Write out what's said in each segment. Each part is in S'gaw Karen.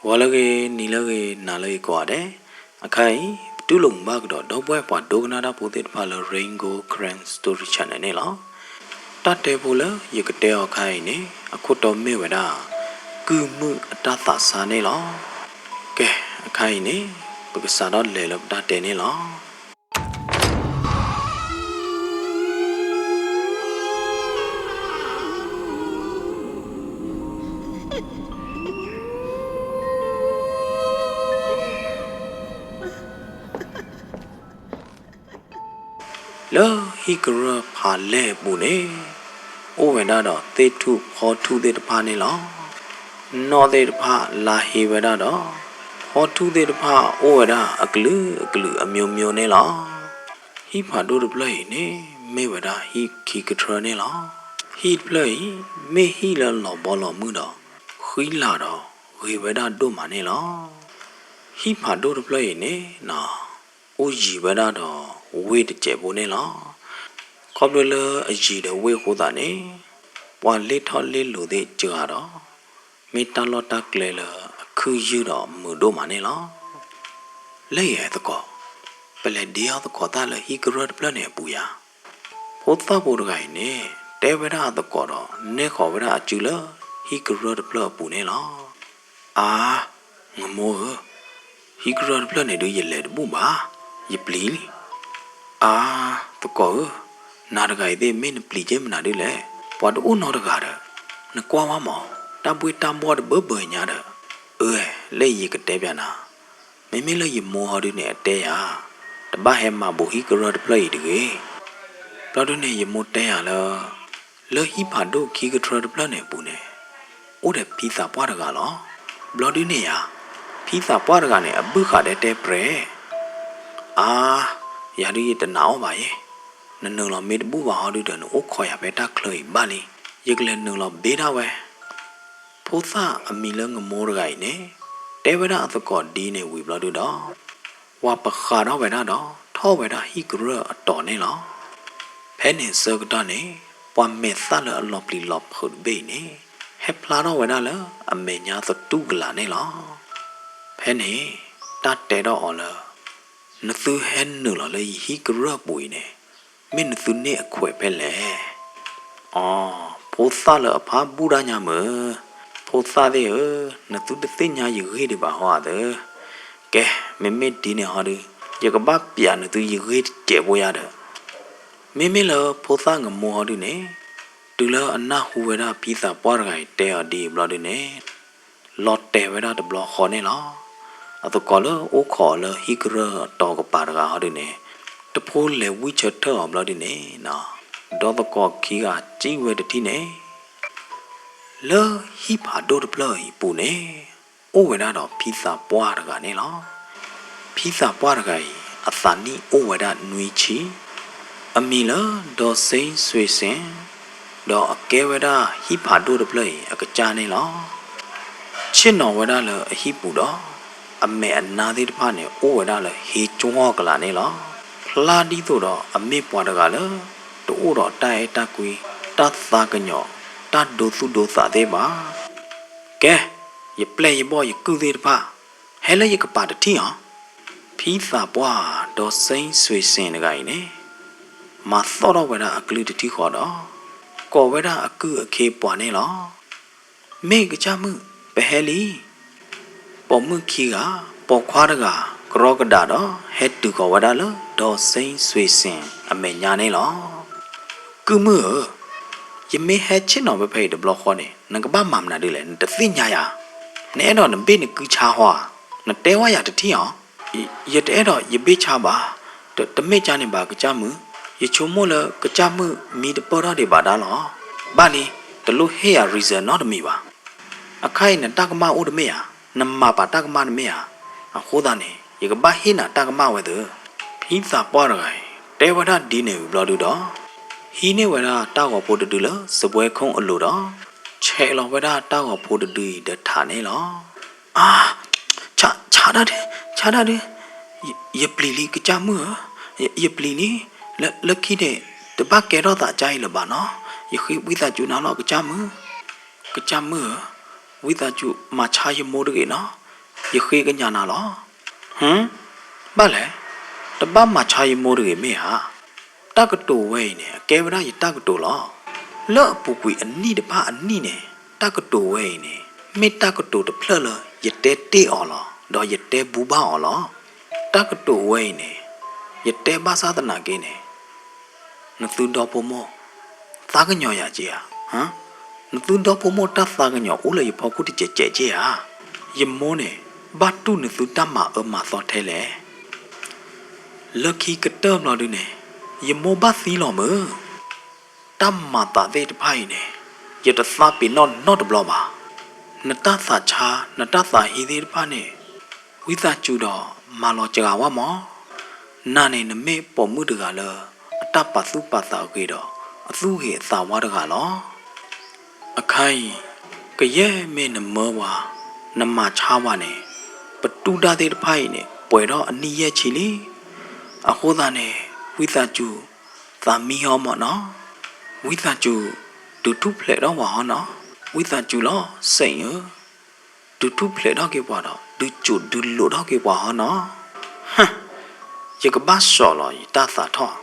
ဂီၤလၢအဂ့ၤ, နံၤလၢအဂ့ၤ, နၤလၢအဂ့ၤကိးဂၤဒဲး. အခါအံၤ ပတူၢ်လိာ်မုာ်ဘၣ်ကဒီး ဒီပုၢ်ဝဲၢ်ပှၤဒိကနၣ်တၢ်ဖိသ့ၣ်တဖၣ်လၢ Rain Gold Karen Story Channel န့ၣ်လီၤ. တၢ်တဲဖိလၢယကတဲအီၤအခါအံၤန့ၣ် အခိၣ်တီမ့ၢ်ဝဲဒၣ် ကုၢ်မုၣ်အတၢ်သးဆါန့ၣ်လီၤ. ကဲ, အခါအံၤန့ၣ် ပကစးထီၣ်လဲၤလၢပတၢ်တဲန့ၣ်လီၤ. လၢဟံၣ်ကရၢၢ်ဖးလဲၢ်အပူၤန့ၣ် အိၣ်ဝဲဒၣ်ဒီးသ့ၣ်ထူၣ်ဖီထူၣ်သ့ၣ်တဖၣ်န့ၣ်လီၤ. နီၣ်သ့ၣ်တဖၣ်လါဟ့ဝဲဒၣ်ဒီး ဖီထူၣ်သ့ၣ်တဖၣ်အိၣ်ဝဲဒၣ်အကလုာ်ကလုာ်အမျိုးမျိုးန့ၣ်လီၤ. ဟံၣ်ဖးဒိၣ်တဖျၢၣ်အံၤန့ၣ် မ့ၢ်ဝဲဒၣ်ဟံၣ်ခံကထြၢန့ၣ်လီၤ. ဟံၣ်တဖျၢၣ်အံၤ မ့ၢ်ဟံၣ်လၢလီၤဘီလီၤမုၢ်ဒီး ဃံလၤဒီးဂ့ၤဝဲဒၣ်ဒိၣ်မးန့ၣ်လီၤ. ဟံၣ်ဖးဒိၣ်တဖျၢၣ်အံၤန့ၣ် အိၣ်ယံၤဝဲဒၣ်ဒီးဝ့ၢ်တစဲးဖိန့ၣ်လီၤ. ခီဖျိလၢအယံၤဒီးဝ့ၢ်အဃိသတးန့ၣ် ပှၤလ့ၣ်ထီၣ်လ့ၣ်လီၤသ့ၣ်စှၤဒီး မ့ၢ်တၢ်လီၢ်တၢ်ကျဲလၢအခုၣ်ယုၢ်ဒီးမုာ်ဒိၣ်မးန့ၣ်လီၤ. လၢယဲသကိး, ပလဲၤဒ့အီၣ်သကိးတၢ်လၢဟံၣ်ကရၢၢ်တဖျၢၣ်န့ၣ်အပူၤယၤ. ဖိသၣ်ဖိတဂၤအံၤန့ၣ် တဲဝဲဒၣ်အသကိးဒီး နဲၣ်ဃီၤဝဲဒၣ်အစုလၢဟံၣ်ကရၢၢ်တဖျၢၣ်အပူၤန့ၣ်လီၤ. အါ, ငမိဧၢ, ဟံၣ်ကရၢၢ်တဖျၢၣ်န့ၣ်ဒုး ယလဲၤတဘူၣ်ဘၣ်, ယပျံၤလံ. အါ, သကိးဧၢ, နၤတဂၤအံၤသ့ၣ် မ့ၢ်နပျံၤက့ၤမနုၤဒ်လဲၣ်. ပှၤတအိၣ်နီတဂၤဒီး, နကွၢ်ဝဲမး, တၢ်ဘှ့ၣ်တၢ်ဘှီၣ်တဘၢဘၢညါဒီး. အၢ, လၢယကတဲပျးနၤ, မ့မ့ၢ်လၢယမိၢ်ဟီဒုန့ၣ် အတဲယၤ, တဘၣ်ဟဲမၤဘူးဟံၣ်ကရၢၢ်တဖျၢၣ်အံၤတဂ့ၤ. ဘျီဒုန့ၣ် ယမိၢ်တဲယၤလၢ လၢဟံၣ်ဖးဒိၣ်ခံကထြၢတဖျၢၣ်န့ၣ်အပူၤန့ၣ် အိၣ်ဒီးဖံသးပှၢ်တဂၤလီၤ. ဘျီဒုန့ၣ်ယၤ, ဖံသးပှၢ်တဂၤန့ၣ် အဘုၣ်ဃးဒဲတဲပြဲၤ. အါ, ယၤဒုးယတနာ်အီၤဘၣ်ယဲ. နနုာ်လီၤမ့ၢ်တဘူၣ်ဘၣ်ဟီဒုဒီး နအိၣ်ခိးယၤဖဲတၢ်ချၢအံၤဘၣ်လံ. ယကလဲၤနုာ်လီၤဘ့ဒၣ်ဝဲ. ဖိသၣ်အမံၤလၢငမိတဂၤအံၤန့ၣ် တဲဝဲဒၣ်အသကိးဒ်န့ၣ်ဝံၤဘျီဒုဒီး ပှၤပဃးထီၣ်ဝဲဒၣ်ဒီး ထီၣ်ဝဲဒၣ်ဟံၣ်ကရၢၢ်အတီၤန့ၣ်လီၤ. ဖဲန့ၣ်အဆၢကတီၢ်န့ၣ် ပှၤမဲာ်သၣ်လၢအလီၤပျံၤလီၤဖုးတဘ့ၣ်အံၤန့ၣ် ဟဲဖျါထီၣ်ဝဲဒၣ်လၢအမဲာ်ညါသတူၢ်ကလာ်န့ၣ်လီၤ. ဖဲန့ၣ် တၢ်တဲထီၣ်အီၤလၢ နသုဟဲနုာ်လီၤလၢယဟံၣ်ကရၢၢ်ပူၤအံၤန့ၣ် မ့ၢ်နသုန့ၢ်အခွဲးဖဲလဲၣ်. အီ, ဖိသၣ်လၢအဖးဘူၣ်တၢ်ညါမုၢ်, ဖိသၣ်သ့ၣ်ဧၢ, နသုတသ့ၣ်ညါယဂ့ၢ်ဒံးဘၣ်ဟီဧါသၢ. ကဲ, မ့မ့ၢ်ဒ်န့ၣ်ဟီဒု, ယကဘၣ်ပျးနသုယဂ့ၢ်တစဲးဖိယါဒီး. မ့မ့ၢ်လၢဖိသၣ်ငမိဟီဒုန့ၣ်, တုၤလၢအနၢ်ဟူဝဲဒၣ်ဖံသးပှၢ်တဂၤအံၤတဲအီၤဒ်အံၤဘျီဒုန့ၣ် လီၤတဲာ်ဝဲဒၣ်တဘျီဃီန့ၣ်လီၤ. အသကိးလၢအိၣ်ခိးအီၤလၢဟံၣ်ကရၢၢ်အတီၤကပၤတဂၤဟီဒုန့ၣ်, တဖိလဲၤဝံဆၢထၢၣ်အီၤဘျီဒုန့ၣ်, ဒီးသကိးခံဂၤစံၣ်ဝဲတထံၣ်န့ၣ် လၢဟံၣ်ဖးဒိၣ်တဖျၢၣ်အံၤအပူၤန့ၣ် အိၣ်ဝဲဒၣ်ဒီးဖံသးပှၢ်တဂၤန့ၣ်လီၤ. ဖံသးပှၢ်တဂၤအံၤ အသးနံၣ်အိၣ်ဝဲဒၣ်နွံဆံ, အမံၤလၢ ဒီးစ့စ့စ့ၣ်, ဒီးအကဲဝဲဒၣ်ဟံၣ်ဖးဒိၣ်တဖျၢၣ်အံၤအကစၢ်န့ၣ်လီၤ. ဆ့ၣ်နီၤဝဲဒၣ်လၢအဟံၣ်ပူၤဒီး အမဲာ်အနါသ့ၣ်တဖၣ်န့ၣ် အိၣ်ဝဲဒၣ်လၢဟ့ကၠီကလာ်န့ၣ်လီၤ. ဖျါဒ်သိးဒီးအမ့ၢ်ပှၤတဂၤလၢ တအိၣ်ဒီးတၢ်အဲၣ်တၢ်ကွံ, တၢ်သးကညီၤ, တၢ်ဒိသူၣ်ဒိသးသ့ၣ်ဘၣ်. ကဲ, ယပျဲၢ်ယဘီၣ်ယကုၢ်သ့ၣ်တဖၣ်, ဟဲလၢယကပၤတထံၣ်အီၤ. ဖံသးပှၢ်ဒီးစ့စ့စ့ၣ်တဂၤအံၤန့ၣ် မၤသီၣ်ထီၣ်ဝဲဒၣ်အကလုၢ်တထံၣ်ဃီဒီး ကိးဝဲဒၣ်အကုၢ်အခ့အပှၤန့ၣ်လီၤ. မ့ၢ်ကစၢ်မုၣ်, ပဟဲလံ. ပိာ်မုၣ်ခံဂၤ, ပိာ်ခွါတဂၤ, ကရီကဒးဒီး ဟဲတုၤဃီၤဝဲဒၣ်လၢ ဒီးစ့စ့ၣ်အမဲာ်ညါန့ၣ်လီၤ. ကုၢ်မုၣ်ဧၢ, ယမ့ၢ်ဟဲဆ့ၣ်နီၤဖဲဖဲအံၤတဘျီဃီန့ၣ် နကဘၣ်မၤမနုၤဒ်လဲၣ်, နတသ့ၣ်ညါယၤ. နအဲၣ်ဒိးနဘ့ၣ်နကုဆါဟီဧါ, နတဲဝဲယၤတထံၣ်အီၤ. ယတအဲၣ်ဒိးယဘ့ၣ်ဆါဘၣ်, တမ့ၢ်ကန့ၣ်ဘၣ်ကစၢ်မုၣ်, ယဆိကမိၣ်လၢကစၢ်မုၣ်မံတပၢၢ်ထီၣ်ဒံးဘၣ်ဒါလီၤ. ဘၣ်လံ, တလိၣ်ဟ့ၣ်ယၤ reason နီတမံၤဘၣ်. အခါအံၤနတၢ်ကမၣ်အိၣ်တမ့ၢ်ဧါ, နမၤပာ်တၢ်ကမၣ်တမ့ၢ်ဧါ. အဃိသတးန့ၣ် ယကဘၣ်ဟ့ၣ်နၤတၢ်ကမၣ်ဝဲသၢ. ဖံသးပှၢ်တဂၤအံၤ တဲဝဲဒၣ်ဒ်န့ၣ်ဝံၤဘျီဒုဒီး ဟံးန့ၢ်ဝဲဒၣ်တၢ်ဂီၤဖိတဒုလၢစပွဲခိၣ်အလိၤဒီး ဆဲးလီၤဝဲဒၣ်တၢ်ဂီၤဖိတဒုအံၤဒီးထးန့ၣ်လီၤ. အါ, ဆါ, ဆါတၢ်ဒု, ဆါတၢ်ဒု, ယ, ယပျံၤလံကစၢ်မုၣ်ဧၢ, ယ, ယပျံၤလံ, လၢ, လၢခံန့ၣ် တဘၣ်ကဲထီၣ်သးကစၢ်အံၤလၢၤဘၣ်နီၤ, ယဃ့ဝံသးစူၤနၤလီၤကစၢ်မုၣ်, ကစၢ်မုၣ်ဧၢ, ဝံသးစူၤမၤဆါယမိၢ်တဂ့ၤနီၤ, ယဃ့ကညးနၤလီၤ. ဟၢ, ဘၣ်လဲၣ်, တဘၣ်မၤဆါယမိၢ်တဂ့ၤမ့ၢ်ဧါ. တၢ်ကတိၤဝဲအံၤန့ၣ် အကဲဝဲဒၣ်ယတၢ်ကတိၤလီၤ. လၢအပူၤကွံာ်အနံၣ်တဖၣ်အနံၣ်န့ၣ် တၢ်ကတိၤဝဲအံၤန့ၣ် မ့ၢ်တၢ်ကတိၤတဖျၢၣ်လၢ ယတဲတ့ၢ်အီၤလီၤ, ဒီးယတဲဘူးဘၣ်အီၤလီၤ. တၢ်ကတိၤဝဲအံၤန့ၣ် ယတဲဘၣ်ဆၣ်သနာ်က့န့ၣ် နသုဒီဖိမိၢ် သးကညီၤယၤက့ဧါ. နသုဒီဖိမိၢ်တၢ်သးကညီၤအိၣ်လၢယဖီခိၣ်တစဲးစဲးက့ဧါ. ယမိၢ်န့ၣ် ဘၣ်တူၢ်နသုတၢ်မၤအၢမၤသီထဲလဲၣ်. လၢခံကတၢၢ်ဘျီဒုန့ၣ် ယမိၢ်ဘၣ်သံလီၤမုၢ်. တၢ်မၤသးသ့ၣ်တဖၣ်အံၤန့ၣ် ယတသးပ့ၤနီၣ်နီတဘျီဘၣ်. နတၢ်သးဆါ နတၢ်သးဟံးသ့ၣ်တဖၣ်န့ၣ် ဝံသးစူၤဒီးမၤလီၤစှၤဝဲမး. နၤန့ၣ် နမ့ၢ်ပိာ်မုၣ်တဂၤလၢ အတၢ်ပာ်သူၣ်ပာ်သးဂ့ၤဒီး အသူၣ်ဂ့ၤအသးဝါတဂၤလီၤ. အခါအံၤ ကယဲၢ်မ့ၢ်နမၢပှၤ နမၤဆါပှၤန့ၣ် ပတူၢ်တၢ်သ့ၣ်တဖၣ်အံၤန့ၣ် ပှဲၤထီၣ်အနံၣ်ယဲၢ်ဆံလံ. အဃိသတးန့ၣ် ဝံသးစူၤ သးမံဟီမးနီၤ. ဝံသးစူၤ ဒုးထူၣ်ဖျဲးထီၣ်ပှၤဟီနီၤ. ဝံသးစူၤလီၤ စ့ၣ်ဧၢ, ဒုးထူၣ်ဖျဲးထီၣ်က့ၤပှၤဒီး ဒုးစိာ်ဒုးလိာ်ထီၣ်က့ၤပှၤဟီနီၤ. ဟၢ, ယကဘၣ်စိာ်လီၤယတၢ်သးထီၣ်,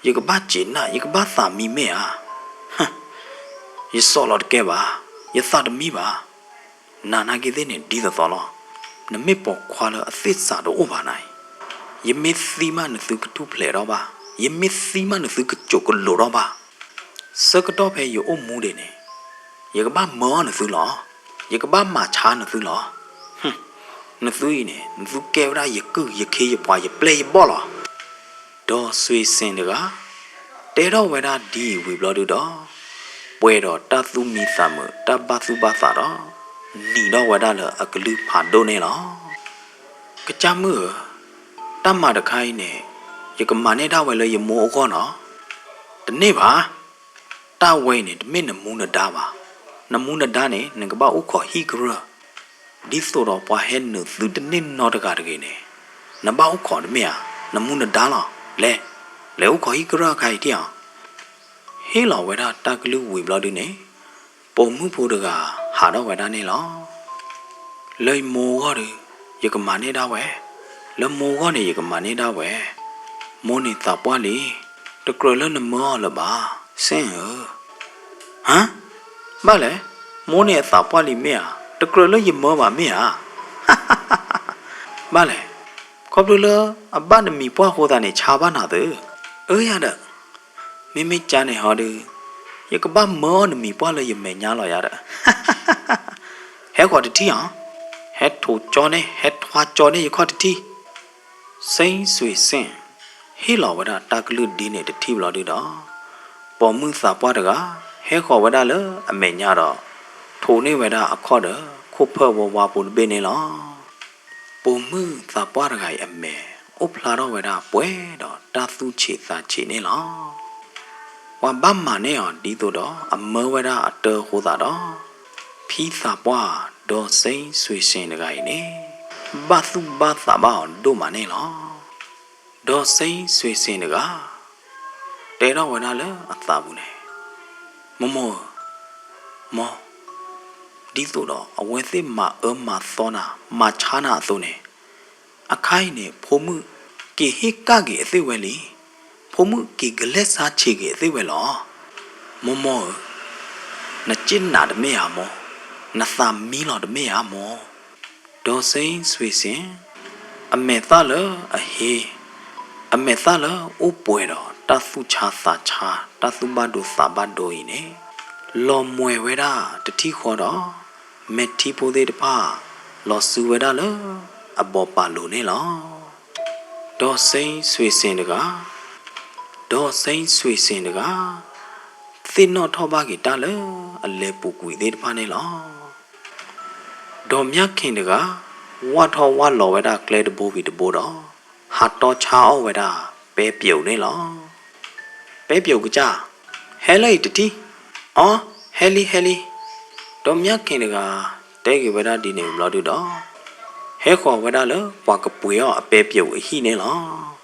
ယကဘၣ်စံးနၢ် ယကဘၣ်သးမံမ့ၢ်ဧါ. ဟၢ, ယစိာ်လီၤတကဲဘၣ်, ယသးတမံဘၣ်. နၤနာ်က့သ့ၣ်န့ၣ်ဒ်သိးသိးလီၤ. နမ့ၢ်ပိာ်ခွါလၢအသ့ၣ်စးတအိၣ်ဘၣ်နၤအံၤ, ယမ့ၢ်သံမးနသုကထူၣ်ဖျဲးထီၣ်ဘၣ်, ယမ့ၢ်သံမးနသုကစိာ်ကလိာ်ထီၣ်ဘၣ်. ဆၢကတီၢ်ဖဲယအိၣ်မူဒံးန့ၣ် ယကဘၣ်မၢအီၤနသုလီၤ. ယကဘၣ်မၤဆါနသုလီၤ. ဟၢ, နသုအံၤန့ၣ် နသုကဲဝဲဒၣ်ယကုၢ်ယခ့ယပှၤယပျဲၢ်ယဘီၣ်လီၤ. ဒီးစွ့ၤစ့ၣ်တဂၤ တဲထီၣ်ဝဲဒၣ်ဒ်အံၤဝံၤဘျီဒုဒီး ပှဲၤဒီးတၢ်သူၣ်မံသးမုာ် တၢ်ဘၣ်သူၣ်ဘၣ်သးဒီး နံၤထီၣ်ဝဲဒၣ်လၢအကလုၢ်ဖးဒိၣ်န့ၣ်လီၤ. ကစၢ်မုၣ်ဧၢ, တၢ်မၤတခါအံၤန့ၣ် ယကမၤန့ၢ်ဒၣ်ဝဲလၢယမိၢ်အဂီၢ်နီၤ. တန့ၢ်ဘၣ်. တၢ်ဝဲအံၤန့ၣ် တမ့ၢ်နမူနဒါဘၣ်. နမူနဒါန့ၣ် နကဘၣ်အိၣ်ခိးဟံၣ်ကရၢၢ် ဒ်သိးဒီးပှၤဟဲနုာ်သုတန့ၢ်နီတဂၤတဂ့ၤန့ၣ် နဘၣ်အိၣ်ခိးတမ့ၢ်ဧါ. နမူနဒါလီၤ. လဲၤ, လဲၤအိၣ်ခိးဟံၣ်ကရၢၢ်အခါအံၤထံၣ်ဧါ. ဟ့ၣ်လီၤဝဲဒၣ်တၢ်ကလုၢ်ဝံၤဘျီဒုန့ၣ် ပိာ်မုၣ်ဖိတဂၤဟးထီၣ်ဝဲဒၣ်န့ၣ်လီၤ. လၢယမိၢ်အဂီၢ်ဒီး ယကမၤန့ၢ်ဒၣ်ဝဲ, လၢမိၢ်အဂီၢ်န့ၣ် ယကမၤန့ၢ်ဒၣ်ဝဲ, မိၢ်န့ၣ်သးပှၢ်လံ, တကြၢးလၢနမၢအီၤလၢၤဘၣ်, စ့ၣ်ဧၢ. ဟါ, ဘၣ်လဲၣ်, မိၢ်န့ၣ်အသးပှၢ်လံမ့ၢ်ဧါ, တကြၢးလၢယမၢဘၣ်မ့ၢ်ဧါ. ဘၣ်လဲၣ်, ခီဖျိလၢအဘၣ်နမံၤပှၢ်အဃိသတးန့ၣ် ဆါဘၣ်နၤသု, အၢယၤဒီး မ့မ့ၢ်ကါန့ၣ်ဟီဒီး ယကဘၣ်မၢအီၤနမံၤပှၢ်လၢယမဲာ်ညါလီၤယၤဒီး, ဟဲဃီၤတထံၣ်ဧါ, ဟဲထိးကၠီန့ၢ် ဟဲထွါကၠီန့ၢ်ယခီၣ်တထံၣ်. စ့ၣ်စွ့ၤစ့ၣ် ဟ့ၣ်လီၤဝဲဒၣ်တၢ်ကလုၢ်ဒ်န့ၣ်တထံၣ်ဘျီဒုဒီး ပိာ်မုၣ်သးပှၢ်တဂၤ ဟဲဃီၤဝဲဒၣ်လၢအမဲာ်ညါဒီး ထိးန့ၢ်ဝဲဒၣ်အခီၣ်ဒီး ခိၣ်ဖၢၣ်ဝါဝါဖိတဘ့ၣ်န့ၣ်လီၤ. ပိာ်မုၣ်သးပှၢ်တဂၤအံၤအမဲာ် အိၣ်ဖျါထီၣ်ဝဲဒၣ်ပှဲၤဒီးတၢ်သူၣ်ဆံးသးဆံးန့ၣ်လီၤ. ပှၤဘၣ်မၤန့ၢ်အီၤဒ်သိးဒီးအမၢဝဲဒၣ်အတၢ်အဃိသတးဒီး ဖံသးပှၢ် ဒီးစ့ၣ်စွ့ၤစ့ၣ်တဂၤအံၤန့ၣ် ဘၣ်သူၣ်ဘၣ်သးဘၣ်အီၤဒိၣ်မးန့ၣ်လီၤ. ဒီးစ့ၣ်စွ့ၤစ့ၣ်တဂၤ တဲထီၣ်ဝဲဒၣ်လၢအသးပူၤန့ၣ်, မိၢ်မိၢ်ဧၢ, မိၢ်, ဒ်သိးဒီးအဝဲသ့ၣ်မၤအၢမၤသီနၤ မၤဆါနၤအသိးန့ၣ်, အခါအံၤန့ၣ် ဖိမုၣ်က့ၤဟ့ၣ်ကၣ်က့ၤအသ့ၣ်ဝဲလံ, ဖိမုၣ်က့ၤကလဲၢ်ဆါဆံးက့ၤအသ့ၣ်ဝဲလီၤ. မိၢ်မိၢ်ဧၢ, နစ့ၣ်နးတမ့ၢ်ဧါမိၢ်, နသးမံလီၤတမ့ၢ်ဧါမိၢ်. ဒီးစ့ၣ်စွ့ၤစ့ၣ် အမဲာ်သၣ်လၢအဟ့, အမဲာ်သၣ်လၢအိၣ်ပှဲၤဒီးတၢ်သူၣ်ဆါသးဆါ တၢ်သူၣ်ဘၣ်ဒိသးဘၣ်ဒိအံၤန့ၣ်, လီၤမှဲၤဝဲဒၣ်တထံၣ်ဃီဒီး မဲာ်ထံဖိသ့ၣ်တဖၣ် လီၤစုဝဲဒၣ်လၢအဘီပာ်လိၤန့ၣ်လီၤ. ဒီးစ့ၣ်စွ့ၤစ့ၣ်တဂၤ, ဒီးစ့ၣ်စွ့ၤစ့ၣ်တဂၤ သ့ၣ်နီၣ်ထီၣ်ဘၣ်က့ၤတၢ်လၢအလဲၤပူၤကွံာ်သ့ၣ်တဖၣ်န့ၣ်လီၤ. ဒီးမၠၣ်ခ့ၣ်တဂၤ ဝၢ်ထီၣ်ဝၢ်လီၤဝဲဒၣ်ကျဲတဘိဝံၤတဘိဒီး ဟးတီဆါအီၣ်ဝဲဒၣ်ပဲပျိာ်န့ၣ်လီၤ. ပဲပျိာ်ကစၢ်, ဟဲလၢအံၤတထံၣ်, အီ, ဟဲလံဟဲလံ. ဒီးမၠၣ်ခ့ၣ်တဂၤ တဲက့ၤဝဲဒၣ်ဒ်န့ၣ်ဘျီဒုဒီး ဟဲဃီၤဝဲဒၣ်လၢပှၤကပှ့ၤအီၣ်အပဲပျိာ်အဟံၣ်န့ၣ်လီၤ.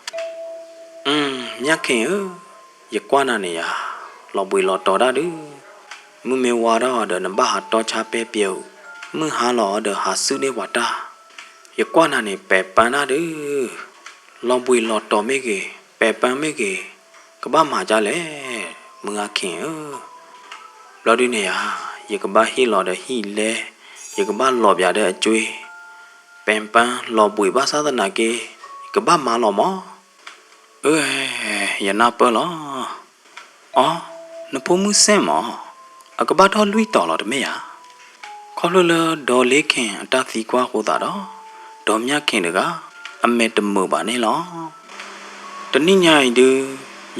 အၢ, မၠၣ်ခ့ၣ်ဧၢ, ယကွၢ်နၤန့ၣ်ယၤ လီၤဘှံးလီၤတီၤဒၣ်ဒုး, မုၢ်မ့ၢ်ဝါထီၣ်ဒီးနဘၣ်ဟးတီဆါပဲပျိာ်, မုၢ်ဟါလီၤဒီးဟးစုၣ်န့ၢ်ပှၤတၢ် ယကွၢ်နၤန့ၣ် ပဲာ်ပန်းတၢ်ဒုး, လီၤဘှံးလီၤတီၤမ့ၢ်ဂ့ၤ, ပဲာ်ပန်းမ့ၢ်ဂ့ၤ, ကဘၣ်မၤဒ်လဲၣ်, မုၢ်ဂၤခ့ၣ်ဧၢ. ဘျီဒုန့ၣ်ဧါ, ယကဘၣ်ဟ့ၣ်လီၤဒီးဟံၣ်လဲ, ယကဘၣ်လီၤပၠးဒီးအကွ့, ပဲာ်ပန်းလီၤဘှံးဘၣ်ဆၣ်သနာ်က့, ယကဘၣ်မၤလီၤမး. အၢ, ယနၢ်ပၢၢ်လီၤ. အိ, နဖိမုၣ်စဲၣ်မး, အကဘၣ်ထီၣ်လွံၢ်တီၤလီၤတမ့ၢ်ဧါ. ခီဖျိလၢဒီးလ့ခ့ၣ်အတၢ်သံကွၢ်အဃိသတးဒီး, ဒီးမျၢ်ခ့ၣ်တဂၤ အမဲာ်တမုာ်ဘၣ်န့ၣ်လီၤ. တနံၣ်ညါအံၤဒုး,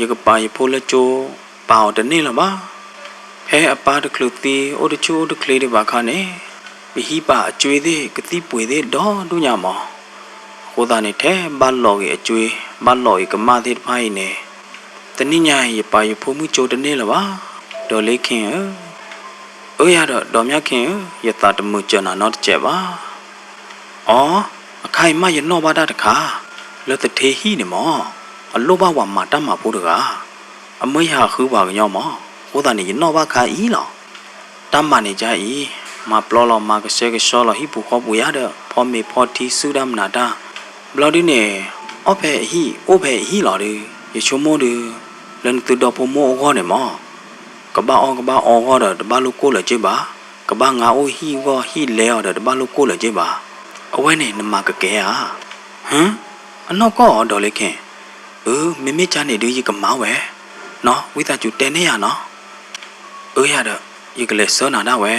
ယကပာ်ယဖိလၢကၠိ, ပာ်အီၤတန့ၢ်လၢၤဘၣ်. ဖဲအပၢ်တချုးသံအိၣ်တဆူၣ်အိၣ်တချ့ဒံးဘၣ်အခါန့ၣ်, ပဟံးပာ်အကွ့သ့ၣ်ကသံၣ်ပှ့ၤသ့ၣ်ဒီဒူၣ်ညါမး. အဃိသတးန့ၣ် ထဲဘၣ်လီၤဂ့ၤအကွ့, ဘၣ်လီၤဂ့ၤကမၣ်သ့ၣ်တဖၣ်အံၤန့ၣ်, တနံၣ်ညါအံၤ ယပာ်ယဖိမုၣ်ကၠိတန့ၢ်လၢၤဘၣ်, ဒီးလ့ခ့ၣ်ဧၢ. အၢယၤဒီး ဒီးမျၢ်ခ့ၣ်ဧၢ, ယသးတမုာ်စၢၤနၤနီတစဲးဘၣ်. အိ, အခါအံၤမးယနီၣ်ဘၣ်တၢ်တခါ, လၢသထ့ဟံၣ်န့ၣ်မး, အလိၣ်ဘၣ်ပှၤမၤတၢ်မၤဖိတဂၤ, အမ့ၢ်ယဟးဃုပှၤကညီမး, အဃိသတးန့ၣ် ယနီၣ်ဘၣ်ခါအံၤလီၤ. တၢ်မၤန့ၣ်ကအံၤ, မၤပျီလီၤ မၤကဆှဲကဆှီလီၤဟံၣ်ပူၤဃီပူၤယါဒီး ဖီမ့ၤဖီထံ စုၣ်တၢ်မနုၤတၢ်, ဘျီဒုန့ၣ်, အီၣ်ဖဲအဟံၣ် အိၣ်ဖဲအဟံၣ်လီၤဒီး, ယဆိကမိၣ်ဒီး, လၢနသုဒီဖိမိၢ်အဂီၢ်န့ၣ်မး, ကဘၣ်အီၣ်ကဘၣ်အီအဂီၢ်ဒီးတဘၣ်လိၣ်ကိၢ်လၢၤက့ဘၣ်, ကဘၣ်ငါအိၣ်ဟံၣ်အဂီၢ်ဟံၣ်လဲအီၤဒီးတဘၣ်လိၣ်ကိၢ်လၢၤက့ဘၣ်. အဝဲန့ၣ်နမၤကကဲဧါ. ဟၢ, အနီၢ်ကီၢ်အီၤဒီးလ့ခ့ၣ်. အၢ, မ့မ့ၢ်ကၢ်န့ၣ်ဒုးယကမၤဝဲ, နီၢ် ဝံသးစူၤတဲန့ၢ်ယၤနီၢ်. အၢယၤဒီး, ယကလဲၤဆှၢနၤဒၣ်ဝဲ.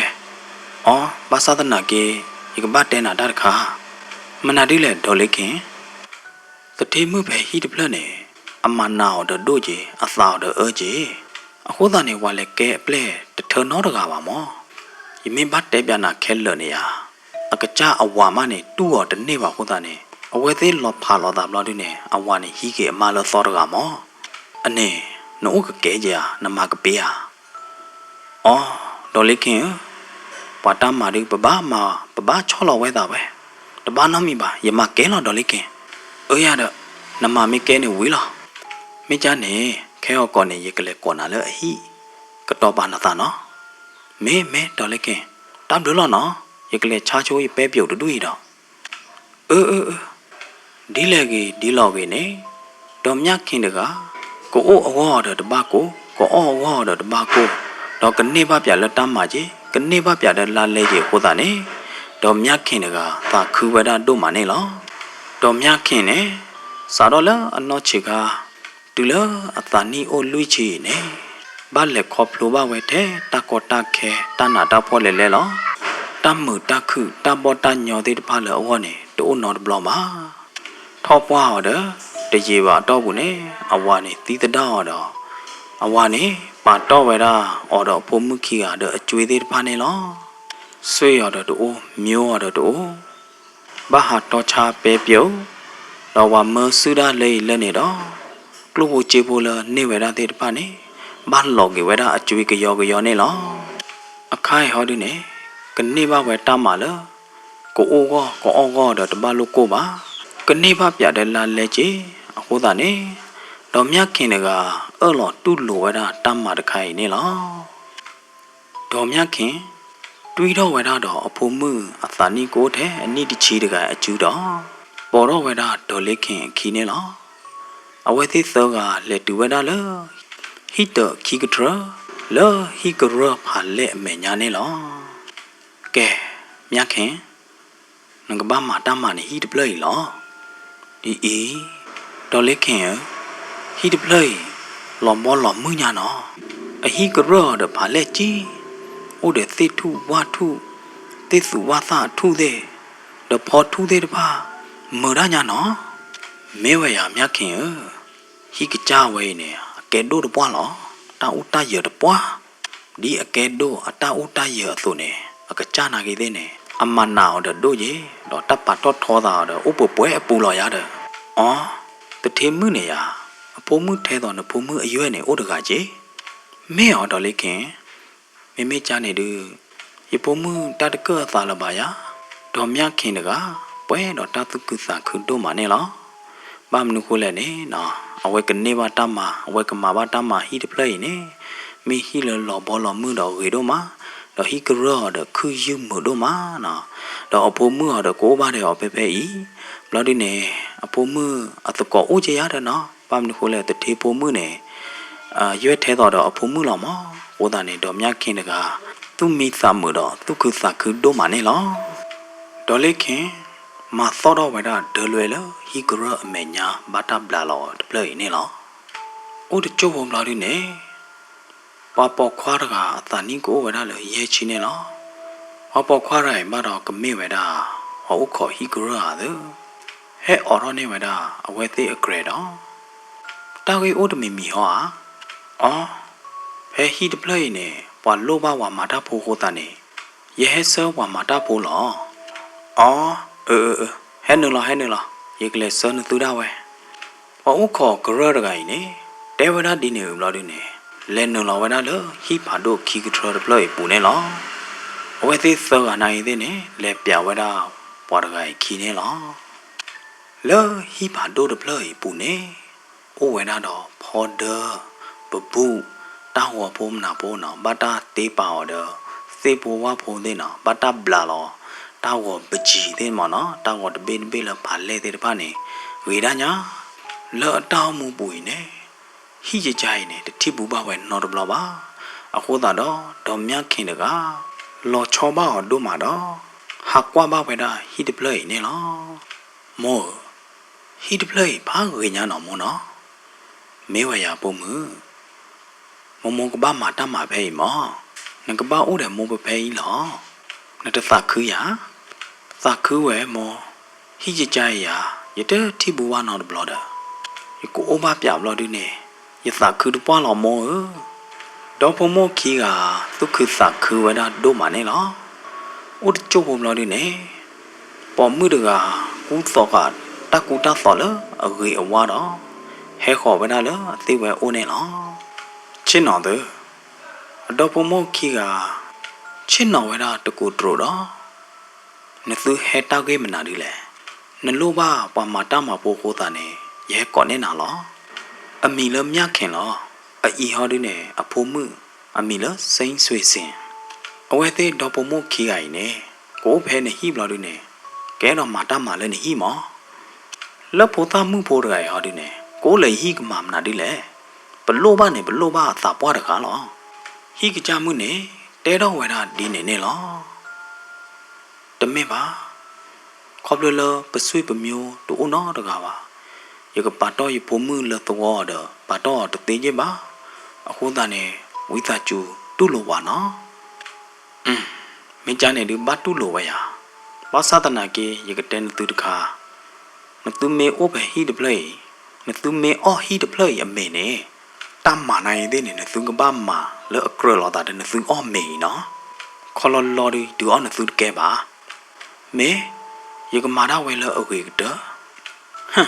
အိ, ဘၣ်ဆၣ်သနာ်က့, ယကဘၣ်တဲနၤတၢ်တခါ. မနုၤဒ်လဲၣ်ဒီးလ့ခ့ၣ်. သထ့မုၣ်ဖဲဟံၣ်တဖျၢၣ်န့ၣ်, အမၤနးအီၤဒီးဒိၣ်က့ၤ အသးအီၤဒီးအၢက့ၤ. အဃိသတးန့ၣ် ပှၤလဲၤကဲအပျဲၢ်တထၢနီတဂၤဘၣ်မး. ယမ့ၢ်ဘၣ်တဲပၠးနၤခဲလၢာ်န့ၣ်ယါ, အကစၢ်အဝၤမးန့ၣ် တူၢ်အီၤတန့ၢ်ဘၣ်အဃိသတးန့ၣ်, အဝဲသ့ၣ်လီၤဖးလိာ်သးဘျီဒုန့ၣ် အဝၤန့ၣ်ဟံးက့ၤအမါလၢအသီတဂၤမး. အန့ၣ်, နအိၣ်ကကဲက့ၤဧါ, နမၤကပ့ၤဧါ. အိ, ဒီးလ့ခ့ၣ်ဧၢ, ပှၤတၢ်မၤဒုး ပဘၣ်မၤ ပဘၣ်ဆီၣ်လီၤဝဲသးဝဲ, တဘၣ်နီတမံၤဘၣ်, ယမၤကဲလီၤဒီးလ့ခ့ၣ်. အၢယၤဒီး, နမၤမ့ၢ်ကဲန့ၣ်ဝံၤလီၤ. မ့ၢ်ကၢ်န့ၣ်, ခဲအံၤကီးန့ၣ် ယကလဲၤကိးနၤလၢအဟံၣ်, ကတီၤပာ်နသးနီၢ်. မ့ၢ်မ့ၢ်ဒီးလ့ခ့ၣ်, တၢ်ဘျုးလီၤနီၢ်, ယကလဲၤဆါဆိယပဲပျိာ်တဒူၣ်အံၤဒီး. အၢအၢအၢ, ဒ်လဲၣ်ဂ့ၤဒ်လဲၣ်ဂ့ၤန့ၣ်, ဒီးမျၢ်ခ့ၣ်တဂၤ, ကအိၣ်အဂီၢ်ဒီးတဘၣ်ကိၢ်, ကအီၣ်အဂီၢ်ဒီးတဘၣ်ကိၢ်, ဒီးကန့ၢ်ဘၣ်ပၠးလၢတၢ်မၤက့ၤ, ကန့ၢ်ဘၣ်ပၠးလၢလါလဲက့ၤအဃိသတးန့ၣ်, ဒီးမျၢ်ခ့ၣ်တဂၤ သးခုဝဲဒၣ်ဒိၣ်မးန့ၣ်လီၤ. ဒီးမျၢ်ခ့ၣ်န့ၣ်, စးထီၣ်လၢအနီၢ်ဆံးခါ, တုၤလၢအသးနံၣ်အိၣ်လွံၢ်ဆံအံၤန့ၣ်, ဘၣ်လဲၤခီဖျိဘၣ်ဝဲထဲတၢ်ကီတၢ်ခဲ တၢ်နးတၢ်ဖှီၣ်လဲၤလဲၤလီၤ. တၢ်မုာ်တၢ်ခုၣ်တၢ်ဘီၣ်တၢ်ညီသ့ၣ်တဖၣ်လၢအဂီၢ်န့ၣ် တအိၣ်နီတဘျီဘၣ်. ထီၣ်ပှၢ်အီၤဒီး, တယံာ်ဘၣ်အတီၢ်ပူၤန့ၣ်, အဝၤန့ၣ်သံသဒၣ်အီၤဒီး, အဝၤန့ၣ် ပာ်တီၢ်ဝဲဒၣ်အီၤဒီးအဖိမုၣ်ခံဂၤဒီးအကွ့သ့ၣ်တဖၣ်န့ၣ်လီၤ. ဆွ့ၣ်အီၤဒီးတအိၣ်, မၠိအီၤဒီးတအိၣ်, ဘၣ်ဟးတီဆါပဲပျိာ်, ဒီးဝၤမၢစုဒၣ်လၢအံၤလၢန့ၣ်ဒီး, ကျိၣ်ဖိစ့ဖိလၢန့ၢ်ဝဲဒၣ်သ့ၣ်တဖၣ်န့ၣ်, ဘၣ်လီၤက့ၤဝဲဒၣ်အကွ့ကယီကယီန့ၣ်လီၤ. အခါအံၤဟီဒုန့ၣ်, ကန့ၢ်ဘၣ်ဝဲတၢ်မၤလၢ, ကအိၣ်ဂီၢ်ကအီၣ်ဂီၢ်ဒီးတဘၣ်လိၣ်ကိၢ်ဘၣ်, ကန့ၢ်ဘၣ်ပၠးဒီးလါလဲက့ၤ, အဃိသတးန့ၣ်, ဒီးမျၢ်ခ့ၣ်တဂၤ, အၢၣ်လီၤတူၢ်လိာ်ဝဲဒၣ်တၢ်မၤတခါအံၤန့ၣ်လီၤ. ဒီးမျၢ်ခ့ၣ်, တွံၢ်ထီၣ်ဝဲဒၣ်ဒီးအဖိမုၣ်အသးနံၣ်ကအိၣ်ထဲအနံၣ်တဆံတဂၤအစုဒီး, ပိာ်ထီၣ်ဝဲဒၣ်ဒီးလ့ခ့ၣ်အခံန့ၣ်လီၤ. အဝဲသ့ၣ်သၢဂၤလဲၤတုၤဝဲဒၣ်လၢ, ဟံၣ်တၢးခံကထြၢ, လၢဟံၣ်ကရၢၢ်ဖးလဲၢ်အမဲာ်ညါန့ၣ်လီၤ. ကဲ, မျၢ်ခ့ၣ်, နကဘၣ်မၤတၢ်မၤန့ၣ်ဟံၣ်တဖျၢၣ်အံၤလီၤ. ဒ်အံၤ, ဒီးလ့ခ့ၣ်ဧၢ, ဟံၣ်တဖျၢၣ်အံၤ, လီၤဘီလီၤမုၢ်ညါနီၤ, အဟံၣ်ကရၢၢ်အီၤဒီးဖးလဲၢ်က့, အိၣ်ဒီးသ့ၣ်ထူၣ်ဝၣ်ထူၣ်, သ့ၣ်သူးဝၣ်သၣ်အထူၣ်သ့ၣ်, ဒီးဖီထူၣ်သ့ၣ်တဖၣ်, မုာ်ဒၣ်ညါနီၤ. မ့ၢ်ဝဲယၤ မျၢ်ခ့ၣ်ဧၢ, ဟံၣ်ကစၢ်ဝဲအံၤန့ၣ် အကဲဒိၣ်တပှၢ်လီၤ, တၢ်အူတၢ်ယၢၤတပှၢ် ဒ်အကဲဒိၣ်အတၢ်အူတၢ်ယၢၤအသိးန့ၣ်, အကစၢ်နာ်က့ၤသ့ၣ်န့ၣ်, အမၤနးအီၤဒီးဒိၣ်က့ၤ, ဒီးတၢ်ပာ်ထီၣ်ထီသးအီၤဒီးအိၣ်ပှဲၤပှဲၤအပူၤလီၤယၤဒီး, အီ, တထ့မုၣ်န့ၣ်ယၤ, အဖိမုၣ်ထဲသိးနဖိမုၣ်အယွဲၢ်န့ၣ်အိၣ်တဂၤက့ၤ. မ့ၢ်အီၤဒီးလ့ခ့ၣ်, မ့မ့ၢ်ကါန့ၣ်ဒုး, ယဖိမုၣ်တၢ်တကၢၢ်အသးလၢၤဘၣ်ယၤ, ဒီးမျၢ်ခ့ၣ်တဂၤ, ပှဲၤဒီးတၢ်သူၣ်ခုသးခုဒိၣ်မးန့ၣ်လီၤ. ဘၣ်မနုၤဃိလဲၣ်န့ၣ်, အဝဲကန့ၢ်ဘၣ်တၢ်မၤ, အဝဲကမၤဘၣ်တၢ်မၤဟံၣ်တဖျၢၣ်အံၤန့ၣ်, မ့ၢ်ဟံၣ်လၢလီၤဘီလီၤမုၢ်ဒီးဂ့ၤဒိၣ်မး, ဒီးဟံၣ်ကရၢၢ်အီၤဒီးခုၣ်ယုၢ်မုာ်ဒိၣ်မးနီၤ, ဒီးအဖိမုၣ်အီၤဒီးကအိၣ်ဘၣ်ဒီးအီၤဖဲဖဲအံၤ, ဘျီဒုန့ၣ် အဖိမုၣ်အသကိးအိၣ်ကယၤဒီးနီၤ, ဘၣ်မနုၤဃိလဲၣ် တထ့ဖိမုၣ်န့ၣ် ယွဲၢ်ထဲသိးဒီးအဖိမုၣ်လီၤမး, အဃိသတးန့ၣ် ဒီးမၠၣ်ခ့တဂၤ သူၣ်မံသးမုာ်ဒီးသူၣ်ခုသးခုဒိၣ်မးန့ၣ်လီၤ. ဒီးလ့ၣ်ခ့ မၤသီၣ်ထီၣ်ဝဲဒၣ်ဒၢလွဲလၢဟံၣ်ကရၢၢ်အမဲာ်ညါဘၣ်တၢ်ဘျးလီၤအီၤတဖျၢၣ်အံၤန့ၣ်လီၤ. အိၣ်တကၠိၢ်ဖိဘျီဒုန့ၣ် ပှၤပိာ်ခွါတဂၤအသးနံၣ်ကအိၣ်ဝဲဒၣ်လၢယဲၢ်ဆံန့ၣ်လီၤ. ပှၤပိာ်ခွါတဂၤအံၤဘၣ်ဒီးကမ့ၢ်ဝဲဒၣ် ပှၤအိၣ်ခိးဟံၣ်ကရၢၢ်ဧါသၢ, ဟဲအိးထီၣ်န့ၢ်ဝဲဒၣ်အဝဲသ့ၣ်အကြဲးဒီး တၢ်ဂ့ၢ်အိၣ်တမံၤမံၤဟီဧါ. အီ, ဖဲဟံၣ်တဖျၢၣ်အံၤန့ၣ် ပှၤလိၣ်ဘၣ်ပှၤမၤတၢ်ဖိအဃိသတးန့ၣ် ယဟဲဆှၢပှၤမၤတၢ်ဖိလီၤ. အီ, အၢ အၢ အၢ ဟဲနုာ်လီၤ ဟဲနုာ်လီၤ ယကလဲၤဆှၢနသုဒၣ်ဝဲ. ပှၤအိၣ်ခိးကရၢၢ်တဂၤအံၤန့ၣ် တဲဝဲဒၣ်ဒ်န့ၣ်အဘျီဒုန့ၣ် လဲၤနုာ်လီၤဝဲဒၣ်လၢဟံၣ်ဖးဒိၣ်ခံကထြၢတဖျၢၣ်အံၤပူၤန့ၣ်လီၤ. အဝဲသ့ၣ်သၢဂၤနာ်အံၤသ့ၣ်န့ၣ် လဲၤပျးဝဲဒၣ်ပှၤတဂၤအံၤခံန့ၣ်လီၤ. လၢဟံၣ်ဖးဒိၣ်တဖျၢၣ်အံၤပူၤန့ၣ် အိၣ်ဝဲဒၣ်ဒီးဖီဒၢ ပဘူၣ် တၢ်ဂီၤဖိမနၤဖိနီၤ ဘၣ်တၢ်တ့ပာ်အီၤဒီး သ့ၣ်ဖိဝၣ်ဖိသ့ၣ်နီၤ ဘၣ်တၢ်ဘျးလီၤ တၢ်ဂီၤပကံၤသ့ၣ်မးနီၤ တၢ်ဂီၤတဘ့ၣ်တဘ့ၣ်လၢဖးလဲၢ်သ့ၣ်တဖၣ်န့ၣ် ဂ့ၤဒၣ်ညါ. လၢအတၢ်အိၣ်မူပူၤအံၤန့ၣ် ဟံၣ်ကကါအံၤန့ၣ် တထံၣ်ဘူးဘၣ်ဝဲနီတဘျီဘၣ်. အဃိသတးဒီး ဒီးမၠၣ်ခ့တဂၤ လီၤဆီဘၣ်အီၤဒိၣ်မးဒီး ဟးကွၢ်ဘၣ်ဝဲဒၣ်ဟံၣ်တဖျၢၣ်အံၤန့ၣ်လီၤ. မိၢ်ဧၢ, ဟံၣ်တဖျၢၣ်အံၤဖးဂ့ၤညါနီၤမိၢ်နီၤ. မ့ၢ်ဝဲယၤဖိမုၣ်, မိၢ်မိၢ်ကဘၣ်မၤတၢ်မၤဖဲအံၤမး, နကဘၣ်အိၣ်ဒီးမိၢ်ဖဲဖဲအံၤလီၤ. နတသးခုယၤ, သးခုဝဲမိၢ်, ဟံၣ်ကကါအံၤယၤ ယတထံၣ်ဘူးဘၣ်နီတဘျီဒီး ယကအိၣ်ဘၣ်ပၠးဘျီဒုန့ၣ် ယသးခုတပှၢ်လီၤမိၢ်ဧၢ. ဒီဖိမိၢ်ခံဂၤ သူၣ်ခုသးခုဝဲဒၣ်ဒိၣ်မးန့ၣ်လီၤ. အိၣ်တကၠိၢ်ဖိဘျီဒုန့ၣ် ပိာ်မုၣ်တဂၤ ကူသိးဃာ်တၢ်ကူတၢ်သိးလၢအဂ့ၤအဝါဒီး ဟဲဃီၤဝဲဒၣ်လၢအသ့ၣ်ဝဲအိၣ်န့ၣ်လီၤ. ဆ့ၣ်နီၤသု, အဒီဖိမိၢ်ခံဂၤ ဆ့ၣ်နီၤဝဲဒၣ်တကိးတြိးဒီး နသုဟဲတၢ်ဂ့ၢ်မနုၤဒ်လဲၣ်. နလိၣ်ဘၣ်ပှၤမၤတၢ်မၤဖိအဃိသတးန့ၣ် ယဟဲကိးန့ၢ်နၤလီၤ. အမံၤလၢမၠၣ်ခ့လီၤ. အအံၤဟီဒုန့ၣ် အဖိမုၣ် အမံၤလၢ စ့ၣ်စွ့စ့ၣ်. အဝဲသ့ၣ်ဒီဖိမိၢ်ခံဂၤအံၤန့ၣ် ကအိၣ်ဖဲနဟံၣ်ဘျီဒုန့ၣ် ကအဲၣ်ဒိးမၤတၢ်မၤလၢနဟံၣ်မး. လၢဖိသၣ်မုၣ်ဖိတဂၤအံၤဟီဒုန့ၣ် ကအိၣ်လၢယဟံၣ်ကမၤမနုၤဒ်လဲၣ်. ပလိၣ်ဘၣ်န့ၣ် ပလိၣ်ဘၣ်အသးပှၢ်တဂၤလီၤ. ဟံၣ်ကစၢ်မုၣ်န့ၣ် တဲထီၣ်ဝဲဒၣ်ဒ်န့ၣ်န့ၣ်လီၤ. တမ့ၢ်ဘၣ်. ခီဖျိလၢပဆွေပမျိုးတအိၣ်နီတဂၤဘၣ်. ယကပာ်တီၢ်ယဖိမုၣ်လၢသဝီအီၤဒီး ပာ်တီၢ်အီၤတသ့က့ၢ်ဘၣ်. အဃိသတးန့ၣ် ဝံသးစူၤတူၢ်လိာ်ပှၤနီၤ. မ့ၢ်ကါန့ၣ်ဒုးဘၣ်တူၢ်လိာ်ဝဲယၤ. ဘၣ်ဆၣ်သနာ်က့ ယကတဲနသုတခါ, နသုမ့ၢ်အိၣ်ဖဲဟံၣ်တဖျၢၣ်အံၤ, နသုမ့ၢ်အီၣ်ဟံၣ်တဖျၢၣ်အံၤအမ့ၤန့ၣ်, တၢ်မၤနၤအံၤသ့ၣ်န့ၣ် နသုကဘၣ်မၤလၢအကြၢးလီၤသးဒီးနသုအီၣ်မ့ၤအံၤနီၤ. ခီလီလီဒုး ဒုးအီၣ်နသုတကဲဘၣ်. မ့ၢ်, ယကမၤဒၣ်ဝဲလၢအဂ့ၤကတၢၢ်. ဟၢ,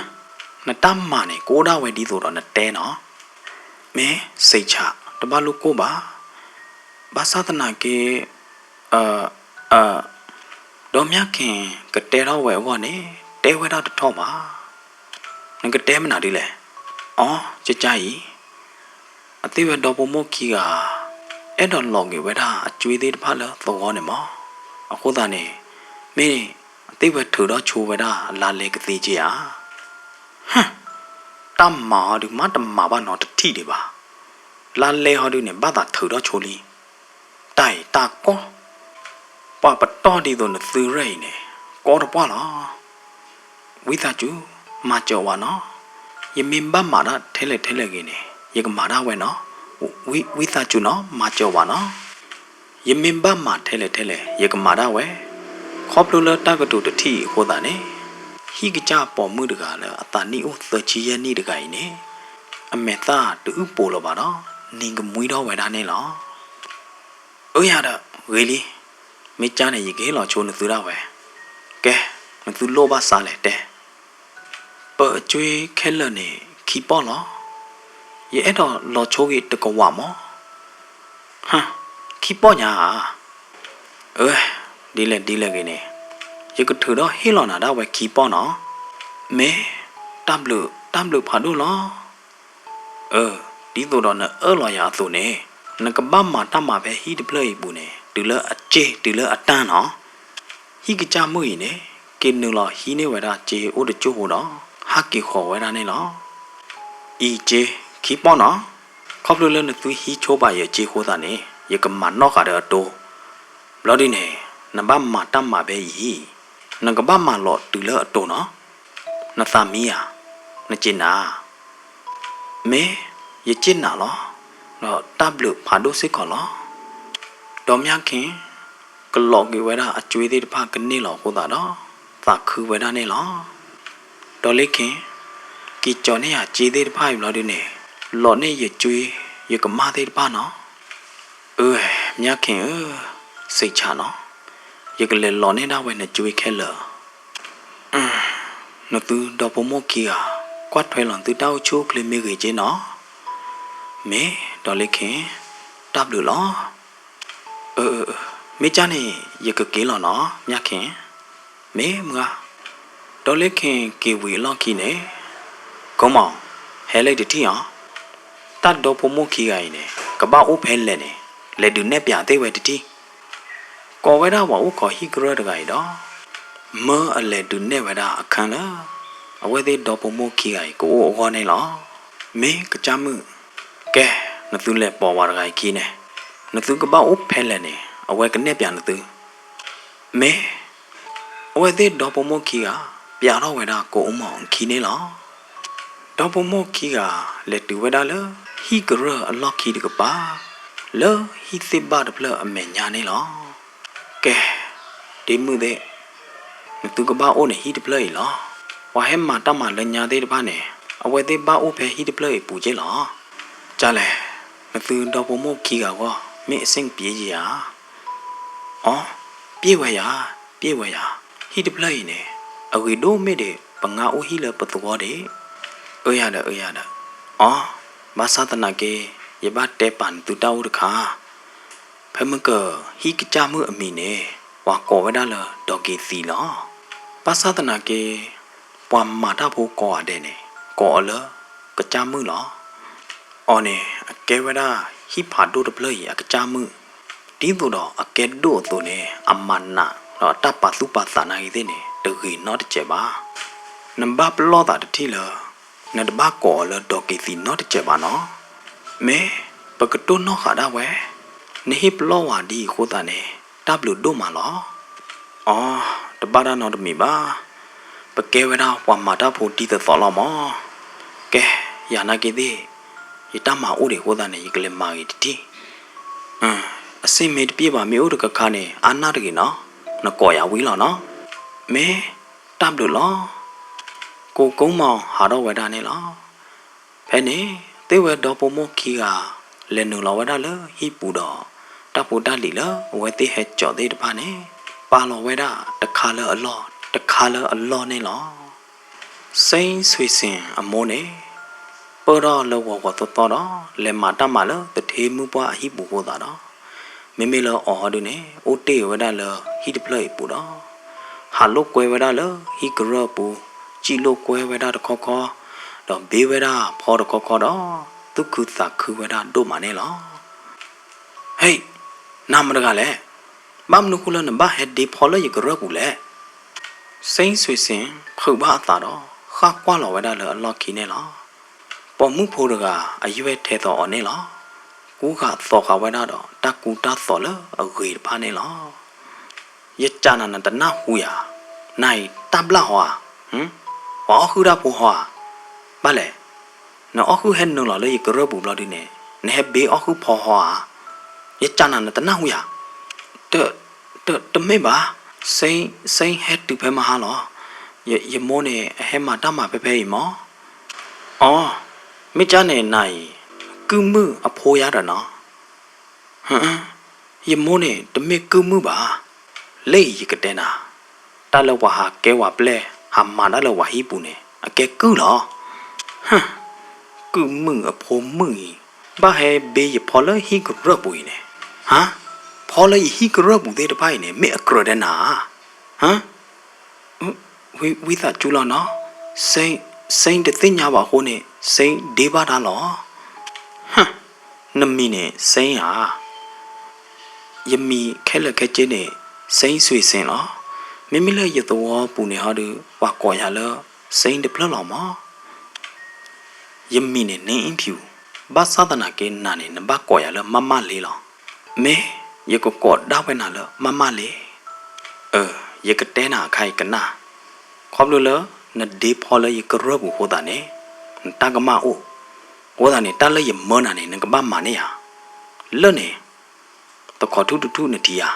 နတၢ်မၤန့ၣ် ကအိၣ်ဒၣ်ဝဲဒ်သိးဒီးနတဲနီၤ. မ့ၢ်, စံးဆး, တဘၣ်လိၣ်ကိၢ်ဘၣ်. ဘၣ်ဆၣ်သနာ်က့ အ, အ, ဒီးမၠၣ်ခ့ကတဲထီၣ်ဝဲအဂီၢ်န့ၣ် တဲဝဲဒၣ်တထီၣ်ဘၣ်. နကတဲမနုၤဒ်လဲၣ်. အီ, ကကါအံၤ အသ့ၣ်ဝဲဒီဖိမိၢ်ခံဂၤ အဲၣ်ဒိးလီၤက့ၤဝဲဒၣ်အကွ့သ့ၣ်တဖၣ်လၢသဝီန့ၣ်မး. အဃိသတးန့ၣ် မ့ၢ်အသ့ၣ်ဝဲထုးထီၣ်ဆိဝဲဒၣ်လါလဲကသ့က့ဧါ. ဟၢ, တၢ်မၤဟီဒုး မ့ၢ်တမၤဘၣ်နီတထံၣ်ဒံးဘၣ်. လါလဲဟီဒုးန့ၣ် ဘၣ်သးထုးထီၣ်ဆိလံ. တၢ်အံၤတၢ်ကီ, ပှၤပတီၢ်ဒ်သိးနသုရဲၣ်အံၤန့ၣ် ကီတပှၢ်လီၤ. ဝံသးစူၤ, မၤစၢၤဝဲနီၤ. ယမ့ၢ်ဘၣ်မၤတၢ်ထဲလဲၣ်ထဲလဲၣ်ဂ့ၤန့ၣ် ယကမၤဒၣ်ဝဲနီၤ. ဝံ, ဝံသးစူၤနီၤ, မၤစၢၤဝဲနီၤ. ယမ့ၢ်ဘၣ်မၤထဲလဲၣ်ထဲလဲၣ် ယကမၤဒၣ်ဝဲ. ခီဖျိလၢတၢ်ကတိၤတထံၣ်အံၤအဃိသတးန့ၣ် ဟံၣ်ကစၢ်ပိာ်မုၣ်တဂၤလၢအသးနံၣ်အိၣ်သၢဆံယဲၢ်နံၣ်တဂၤအံၤန့ၣ် အမဲာ်သၣ်တအုၣ်ပိာ်လၢၤဘၣ်ဒီး နံၤကမှံထီၣ်ဝဲဒၣ်န့ၣ်လီၤ. အၢယၤဒီး ဂ့ၤလံ. မ့ၢ်ကါန့ၣ် ယကဟ့ၣ်လီၤဆိနသုဒၣ်ဝဲ. ကဲ, နသုလိၣ်ဘၣ်စးလဲၣ်တဲ. ပအကွ့ခဲလၢာ်န့ၣ် ခံပီၢ်လီၤ. ယအဲၣ်ဒိးလီၤဆိဂ့ၤတကဝးမး. ဟါ, ခံပီၢ်ညါဧါ. အၢ, ဒ်လဲၣ်ဒ်လဲၣ်ဂ့ၤန့ၣ် ယကထုးထီၣ်ဟ့ၣ်လီၤနၤဒၣ်ဝဲခံပီၢ်နီၤ. မ့ၢ်, တၢ်ဘျုး, တၢ်ဘျုးဖးဒိၣ်လီၤ. အၢ, ဒ်သိးဒီးနအၢၣ်လီၤယၤအသိးန့ၣ် နကဘၣ်မၤတၢ်မၤဖဲဟံၣ်တဖျၢၣ်အံၤပူၤန့ၣ် တုၤလၢအစ့ တုၤလၢအတၢ်နီၤ. ဟံၣ်ကစၢ်မုၣ်အံၤန့ၣ် က့ၤနုာ်လီၤဟံးန့ၢ်ဝဲဒၣ်စ့အိၣ်တကၠိၢ်ဖိဒီး ဟးက့ၤဃီၤဝဲဒၣ်န့ၣ်လီၤ. အံၤစ့ခံပီၢ်နီၤ, ခီဖျိလၢနသုဟံးဆိပာ်ယၤစ့အဃိသတးန့ၣ် ယကမၤနီၣ်ဃာ်ဒီးအတိ, ဘျီဒုန့ၣ် နဘၣ်မၤတၢ်မၤဖဲအံၤ, နကဘၣ်မၤလီၤတုၤလၢအတိနီၤ. နသးမံဧါ, နစ့နၤ, မ့ၢ်ယစ့နၤလီၤ, ဒီးတၢ်ဘျုးဖးဒိၣ်စ့ၢ်ကီးလီၤ. ဒီးမၠၣ်ခ့ၣ် ကလီၤက့ၤဝဲဒၣ်အစ့သ့ၣ်တဖၣ်ကန့ၢ်လီၤအဃိသတးဒီး သးခုဝဲဒၣ်န့ၣ်လီၤ. ဒီးလ့ခ့ၣ် က့ၤကၠီၤန့ၢ်ယၤစ့သ့ၣ်တဖၣ်အံၤဘျီဒုန့ၣ် လီၤန့ၢ်ယစ့ယကမၣ်သ့ၣ်တဖၣ်နီၤ. အၢ မၠၣ်ခ့ၣ်ဧၢ, စံးဆၣ်နီၤ, ယကလဲၤလီၤန့ၢ်ဒၣ်ဝဲနစ့ခဲလၢာ်. နသုဒီဖိမိၢ်ခံဂၤ ကွၢ်ထွဲလီၤသုတၢ်အိၣ်ဆူၣ်အိၣ်ချ့မ့ၢ်ဂ့ၤက့နီၤ. မ့ၢ်ဒီးလ့ခ့ၣ်, တၢ်ဘျုးလီၤ. အၢ မ့ၢ်ကၢ်န့ၣ် ယကက့ၤလီၤနီၤ မၠၣ်ခ့ၣ်. မ့ၢ်မုၢ်ဂၤ, ဒီးလ့ခ့ၣ်က့ၤဝံၤအလီၢ်ခံန့ၣ်, ကိမီၤ, ဟဲလၢတထံၣ်အီၤ, တၢ်ဒီဖိမိၢ်ခံဂၤအံၤန့ၣ် ကဘၣ်အိၣ်ဖဲလဲၣ်န့ၣ် လဲၤဒုးနဲၣ်ပၠးသ့ၣ်ဝဲတထံၣ်. ကိးဝဲဒၣ်ပှၤအိၣ်ခိးဟံၣ်ကရၢၢ်တဂၤအံၤဒီး မၢအလဲၤဒုးနဲၣ်ဝဲဒၣ်အခန်းလၢ အဝဲသ့ၣ်ဒီဖိမိၢ်ခံဂၤအံၤကအိၣ်အဂီၢ်န့ၣ်လီၤ. မ့ၢ်ကစၢ်မုၣ်, ကဲ, နသုလဲၤပိာ်ဝဲတဂၤအံၤခံန့ၣ်, နသုကဘၣ်အိၣ်ဖဲလဲၣ်န့ၣ် အဝဲကနဲၣ်ပၠးနသု. မ့ၢ် အဝဲသ့ၣ်ဒီဖိမိၢ်ခံဂၤ ပၠးထီၣ်ဝဲဒၣ်ကိမီၤအခံန့ၣ်လီၤ. ဒီဖိမိၢ်ခံဂၤ လဲၤတုၤဝဲဒၣ်လၢ ဟံၣ်ကရၢၢ်အလီၢ်ခံတကပၤ, လၢဟံၣ်သ့ၣ်ဘၣ်တဖျၢၣ်အမဲာ်ညါန့ၣ်လီၤ. ကဲ, ဒ့မုၣ်သ့ၣ်, နသုကဘၣ်အိၣ်န့ၣ်ဟံၣ်တဖျၢၣ်အံၤလီၤ. ပှၤဟဲမၤတၢ်မၤလၢညါသ့ၣ်တဖၣ်န့ၣ် အဝဲသ့ၣ်ဘၣ်အိၣ်ဖဲဟံၣ်တဖျၢၣ်အံၤပူၤက့လီၤ. ကၠၢ်လဲၣ်, နသုဒီဖိမိၢ်ခံဂၤအဂီၢ် မ့ၢ်အဆ့ၣ်ကပံယဧါ. အီ, ပျဲၢ်ဝဲယၤ, ပျဲၢ်ဝဲယၤ, ဟံၣ်တဖျၢၣ်အံၤန့ၣ် အဂ့ၤဒိၣ်မ့ၢ်ဒံး ပငါအိၣ်ဟံၣ်လၢပသဝီဒံး. အၢယၤဒီး အၢယၤဒီး, အီ, ဘၣ်ဆၣ်သနာ်က့ ယဘၣ်တဲပာ်နသုတၢ်အိၣ်တခါ, ဖဲမုၢ်ကၢၢ်ဟံၣ်ကစၢ်မုၣ်အမံၤန့ၣ် ပှၤကိးဝဲဒၣ်လၢဒီးက့ၤသံလီၤ. ဘၣ်ဆၣ်သနာ်က့ ပှၤမၤတၢ်ဖိကိးဂၤဒဲးန့ၣ် ကိးအီၤလၢကစၢ်မုၣ်လီၤ. အီၤန့ၣ် အကဲဝဲဒၣ်ဟံၣ်ဖးဒိၣ်တဖျၢၣ်အံၤအကစၢ်မုၣ်, ဒ်သိးဒီးအကဲဒိၣ်အသိးန့ၣ် အမၤနးဒီးအတၢ်ပာ်သူၣ်ပာ်သးနာ်ဂ့ၤသ့ၣ်န့ၣ် တဂ့ၤနီတစဲးဘၣ်. နဘၣ်ပလီၢ်သးတထံၣ်လၢ နတဘၣ်ကိးအီၤလၢဒီးက့ၤသံနီတစဲးဘၣ်နီၤ. မ့ၢ်ပကတိၢ်နီၣ်ဃာ်ဒၣ်ဝဲ, နဟ့ၣ်ပလီၢ်ဝဲဒ်အံၤအဃိသတးန့ၣ် တၢ်ဘျုးဒိၣ်မးလီၤ. အီ, တဘၣ်တၢ်နီတမံၤဘၣ်. ပကဲဝဲဒၣ်ပှၤမၤတၢ်ဖိဒ်သိးသိးလီၤမး. ကဲ, ယၤနာ်က့သ့ၣ်, ယတၢ်မၤအိၣ်ဒံးအဃိသတးန့ၣ် ယကလဲၤမၤဂ့ၤတထံၣ်. အဆ့ၣ်မ့ၢ်တပျဲၢ်ဘၣ် မ့ၢ်အိၣ်တခါခါန့ၣ် အါနၢ်တဂ့ၤနီၤ, နကိးယၤဝံၤလီၤနီၤ. မ့ၢ်တၢ်ဘျုးလီၤ. ကိကိမီၤဟးထီၣ်ဝဲဒၣ်န့ၣ်လီၤ. ဖဲန့ၣ် သ့ၣ်ဝဲဒီဖိမိၢ်ခံဂၤ လဲၤနုာ်လီၤဝဲဒၣ်လၢဟံၣ်ပူၤဒီး တၢ်ဖိတၢ်လံၤလၢအဝဲသ့ၣ်ဟဲကၠီၤသ့ၣ်တဖၣ်န့ၣ် ပာ်လီၤဝဲဒၣ်တခါလၢအလီၢ် တခါလၢအလီၢ်န့ၣ်လီၤ. စ့ၣ်ဆွ့ၣ်စ့ၣ်အမိၢ်န့ၣ် ပၢၢ်ထီၣ်လၢဂီၤဂီၤသီသီဒီး လဲၤမၤတၢ်မၤလၢသထ့မုၢ်ပှၢ်အဟံၣ်ပူၤအဃိသတးဒီး မ့မ့ၢ်လၢအီၤဟီဒုန့ၣ် အိၣ်တ့ၢ်ဝဲဒၣ်လၢဟံၣ်တဖျၢၣ်အံၤပူၤဒီး ဟးလိာ်ကွဲဝဲဒၣ်လၢဟံၣ်ကရၢၢ်အပူၤ, စံၣ်လိာ်ကွဲဝဲဒၣ်တခီခီ, ဒီးဘ့ဝဲဒၣ်ဖီတခီခီဒီး သူၣ်ခုသးခုဝဲဒၣ်ဒိၣ်မးန့ၣ်လီၤ. ဟ့ၣ်, နၤမတဂၤလဲၣ်, ဘၣ်မနုၤဃိလၢနဘၣ်ဟဲဒ့ဖီလၢယကရၢၢ်ပူၤလဲၣ်. စ့ၣ်ဆွ့ၣ်စ့ၣ်ဖုးဘၣ်အသးဒီး ဃၣ်ကွၢ်လီၤဝဲဒၣ်လၢအလီၢ်ခံန့ၣ်လီၤ. ပိာ်မုၣ်ဖိတဂၤ အယွဲၢ်ထဲသိးအီၤန့ၣ်လီၤ. ကူဃာ်သိးဃာ်ဝဲဒၣ်ဒီးတၢ်ကူတၢ်သိးလၢအဂ့ၤတဖၣ်န့ၣ်လီၤ. ယစံးနၤ နတနၢ်ဟူယၤ, နၤအံၤတၢ်ဘျၣ်ဟီဧါ, ပှၤအီၣ်ဃုာ်တၢ်ဖိဟီဧါ, ဘၣ်လဲၣ်, နအီၣ်ဃုာ်ဟဲနုာ်လီၤလၢယကရၢၢ်ပူၤဘျီဒုန့ၣ် နဟဲဘ့အီၣ်ဃုာ်ဖီဟီဧါ, ယစံးနၤ နတနၢ်ဟူယၤ, တ တ တမ့ၢ်ဘၣ်, စ့ၣ် စ့ၣ်ဟဲတုၤဖဲမဟါလီၤ, ယ ယမိၢ်န့ၣ် အဟဲမၤတၢ်မၤဖဲဖဲအံၤမး, အီ, မ့ၢ်ကၢ်န့ၣ်နၤအံၤ, ကုၢ်မုၣ်အဖိယါဒီးနီၤ, ယမိၢ်န့ၣ် တမ့ၢ်ကုၢ်မုၣ်ဘၣ်, လၢအံၤယကတဲနၤ, တၢ်လၢပှၤဟးကဲဝဲပျဲၢ် ဟးမၤတၢ်လၢပှၤဟံၣ်ပူၤန့ၣ် အကဲကုၢ်လီၤ, ကုၢ်မုၣ်အဖိမုၣ်အံၤ, ဘၣ်ဟဲဘ့ယဖီလၢဟံၣ်ကရၢၢ်ပူၤအံၤန့ၣ်, ဟါ, ဖီလၢယဟံၣ်ကရၢၢ်ပူၤသ့ၣ်တဖၣ်အံၤန့ၣ် မ့ၢ်အကြၢးတဲနၤဧါ, ဟါ ဝံသးစူၤလီၤနီၤ, စ့ၣ် စ့ၣ်တသ့ၣ်ညါဘၣ်အဃိန့ၣ် စ့ၣ်ဒ့ဘၣ်တၢ်လီၤ, နမံၤန့ၣ် စ့ၣ်ဧါ. ယမံၤခဲလၢာ်ခဲဆ့န့ၣ် စ့ၣ်စွ့ၤစ့ၣ်လီၤ. မ့မ့ၢ်လၢယသဝီပူၤန့ၣ်ဟီဒုး ပှၤကိးယၤလၢ စ့ၣ်တဖျၢၣ်လီၤမး. ယမံၤန့ၣ် နအ့ၣ်ဖၠူၣ်, ဘၣ်ဆၣ်သနာ်က့နၤန့ၣ် နဘၣ်ကိးယၤလၢမၣ်မၣ်လ့လီၤ. မ့ၢ်ယကကိးဒၣ်ဝဲနၤလၢမၣ်မၣ်လ့, အၢ ယကတဲနၤအခါအံၤကနၣ်, ခီဖျိလၢ နဒ့ဖီလၢယကရၢၢ်ပူၤအဃိသတးန့ၣ် နတၢ်ကမၣ်အိၣ်, အဃိသတးန့ၣ် တၢ်လၢယမၢနၤန့ၣ် နကဘၣ်မၤန့ၢ်ယၤ, လၢန့ၣ် သခီထူၣ်တထူၣ်နထံၣ်ဧါ,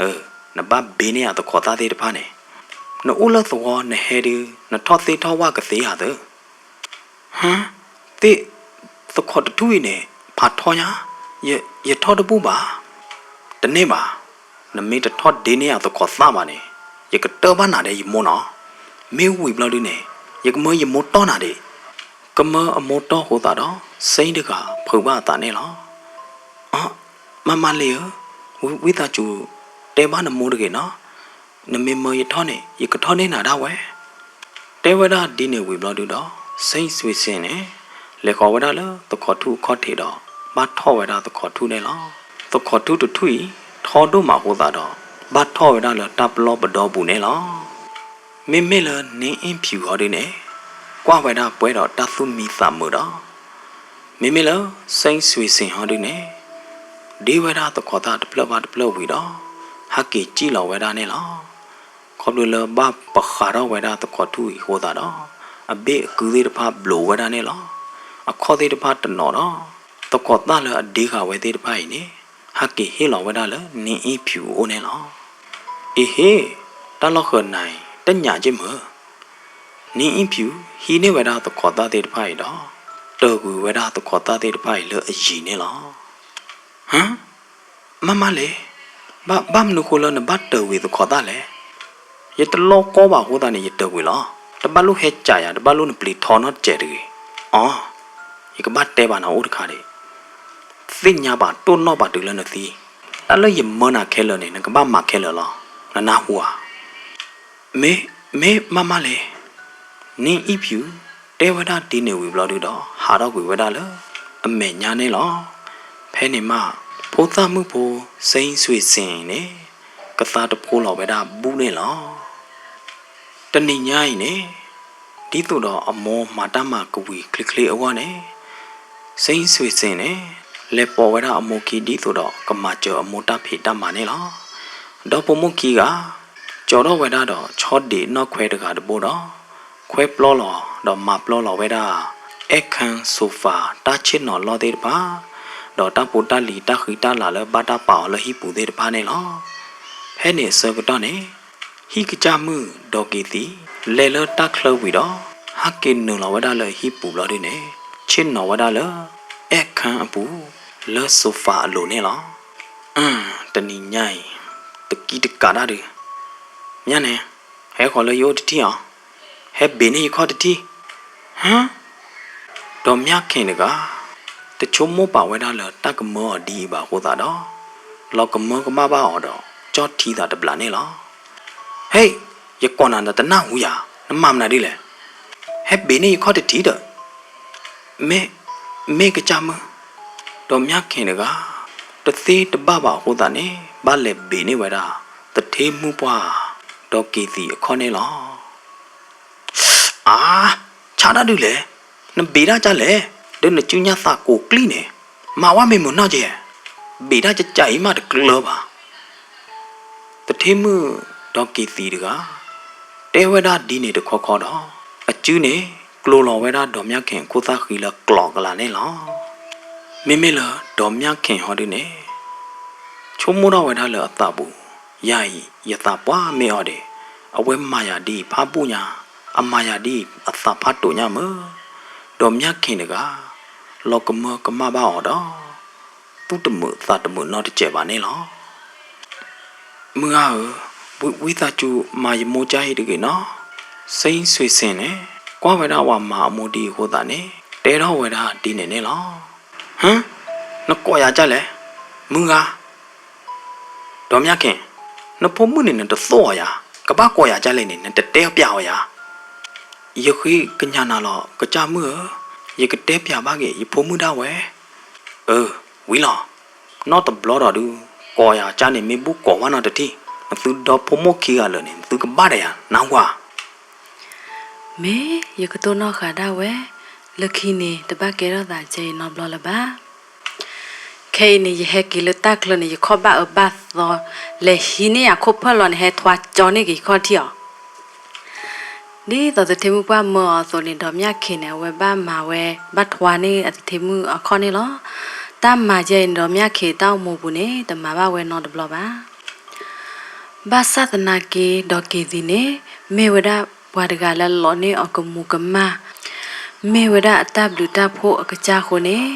အၢ နဘၣ်ဘ့န့ၢ်ယၤသခီသၣ်သ့ၣ်တဖၣ်န့ၣ်, နအိၣ်လၢသဝီနဟဲဒုး နထီၣ်သ့ၣ်ထီၣ်ဝၣ်ကသ့ဧါသၢ ဟါ, သ့ၣ်, သခီတထူၣ်အံၤန့ၣ် ဖးထီညါ, ယ, ယထီၣ်တဘူၣ်ဘၣ်. တန့ၢ်ဘၣ်, နမ့ၢ်တထီၣ်ဒ့န့ၢ်ယၤသခီသၣ်ဘၣ်န့ၣ် ယကတၢၢ်ဘၣ်နၤဒီးယမိၢ်နီၤ. မ့ၢ်ဝံၤဘျီဒုန့ၣ် ယကမၢယမိၢ်တီၢ်နၤဒံး. ကမၢအမိၢ်တီၢ်အဃိသတးဒီး စ့ၣ်တဂၤဖုးဘၣ်အသးန့ၣ်လီၤ. အ, မၣ်မၣ်လ့ဧၢ, ဝံသးစူၤ တဲဘၣ်နမိၢ်တဂ့ၤနီၤ. နမ့ၢ်မၢယထီၣ်န့ၣ် ယကထီၣ်န့ၢ်နၤဒၣ်ဝဲ. တဲဝဲဒၣ်ဒ်န့ၣ်ဝံၤဘျီဒုဒီး စ့ၣ်စွ့ၤစ့ၣ်န့ၣ် လဲၤဃီၤဝဲဒၣ်လၢသခီထူၣ်အခီၣ်ထံးဒီး ဘၣ်ထီၣ်ဝဲဒၣ်သခီထူၣ်န့ၣ်လီၤ. သခီထူၣ်တထူၣ်အံၤ ထီဒိၣ်မးအဃိသတးဒီး ဘၣ်ထီၣ်ဝဲဒၣ်လၢတၢ်ပလီၢ်ပဒီပူၤန့ၣ်လီၤ. မ့မ့ၢ်လၢနအ့ၣ်ဖၠူၣ်ဟီဒုန့ၣ် ကွၢ်ဝဲဒၣ်ပှဲၤဒီးတၢ်သူၣ်မံသးမုာ်ဒီး မ့မ့ၢ်လၢ စ့ၣ်စွ့ၤစ့ၣ်ဟီဒုန့ၣ် ဒ့ဝဲဒၣ်သခီသၣ်တဖျၢၣ်ဘၣ်တဖျၢၣ်ဝံၤဒီး ဟးက့ၤစံၣ်လီၤဝဲဒၣ်န့ၣ်လီၤ. ခီဖျိလၢဘၣ်ပဃးထီၣ်ဝဲဒၣ်သခီထူၣ်အံၤအဃိသတးဒီး အဘ့ၣ်အကုၢ်သ့ၣ်တဖၣ်ဘျိးဝဲဒၣ်န့ၣ်လီၤ. အခီၣ်သ့ၣ်တဖၣ်တနီၤဒီး သခီသၣ်လၢအဒ့ဃာ်ဝဲသ့ၣ်တဖၣ်အံၤန့ၣ် ဟးက့ၤဟ့ၣ်လီၤဝဲဒၣ်လၢနအ့ၣ်ဖၠူၣ်အအိၣ်န့ၣ်လီၤ. အ့ဟ့ၣ်, တၢ်လီၢ်ဃၢၤနၤအံၤ တညးက့ၢ်မၢ်. နအ့ၣ်ဖၠူၣ်ဟံးန့ၢ်ဝဲဒၣ်သခီသၣ်သ့ၣ်တဖၣ်အံၤဒီး တၢၤကွံာ်ဝဲဒၣ်သခီသၣ်သ့ၣ်တဖၣ်အံၤလၢအယံၤန့ၣ်လီၤ. ဟါ, မၣ်မၣ်လ့, ဘၣ်, ဘၣ်မနုၤဃိလၢနဘၣ်တၢၤကွံာ်သခီသၣ်လဲၣ်. ယတလီၢ်ကီဘၣ်အဃိသတးန့ၣ် ယတၢၤကွံာ်လီၤ. တဘၣ်လိၣ်ဟဲကးယၤ, တဘၣ်လိၣ်နပျံၤထီနီတစဲးတဂ့ၤ. အီ, ယကဘၣ်တဲဘၣ်နၤအိၣ်တခါဒံး. သ့ၣ်ညါဘၣ်တိၢ်နီၣ်ဘၣ်တုၤလၢနသံ, တၢ်လၢယမၢနၤခဲလၢာ်န့ၣ် နကဘၣ်မၤခဲလၢာ်လီၤ. နနၢ်ဟူဧါ. မ့ၢ်, မ့ၢ်မၣ်မၣ်လ့. နအ့ၣ်ဖၠူၣ်တဲဝဲဒၣ်ဒ်န့ၣ်ဝံၤဘျီဒုဒီး ဟးထီၣ်ကွံာ်ဝဲဒၣ်လၢအမဲာ်ညါန့ၣ်လီၤ. ဖဲန့ၣ်မး ဖိသၣ်မုၣ်ဖိ စ့ၣ်စွ့ၤစ့ၣ်န့ၣ် ကသါတဖိလီၤဝဲဒၣ်ဘူးန့ၣ်လီၤ. တနံၤညါအံၤန့ၣ် ဒ်သိးဒီးအမိၢ်မၤတၢ်မၤကဝံၤချ့ချ့အဂီၢ်န့ၣ် စ့ၣ်စွ့ၤစ့ၣ်န့ၣ် လဲၤပိာ်ဝဲဒၣ်အမိၢ်ခံဒ်သိးဒီးကမၤစၢၤအမိၢ်တၢ်ဖံးတၢ်မၤန့ၣ်လီၤ. ဒီဖိမိၢ်ခံဂၤ ကၠီထီၣ်ဝဲဒၣ်ဒီးဆီဒံးနီၣ်ခွဲတဂၤတဘိဒီး ခွဲပျီလီၤဒီးမၤပျီလီၤဝဲဒၣ် အဲၣ်ခၢၣ် sofa တၢ်ဆ့ၣ်နီၤလီၢ်သ့ၣ်တဖၣ် ဒီးတၢ်ဖိတၢ်လံၤတၢ်ဃံတၢ်လၤလၢဘၣ်တၢ်ပာ်အီၤလၢဟံၣ်ပူၤသ့ၣ်တဖၣ်န့ၣ်လီၤ. ဖဲန့ၣ်အဆၢကတီၢ်န့ၣ် ဟံၣ်ကစၢ်မုၣ်ဒီးက့ၤသံ လဲၤလၢတၢ်ချၢဝံၤဒီး ဟးက့ၤနုာ်လီၤဝဲဒၣ်လၢဟံၣ်ပူၤဘျီဒုန့ၣ် ဆ့ၣ်နီၤဝဲဒၣ်လၢ အဲၣ်ခၢၣ်အပူၤ လၢ sofa အလိၤန့ၣ်လီၤ. အၢ တနံၤညါအံၤ တကံတကးဒၣ်ဒုး မၠါန့ၣ် ဟဲဃီၤလၢယအိၣ်တထံၣ်အီၤ, ဟဲဘ့ၣ်န့ၢ်ယခီၣ်တထံၣ်, ဟါ ဒီးမၠါခ့ၣ်တဂၤ တဆိကမိၣ်ပာ်ဝဲဒၣ်လၢတၢ်ကမၢအီၤဒ်အံၤဘၣ်အဃိသတးဒီး လီၤကမၢကမၣ်ဘၣ်အီၤဒီး ကၠီၣ်ထံသးတဘျးန့ၣ်လီၤ. ဟ့ၣ်, ယကိးနၤနတနၢ်ဟူယၤ, နမၤမနုၤဒ်လဲၣ်. ဟဲဘ့ၣ်န့ၢ်ယခီၣ်တထံၣ်ဒီး, မ့ၢ်, မ့ၢ်ကစၢ်မုၣ်, ဒီးမၠါခ့ၣ်တဂၤ တသ့တဘၣ်ဘၣ်အဃိသတးန့ၣ် ဘၣ်လဲၤဘ့ၣ်န့ၢ်ဝဲဒၣ် သထ့မုၣ်ပှၢ် ဒီးက့ၤသံအခီၣ်န့ၣ်လီၤ. အါ, ဆါတၢ်ဒုးလဲၣ်, နဘ့ၣ်ဒၣ်ကလဲၣ်, ဒီးနစုညါသးကိးကျံၣ်န့ၣ်, မၤဝဲမ့ၢ်မုာ်နီၢ်က့, ဘ့ၣ်ဒၣ်ကကအံၤမးတကျၢၤဘၣ်. သထ့မုၣ်ဒီးက့ၤသံတဂၤ တဲဝဲဒၣ်ဒ်န့ၣ်တခီခီဒီး အစုန့ၣ် ကျိၤလီၤဝဲဒၣ်ဒီးမၠါခ့ၣ်ခိၣ်သၣ်ဃံလၢကျိၤကလာ်န့ၣ်လီၤ. မ့မ့ၢ်လၢဒီးမၠါခ့ၣ်ဟီဒုန့ၣ် ဆိကမိၣ်ထီၣ်ဝဲဒၣ်လၢအသးပူၤ, ယၤအံၤ ယသးပှၢ်မ့ၢ်အီၤဒီး အဝဲမၤယၤဒ်အံၤဖးဘူၣ်ညါ, အမၤယၤဒ်အံၤအသးဖးတိာ်ညါမၢ်. ဒီးမၠါခ့ၣ်တဂၤ လီၤကမၢကမၣ်ဘၣ်အီၤဒီး သူၣ်တမုာ်သးတမုာ်နီတစဲးဘၣ်န့ၣ်လီၤ. မုၢ်ဂၤဧၢ, ဝံသးစူၤမၤယမိၢ်ကၢ်အံၤတဂ့ၤနီၤ. စ့ၣ်စွ့ၤစ့ၣ်န့ၣ် ကွၢ်ဝဲဒၣ်ဝၤမၤအမိၢ်ဒ်အံၤအဃိသတးန့ၣ် တဲထီၣ်ဝဲဒၣ်ဒ်န့ၣ်န့ၣ်လီၤ. ဟၢ, နကိးယၤကလဲၣ်, မုၢ်ဂၤ ဒီးမၠါခ့ၣ်, နဖိမုၣ်န့ၣ်နတသိၣ်အီၤယၤ, ကဘၣ်ကိးယၤကလဲၣ်န့ၣ် နတတဲပျးအီၤယၤ. ယဃ့ကညးနၤလီၤ ကစၢ်မုၣ်ဧၢ, ယကတဲပျးဘၣ်က့ၤယဖိမုၣ်ဒၣ်ဝဲ. အၢ, ဝံၤလီၤ. နီၢ်တဘျီဒီးဒုး ကိးယၤကၢ်န့ၣ် မ့ၢ်ဘူၣ်ကိးဝဲနီတထံၣ်, နသုဒီဖိမိၢ်ခံဂၤလၢာ်န့ၣ် နသုကဘၣ်ဒီးယၤ နၢ်ဟူဧါ. မ့ၢ်ယကတိၢ်နီၣ်ဃာ်ဒၣ်ဝဲ, လၢခံန့ၣ် တဘၣ်ကဲထီၣ်သးကဲအံၤနီတဘျီလၢၤဘၣ်. ခဲအံၤန့ၣ် ယဟဲက့ၤလၢတၢ်ချၢန့ၣ် ယခီၣ်ဘၣ်အၢဘၣ်သီ, လဲၤဟံးန့ၢ်ယၤခိၣ်ဖၢၣ်လီၤန့ၣ် ဟဲထွါကၠီန့ၢ်က့ၤယခီၣ်ထံၣ်အီၤ ဒ်သိးသထ့မုၣ်ပှၢ်မၢအီၤအသိးန့ၣ် ဒီးမၠၣ်ခ့န့ၣ် အဝဲဘၣ်မၤဝဲ ဘၣ်ထွါန့ၢ်အသထ့မုၣ်အခီၣ်န့ၣ်လီၤ. တၢ်မၤယဲအံၤန့ၣ် ဒီးမၠၣ်ခ့တၢ်အိၣ်မူပူၤန့ၣ် တမၤဘၣ်ဝဲနီတဘျီဘၣ်. ဘၣ်ဆၣ်သနာ်က့ ဒီးက့ၤသံန့ၣ် မ့ၢ်ဝဲဒၣ်ပှၤတဂၤလၢလီၤန့ၢ်အီၤကမူၤကမၣ်, မ့ၢ်ဝဲဒၣ်အတၢ်ဘျုးတၢ်ဖှိၣ်အကစၢ်အဃိန့ၣ်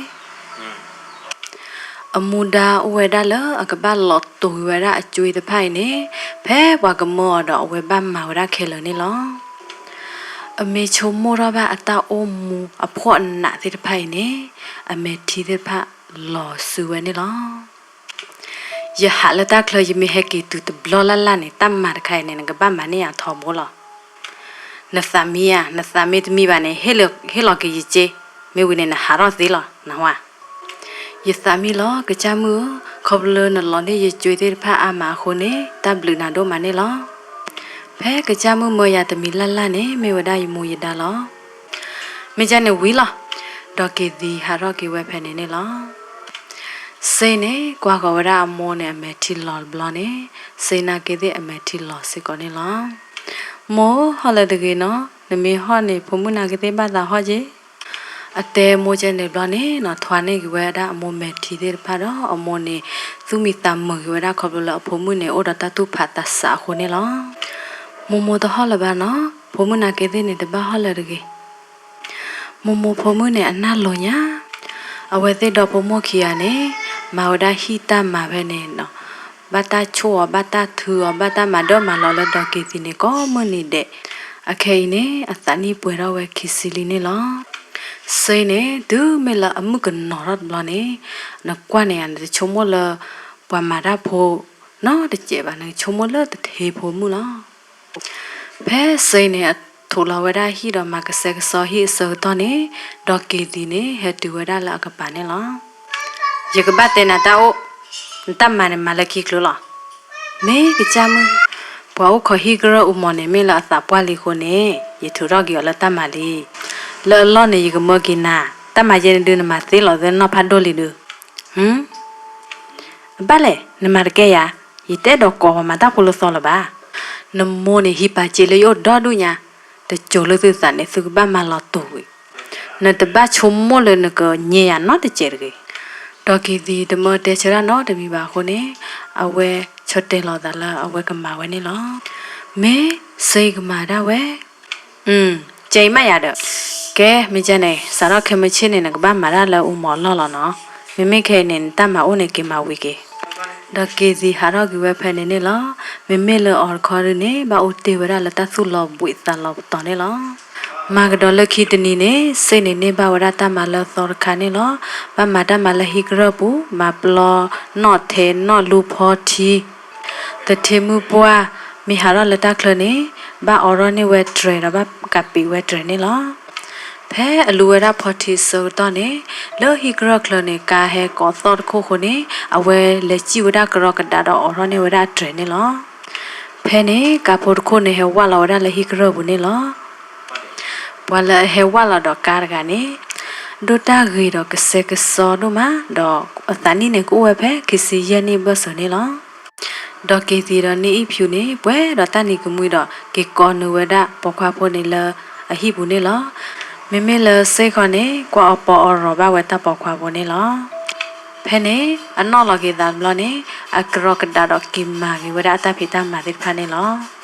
အမူဒါအိၣ်ဝဲဒၣ်လၢအကဘၣ်လီၤတိာ်ကွံာ်ဝဲဒၣ်အကွ့သ့ၣ်တဖၣ်အံၤန့ၣ် ဖဲပှၤကမၢအီၤဒီးအဝဲဘၣ်မၤဝဲဒၣ်ခဲလၢာ်န့ၣ်လီၤ. အမ့ၢ်ဆိကမိၣ်ထီၣ်ဘၣ်အတၢ်အိၣ်မူအဖှီၣ်အနးသ့ၣ်တဖၣ်အံၤန့ၣ် အမဲာ်ထံသ့ၣ်တဖၣ်လီၤစုဝဲန့ၣ်လီၤ. ယဟးလၢတၢ်ချၢ ယမ့ၢ်ဟဲက့ၤတုၤတဘျီလၢ်လၢ်န့ၣ် တၢ်မၤတခါအံၤန့ၣ် နကဘၣ်မၤန့ၢ်ယၤထီဘိလီၤ. နသးမံဧါ, နသးမ့ၢ်တမံဘၣ်န့ၣ် ဟ့ၣ်လီၤက့ၤယစ့, မ့ၢ်ဝံၤန့ၣ် နဟးထီၣ်သ့လီၤ နဟါ. ယသးမံလီၤ ကစၢ်မုၣ်ဧၢ, ခီဖျိလၢနလီၤန့ၢ်ယကွ့သ့ၣ်တဖၣ်အါမးအဃိန့ၣ် တၢ်ဘျုးနၤဒိၣ်မးန့ၣ်လီၤ. ဖဲကစၢ်မုၣ်မၢယၤတမံၤလၢ်လၢ်န့ၣ် မ့ၢ်ဝဲဒၣ်ယမိၢ်ယဒါလီၤ. မ့ၢ်ကန့ၣ်ဝံၤလီၤ. ဒီးက့ၤသံဟးထီၣ်က့ၤဝဲဖဲန့ၣ်န့ၣ်လီၤ. စ့န့ၣ် ကွၢ်ဃီၤဝဲဒၣ်အမိၢ်န့ၣ် အမဲာ်ထံလီၤတဘျီန့ၣ်, စ့နာ်က့သ့ၣ်အမဲာ်ထံလီၤစ့ၢ်ကီးန့ၣ်လီၤ. မိၢ်, ဟီၣ်လၢၤတဂ့ၤနီၤ, နမ့ၢ်ဟီၣ်န့ၣ် ဖိမုၣ်နာ်က့သ့ၣ်ဘၣ်သးဟီၣ်က့ၤ. အတဲမိၢ်ကဲန့ၣ်တဘျီန့ၣ်နီၤ, ထွါန့ၢ်က့ၤဝဲဒၣ်အမိၢ်မဲာ်ထံသ့ၣ်တဖၣ်ဒီး အမိၢ်န့ၣ် သူၣ်မံသးမုာ်က့ၤဝဲဒၣ် ခီဖျိလၢအဖိမုၣ်န့ၣ် အိၣ်ဒီးတၢ်သူၣ်ဖးသးစးအဃိန့ၣ်လီၤ. မိၢ်မိၢ်တဟီၣ်လၢၤဘၣ်နီၤ, ဖိမုၣ်နာ်က့သ့ၣ်န့ၣ် တဘၣ်ဟီၣ်လၢၤတဂ့ၤ. မိၢ်မိၢ်ဖိမုၣ်န့ၣ် အနၢ်လိၤညါ, အဝဲသ့ၣ်ဒီဖိမိၢ်ခံဂၤန့ၣ် မၤဝဲဒၣ်ဟံၣ်တၢ်မၤဖဲန့ၣ်နီၤ, ဘၣ်တၢ်ဆိၣ်အီၤ ဘၣ်တၢ်ထုအီၤ ဘၣ်တၢ်မၤဒၢၣ်မၤလီၤလၢဒီးက့ၤသံန့ၣ် ကိးမုၢ်နံၤဒဲး. အခဲအံၤန့ၣ် အသးနံၣ်ပှဲၤထီၣ်ဝဲခံဆံလံန့ၣ်လီၤ. စ့န့ၣ် တုၤမ့ၢ်လၢအမုၣ်ကနီၤထီၣ်တဘျီန့ၣ်, နကွၢ်န့ၣ်ဧါ နတဆိကမိၣ်လၢ ပှၤမၤတၢ်ဖိနီတစဲးဘၣ်, နဆိကမိၣ်လၢတထ့ဖိမုၣ်လီၤ. ဖဲစ့န့ၣ် အထိးလီၤဝဲဒၣ်ဟံၣ်ဒီးမၤကစဲကစီဟံၣ်အဆၢကတီၢ်န့ၣ်, ဒီးက့ၤသံန့ၣ် ဟဲတုၤဝဲဒၣ်လၢအကပၤန့ၣ်လီၤ. ယကဘၣ်တဲနၤတၢ်အိၣ်, နတၢ်မၤန့ၣ်မၤလၢခံကျိၤလီၤ. မ့ၢ်ကစၢ်မုၣ်, ပှၤအိၣ်ခိးဟံၣ်ကရၢၢ်အူမီၤန့ၣ် မ့ၢ်လၢအသးပှၢ်လံအဃိန့ၣ် ယထုးထီၣ်က့ၤအီၤလၢတၢ်မၤလံ. လၢအလီၢ်န့ၣ် ယကမၢက့ၤနၤ, တၢ်မၤယဲန့ၣ်ဒုး နမၤသ့လီၤသဲနီၢ်ဖးဒိၣ်လံဒုး. အဘၣ်လဲၣ်, နမၤတကဲယၤ, ယတအဲၣ်ဒိးကိးပှၤမၤတၢ်ဖိလၢသီလၢၤဘၣ်. နမိၢ်န့ၣ် ဟံးပာ်စ့လၢယအိၣ်ဒီဒူၣ်ညါ, တစိၤလၢသုသးန့ၣ် သုကဘၣ်မၤလီၤတူာ်ဝံၤ, နတဘၣ်ဆိကမိၣ်လၢနကညဲယၤနီတစဲးတဂ့ၤ. ဒီးက့ၤသံ တမၢတဲဆၢတၢ်နီတမံၤဘၣ်အဃိန့ၣ်, အဝဲဆီၣ်တဲလီၤသးလၢအဝဲကမၤဝဲန့ၣ်လီၤ. မ့ၢ်စ့ကမၤဒၣ်ဝဲ ကဲအံၤမးယၤဒီး, ကဲ မ့ၢ်ကဲန့ၣ် စးထီၣ်ခဲမုၢ်ဆ့ၣ်န့ၣ် နကဘၣ်မၤတၢ်လၢအူမီၤအလီၢ်လီၤနီၤ. မ့မ့ၢ်ခဲအံၤန့ၣ် နတၢ်မၤအိၣ်န့ၣ် က့ၤမၤဝံၤက့ၤ. ဒီးက့ၤသံဟးထီၣ်က့ၤဝဲဖဲန့ၣ်န့ၣ်လီၤ. မ့မ့ၢ်လၢအီၤတခီဒုန့ၣ် ဘၣ်အိၣ်တ့ၢ်ဝဲဒၣ်လၢတၢ်သူၣ်လီၤဘှံးသးလီၤပတီၢ်န့ၣ်လီၤ. မၤကဒီးလၢခံတနံၤန့ၣ် စ့န့ၣ်န့ၢ်ဘၣ်ဝဲဒၣ်တၢ်မၤလၢအသီတခါန့ၣ်လီၤ. ဘၣ်မၤတၢ်မၤလၢဟံၣ်ကရၢၢ်ပူၤ, မၤပျီနီၣ်ထဲနီၣ်လူဖီထံ သထ့မုၣ်ပှၢ် မ့ၢ်ဟးထီၣ်လၢတၢ်ချၢန့ၣ် ဘၣ်အိးထီၣ်န့ၢ်ဝဲတြဲၤဒီးဘၣ်ကးပံးဝဲတြဲၤန့ၣ်လီၤ. ဖဲအလူဝဲဒၣ်ဖီထံအဆၢကတီၢ်န့ၣ် လၢဟံၣ်ကရၢၢ်ချၢန့ၣ် ကါဟဲကိးသီၣ်တခိၣ်အဃိန့ၣ် အဝဲလဲၤစံၣ်ဝဲဒၣ်ကရီကဒါဒီးအိးထီၣ်န့ၢ်ဝဲဒၣ်တြဲၤန့ၣ်လီၤ. ဖဲန့ၣ် ကါဖိတခိၣ်န့ၣ် ဟဲဝၢ်လီၤဝဲဒၣ်လၢဟံၣ်ကရၢၢ်ပူၤန့ၣ်လီၤ. ပှၤလၢအဟဲဝၢ်လီၤဒီးကါတဂၤန့ၣ် ဒိၣ်တၢ်ဂ့ၤဒီးကစဲကစီဒိၣ်မး ဒီးအသးနံၣ်န့ၣ် ကအိၣ်ဝဲဖဲခံဆံယဲၢ်နံၣ်ဘၢၣ်စၢၤန့ၣ်လီၤ. ဒီးက့ၤသံဒီးန့ၢ်အံၣ်ဖၠူးန့ၣ် ပှဲၤဒီးတၢ်နံၤကမှံဒီး က့ၤကိးနုာ်ဝဲဒၣ်ပိာ်ခွါဖိန့ၣ်လၢအဟံၣ်ပူၤန့ၣ်လီၤ. မ့မ့ၢ်လၢစ့ဃီန့ၣ် ကွၢ်အီၤပီအီၤရီၤဘၣ်ဝဲတၢ်ပိာ်ခွါဖိန့ၣ်လီၤ. ဖဲန့ၣ် အနီၣ်လီၤက့ၤသးတဘျီန့ၣ် အကရီကဒါဒီးက့ၤမၤက့ၤဝဲဒၣ်အတၢ်ဖံးတၢ်မၤသ့ၣ်တဖၣ်န့ၣ်လီၤ.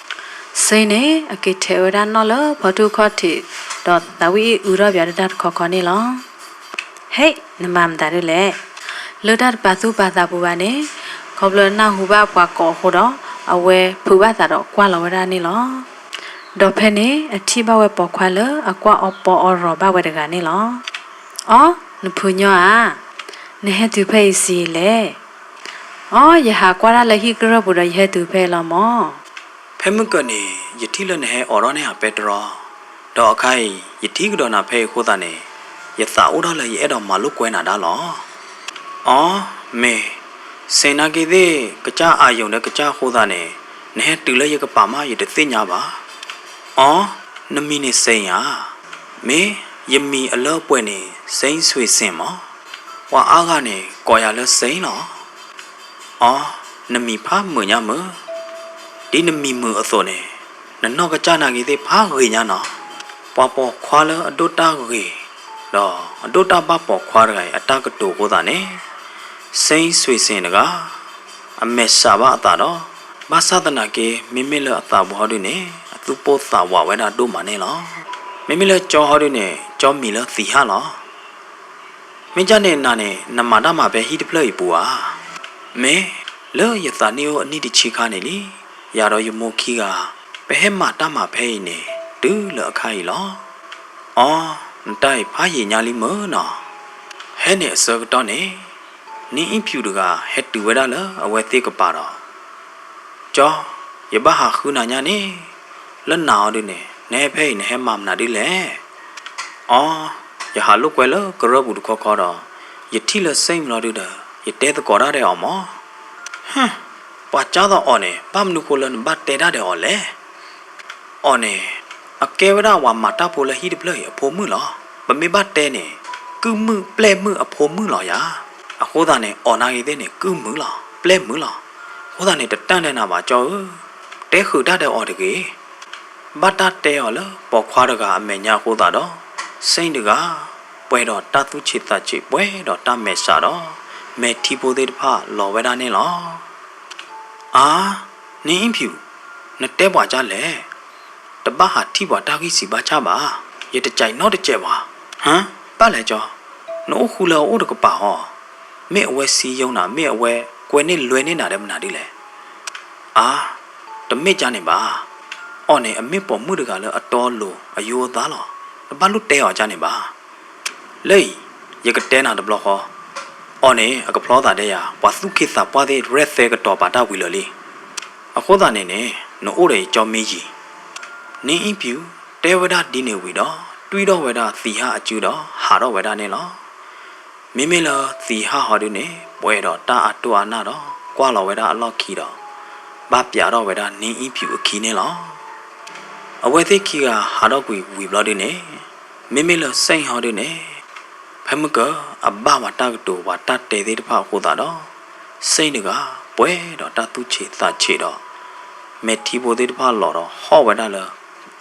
စ့န့ၣ် အက့ၤထဲးဝဲဒၣ်နီၣ်လၢဖီထူၣ်ခီၣ်ထံး ဒီးသးဝံၣ်အုးထီၣ်ပၠးတၢ်တခီခီန့ၣ်လီၤ. ဟဲ, နမၤမတၤဒ်လဲၣ်. လၢတၢ်တပာ်သူၣ်ပာ်သးပူၤဘၣ်န့ၣ်, ခီဖျိနၢ်ဟူဘၣ်ပှၤကိးအဃိဒီး အဝဲဖုးဘၣ်သးဒီးကွၢ်လီၤဝဲဒၣ်န့ၣ်လီၤ. ဒီးဖဲန့ၣ် အထံၣ်ဘၣ်ဝဲပိာ်ခွါလၢအကွၢ်အီၤပီအီၤရီၤဘၣ်ဝဲတဂၤန့ၣ်လီၤ. အိ, နဖုညီဧါ, နဟဲတုၤဖဲအံၤဆံးလဲၣ်. အိ, ယဟးကွၢ်တၢ်လၢဟံၣ်ကရၢၢ်ပူၤဒီးယဟဲတုၤဖဲအံၤလီၤမၢ်. ဖဲမုၢ်ကၢၤန့ၣ် ယထံၣ်လၢနဟဲအိးထီၣ်န့ၢ်အပဲတြီ, ဒီးအခါအံၤ ယထံၣ်ကဒီးနၤဖဲအံၤအဃိသတးန့ၣ်, ယသးအိၣ်ထီၣ်လၢယအဲၣ်ဒိးမၤလိာ်ကွဲနၤဒၣ်လီၤ. အိ, မ့ၢ် စ့ၣ်နာ်က့သ့ၣ် ကစၢ်အၢယိာ်ဒီးကစၢ်အဃိသတးန့ၣ်, နဟဲတုၤလၢယကပၤမး ယတသ့ၣ်ညါဘၣ်. အိ, နမံၤန့ၣ်စ့ၣ်ဧါ. မ့ၢ်ယမံၤအလၢအပှဲၤန့ၣ် စ့ၣ်ဆွ့ၣ်စ့ၣ်မး. ပှၤအါဂၤန့ၣ်ကိးယၤလၢစ့ၣ်လီၤ. အိ, နမံၤဖးမုာ်ညါမုာ်. ဒ်နမံၤမုာ်အသိးန့ၣ်, နနီၢ်ကစၢ်နာ်က့သ့ၣ်ဖးဂ့ၤညါနီၤ. ပှၤပိာ်ခွါလၢအဒိၣ်တၢ်ဂ့ၤ, ဒီးအဒိၣ်တၢ်ဘၣ်ပိာ်ခွါတဂၤအံၤအတၢ်ကတိၤအဃိသတးန့ၣ်, စ့ၣ်ဆွ့ၣ်စ့ၣ်တဂၤ အမဲာ်ဆှးဘၣ်အသးဒီး, ဘၣ်ဆၣ်သနာ်က့ မ့မ့ၢ်လၢအသးပူၤဟီဒုန့ၣ် အသူၣ်ပိၢ်သးဝးဝဲဒၣ်ဒိၣ်မးန့ၣ်လီၤ. မ့မ့ၢ်လၢကၠီဟီဒုန့ၣ် ကၠီမံၤလၢသံဟၣ်လီၤ. မ့ၢ်ကၢ်န့ၣ်နၤန့ၣ် နမၤတၢ်မၤဖဲဟံၣ်တဖျၢၣ်အံၤပူၤဧါ. မ့ၢ်, လၢယသးနံၣ်အိၣ်အနံၣ်တဆံခါန့ၣ်လံ, ယၤဒီးယမိၢ်ခံဂၤ ပဟဲမၤတၢ်မၤဖဲအံၤန့ၣ် တုၤလၢအခါအံၤလီၤ. အိ, နတၢ်အံၤဖးယံာ်ညါလံမုၢ်နီၤ. ဟဲန့ၣ်အဆၢကတီၢ်န့ၣ်, နအ့ၣ်ဖၠူၣ်တဂၤဟဲတုၤဝဲဒၣ်လၢအဝဲသ့ၣ်ကပၤဒီး, ကၠီ, ယဘၣ်ဟးဃုနၤညါန့ၣ်, လၢနၤအီၤဒုန့ၣ် နဟဲဖဲအံၤနဟဲမၤမနုၤဒ်လဲၣ်. အိ, ယဟးလိာ်ကွဲလၢကရၢၢ်ပူၤတခီခီဒီး, ယထံၣ်လၢစ့ၣ်မလီၤဒုဒီး ယတဲသကိးတၢ်ဒီးအီၤမး. ဟၢ, ပှၤကၢ်သိးအီၤန့ၣ် ဘၣ်မနုၤဃိလၢနဘၣ်တဲတၢ်ဒီးအီၤလဲၣ်. အီၤန့ၣ် အကဲဝဲဒၣ်ပှၤမၤတၢ်ဖိလၢဟံၣ်တဖျၢၣ်အံၤအဖိမုၣ်လီၤ. ပမ့ၢ်ဘၣ်တဲန့ၣ် ကုၢ်မုၣ်ပျဲၢ်မုၣ်အဖိမုၣ်လီၤယၤ. အဃိသတးန့ၣ် အီၤနာ်က့သ့ၣ်န့ၣ် ကုၢ်မုၣ်လီၤ, ပျဲၢ်မုၣ်လီၤ. အဃိသတးန့ၣ် တတၢ်ဒဲးနၤဘၣ်ကၠီဧၢ, တဲဃုာ်တၢ်ဒီးအီၤတဂ့ၤ. ဘၣ်တၢ်တဲအီၤလၢပိာ်ခွါတဂၤအမဲာ်ညါအဃိသတးဒီး, စ့ၣ်တဂၤ ပှဲၤဒီးတၢ်သူၣ်ဆံးသးဆံး ပှဲၤဒီးတၢ်မဲာ်ဆှးဒီး, မဲာ်ထံဖိသ့ၣ်တဖၣ်လီၤဝဲဒၣ်န့ၣ်လီၤ. အါ, နအ့ၣ်ဖၠူၣ်, နတဲပှၤကၢ်လဲၣ်. တဘၣ်ဟးထံၣ်ပှၤတၢ်ဂံၢ်စၢ်ဘါစၢ်ဘၣ်. ယတကဲးနီတစဲးဘၣ်. ဟၢ, ဘၣ်လဲၣ်ကၠီ, နအိၣ်ဃူလၢအအိၣ်တကပၤဟီ, မ့ၢ်အဝဲစံယိနၤ မ့ၢ်အဝဲကွဲန့ၢ်လွဲန့ၢ်နၤဒီးမနုၤဒ်လဲၣ်. အါ, တမ့ၢ်ကၢ်န့ၣ်ဘၣ်. အီၤန့ၣ် အမ့ၢ်ပိာ်မုၣ်တဂၤလၢအတီအလိၤအယိအသါလီၤ. နဘၣ်လိၣ်တဲအီၤကၢ်န့ၣ်ဘၣ်. လၢအံၤ, ယကတဲနၤတဘျီဃီ, အီၤန့ၣ် အကဖျီသးဒဲးယၤ ပှၤသူၣ်က့သးပှၢ်သ့ၣ် ရဲၣ်သဲကတီၤပာ်တၢ်ဝံၤလၢာ်လံ. အဃိသတးန့ၣ်န့ၣ် နအိၣ်ဒီးယကၠီမ့ၢ်ယံၤ. နအ့ၣ်ဖၠူၣ် တဲဝဲဒၣ်ဒ်န့ၣ်ဝံၤဒီး တွံၢ်ထီၣ်ဝဲဒၣ်သံဟၣ်အစုဒီး ဟးထီၣ်ဝဲဒၣ်န့ၣ်လီၤ. မ့မ့ၢ်လၢသံဟၣ်ဟီဒုန့ၣ် ပှဲၤဒီးတၢ်အတိၢ်အနၢ်ဒီး ကွၢ်လီၤဝဲဒၣ်အလီၢ်ခံဒီး ဘၣ်ပျးထီၣ်ဝဲဒၣ်နအ့ၣ်ဖၠူၣ်အခံန့ၣ်လီၤ. အဝဲသ့ၣ်ခံဂၤဟးထီၣ်ကွံာ်ဝံၤဘျီဒုန့ၣ်, မ့မ့ၢ်လၢစ့ၣ်ဟီဒုန့ၣ်, ဖဲမုၢ်ကၢအဘၣ်ပှၤတၢ်ကတိၤပှၤတၢ်တဲသ့ၣ်တဖၣ်အဃိသတးဒီး, စ့ၣ်တဂၤ ပှဲၤဒီးတၢ်သူၣ်ဆံးသးဆံးဒီး မဲာ်ထံဖိသ့ၣ်တဖၣ်လီၤဒီးဟီၣ်ဝဲဒၣ်လၢ